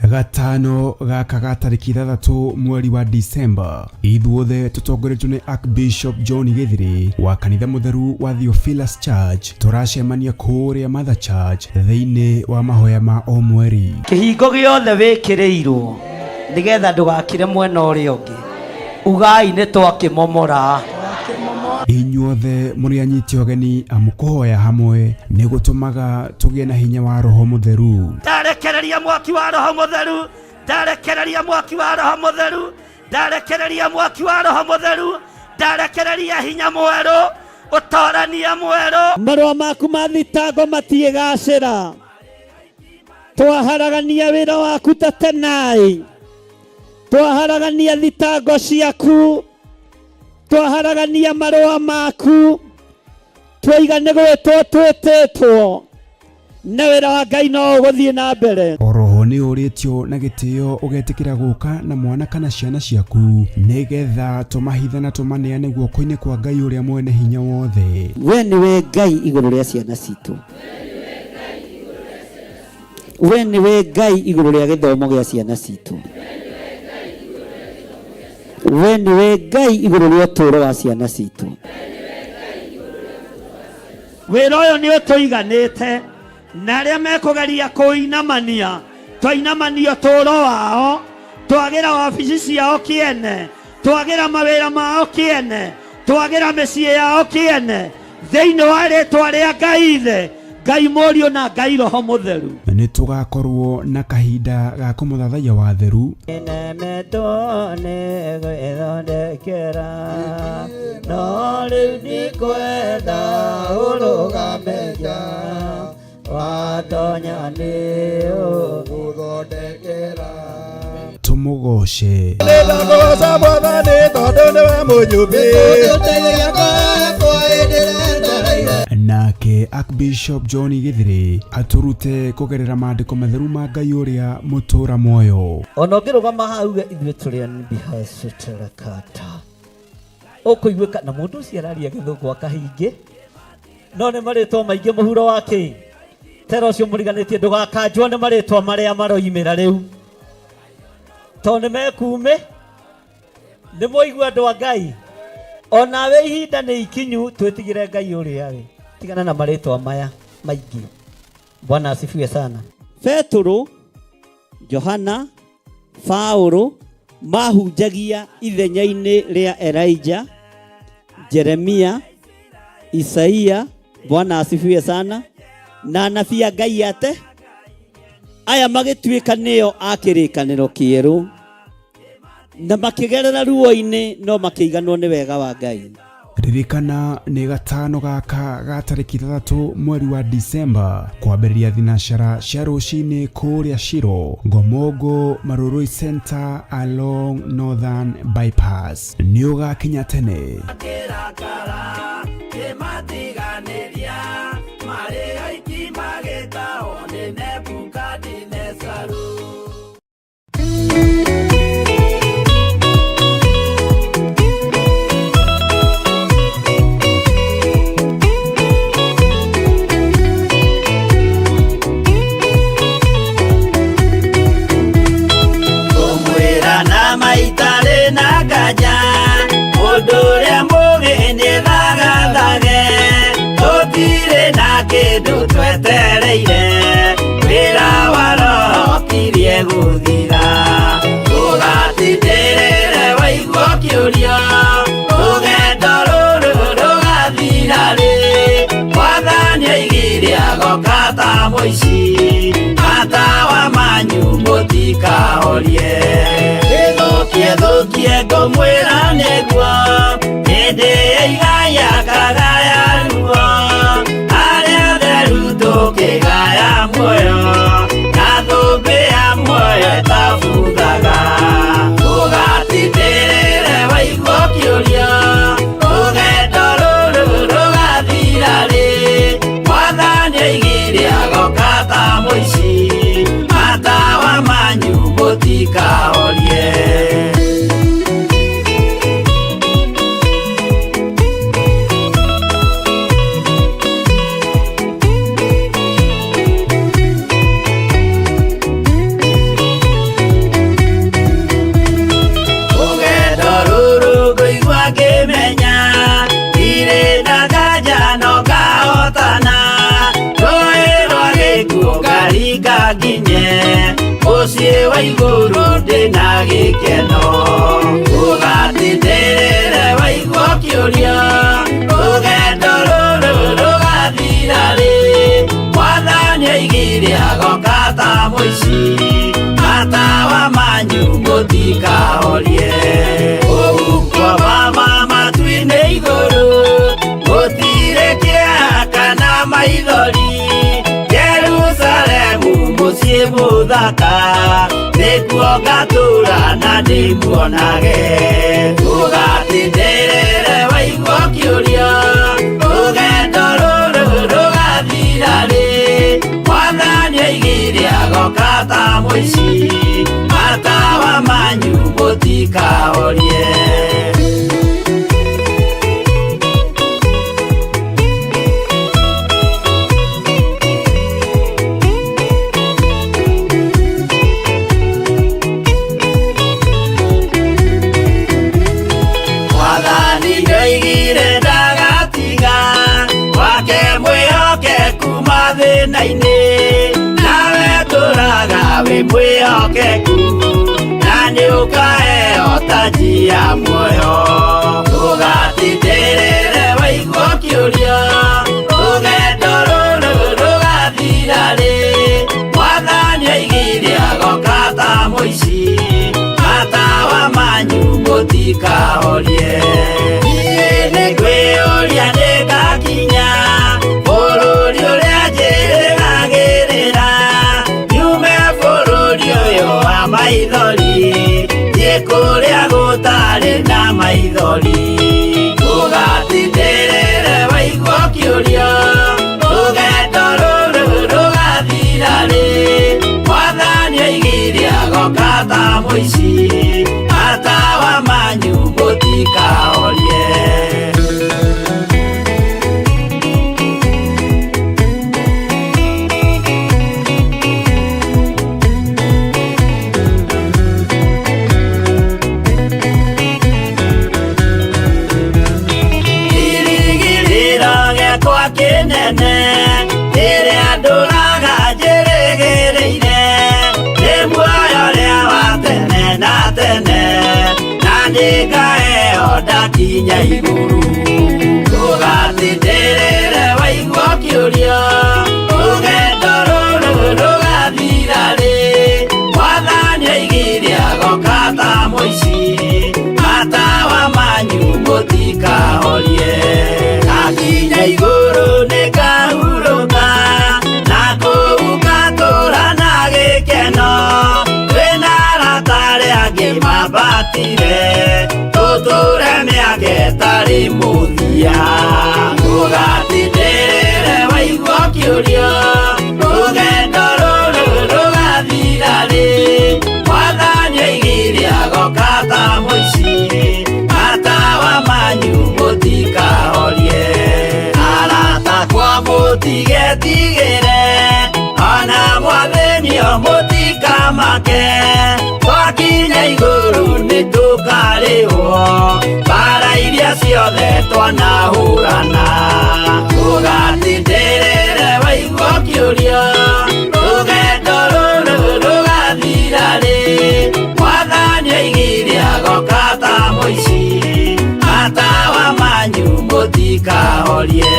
Gatano gaka ga tarĩki 6 mweri wa Disemba, ithuothe tũtongoretio nĩ Archbishop John Gĩthiri wa kanitha mũtheru wa Theophilus Church, tũracemania kũrĩa Mother Church thĩinĩ wa mahoya ma o mweri. Kĩhingo gĩothe wĩkĩrĩirwo nĩgetha ndũgakire mwena ũrĩa ũngĩ, ugai nĩ twakĩmomora. Inyuothe mũrĩ anyiti ũgeni, amu kũhoya hamwe nĩ gũtũmaga tũgĩe na hinya wa Roho Mũtheru. Ndarekereria mwaki wa Roho Mũtheru, ndarekereria mwaki wa Roho Mũtheru, ndarekereria mwaki wa Roho Mũtheru, ndarekereria hinya mwerũ, ũtorania mwerũ. Marũa maku ma thitango matiĩgacĩra, twaharagania wĩra waku ta tenai, twaharagania thitango ciaku, twaharagania marũa maku, twaiga nĩ gwĩtwo twĩtĩtwo, na wĩra wa Ngai no ũgũthiĩ na mbere. Oroho nĩ ũrĩtio na gĩtĩo ũgetĩkĩra gũka na mwana kana ciana ciaku, nĩgetha tũmahithe na tũmaneane guoko-inĩ kwa Ngai ũrĩa mwene hinya wothe. We nĩwe Ngai igũrũ rĩa ciana citũ, we nĩwe Ngai igũrũ rĩa gĩthomo gĩa ciana citũ, we nĩwe Ngai igũrũ rĩa ũtũũro wa ciana citũ. Wĩra ũyũ nĩ ũtũiganĩte, na arĩa mekũgeria kũinamania, twainamania ũtũũro wao, twagĩra wabici ciao kĩene, twagĩra mawĩra mao kĩene, twagĩra mĩciĩ yao kĩene, thĩinĩ wa rĩtwa rĩa Ngai Ithe, Ngai Mũriũ na Ngai Roho Mũtheru. Nĩ tũgakorwo na kahinda ga kũmũthathaiya wa theru. Nemetwo nĩ gwĩthondekera, no rĩu ndikwenda ũrũgame nja, watonya nĩ ũgũthondekera. Tũmũgoce. Nĩndakũgoca Mwathani tondũ nĩwe mũnyũmbi. Nake Archbishop John Gĩthiri atũrute kũgerera maandĩko matheru ma Ngai ũrĩa mũtũra muoyo. Ona ũngĩrũgama haha uge ithuĩ tũrĩ anbihacĩtĩrakata, ũkũiguĩka na mũndũ ũcio araria gĩthũngũ akahingĩ, no nĩ marĩtwa maingĩ mũhuro wa kĩ tera ũcio mũriganĩtie, ndũgakanjwo nĩ marĩtwa marĩa maroimĩra rĩu, tondũ nĩ mekuumĩ. Nĩ mwaigua andũ a Ngai, onawe ihinda nĩ ikinyu twĩtigĩre Ngai ũrĩa we, tigana na marĩtwa maya maingĩ. Bwana asifiwe sana. Petũrũ, Johana, Paulo mahunjagia ithenya-inĩ rĩa Elijah, Jeremia, Isaia, Bwana asifiwe sana, na anabii a Ngai ate aya magĩtuĩka nĩo a kĩrĩkanĩro kĩerũ na makĩgerera ruo-inĩ no makĩiganwo nĩ wega wa Ngai. Ririkana nĩ gatano gaka ga tarĩki 6 mweri wa Disemba kwambĩrĩria thinacara cia rũcinĩ kũrĩa Shiro Ngomongo Marurui Center along Northern Bypass. Nĩ ũgakinya tene. Ngũmwĩra na maitarĩ na nganja mũndũ ũrĩa mũgĩ nĩthagathage tũtirĩ na kĩndũ twetereire wĩra wa roho kirie gũthira ũgatindĩrĩre waigua kĩũria rũgendo rũrũ rũgathira rĩ mwathani aigire agoka ta mũici matawa manyu mũtikahorie ĩthũkie thũkie ngũmwĩra nĩguo hĩndĩ ĩigaya kagaya ruo arĩa theru tũkĩgaya muoyo na thũmbĩ ya muoyo ĩtabuthaga ũgatindĩrĩre waigua kĩũria rũgendo rũrũ rũgathira rĩ mwathani aigire agoka ta mũici matawa manyu mũtikahorie. Rũgendo rũrũ ngũigua ngĩmenya ndirĩ na nganja no ngahotana rũĩ rwa gĩkuũ ngaringa nginye mũciĩ wa igũrũ ndĩna gĩkeno ũgatindĩrĩre waigua kĩũria rũgendo rũrũ rũgathira rĩ mwathani aigire agoka ta mũici matawa manyu mũtikahorie ũguo mama matu-inĩ igũrũ gũtirĩ kĩeha kana maithori Jerusalemu mũciĩ mũthaka nĩkuo ngatũũra na ndĩmuonage ũgatindĩrĩre waigua kĩũria rũgendo rũrũ rũgathira rĩ mwathani aigire agoka ta mũici matawa manyu mũtikahorie. Mwathani nĩoigire ndagatiga wake mwĩhokeku mathĩna-inĩ nawe tũraga wĩ mwĩhokeku na nĩũkaheo taji ya muoyo ũgatindĩrĩre waigua kĩũria rũgendo rũrũ rũgathira rĩ mwathani aigire agoka ta mũici matawa manyu mũtikahorie niĩ nĩngwĩyũria nĩngakinya bũrũri ũrĩa njĩrĩgagĩrĩra nyume bũrũri ũyũ wa maithori thiĩ kũrĩa gũtarĩ na maithori ũgatindĩrĩre waigua kĩũria rũgendo rũrũ rũgathira rĩ mwathani aigire agoka ta mũici matawa manyu mũtikahorie. Kĩrĩgĩrĩro gĩakwa kĩnene rĩrĩa ndũraga njĩrĩgĩrĩire nĩ muoyo ũrĩa wa tene. Nĩngaheo ndakinya igũrũ. Ndũgatindĩrĩre waigua ũkĩũria, rũgendo rũrũ rũgathira rĩ? Mwathani oigire agoka ta mũici, matawa manyu mũtikahorie. Ndakinya igũrũ nĩngahurũka, na kũu ngatũũra na gĩkeno. Twĩna arata arĩa angĩ mambatire, tũtũũre mĩaka ĩtarĩ mũthia. Ndũgatindĩrĩre waigua ũkĩũria, rũgendo rũrũ rũgathira rĩ? Mwathani oigire agoka ta mũici, matawa manyu mũtikahorie. Arata akwa mũtigetigĩre, ona mwathĩnio mũtikamake. Twakinya igũrũ nĩtũkarĩhwo mbara iria ciothe twanahũrana. Ndũgatindĩrĩre waigua ũkĩũria, rũgendo rũrũ rũgathira rĩ? Mwathani oigire agoka ta mũici, matawa manyu mũtikahorie.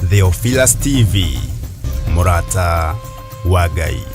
Theophilus TV, Murata wa Ngai.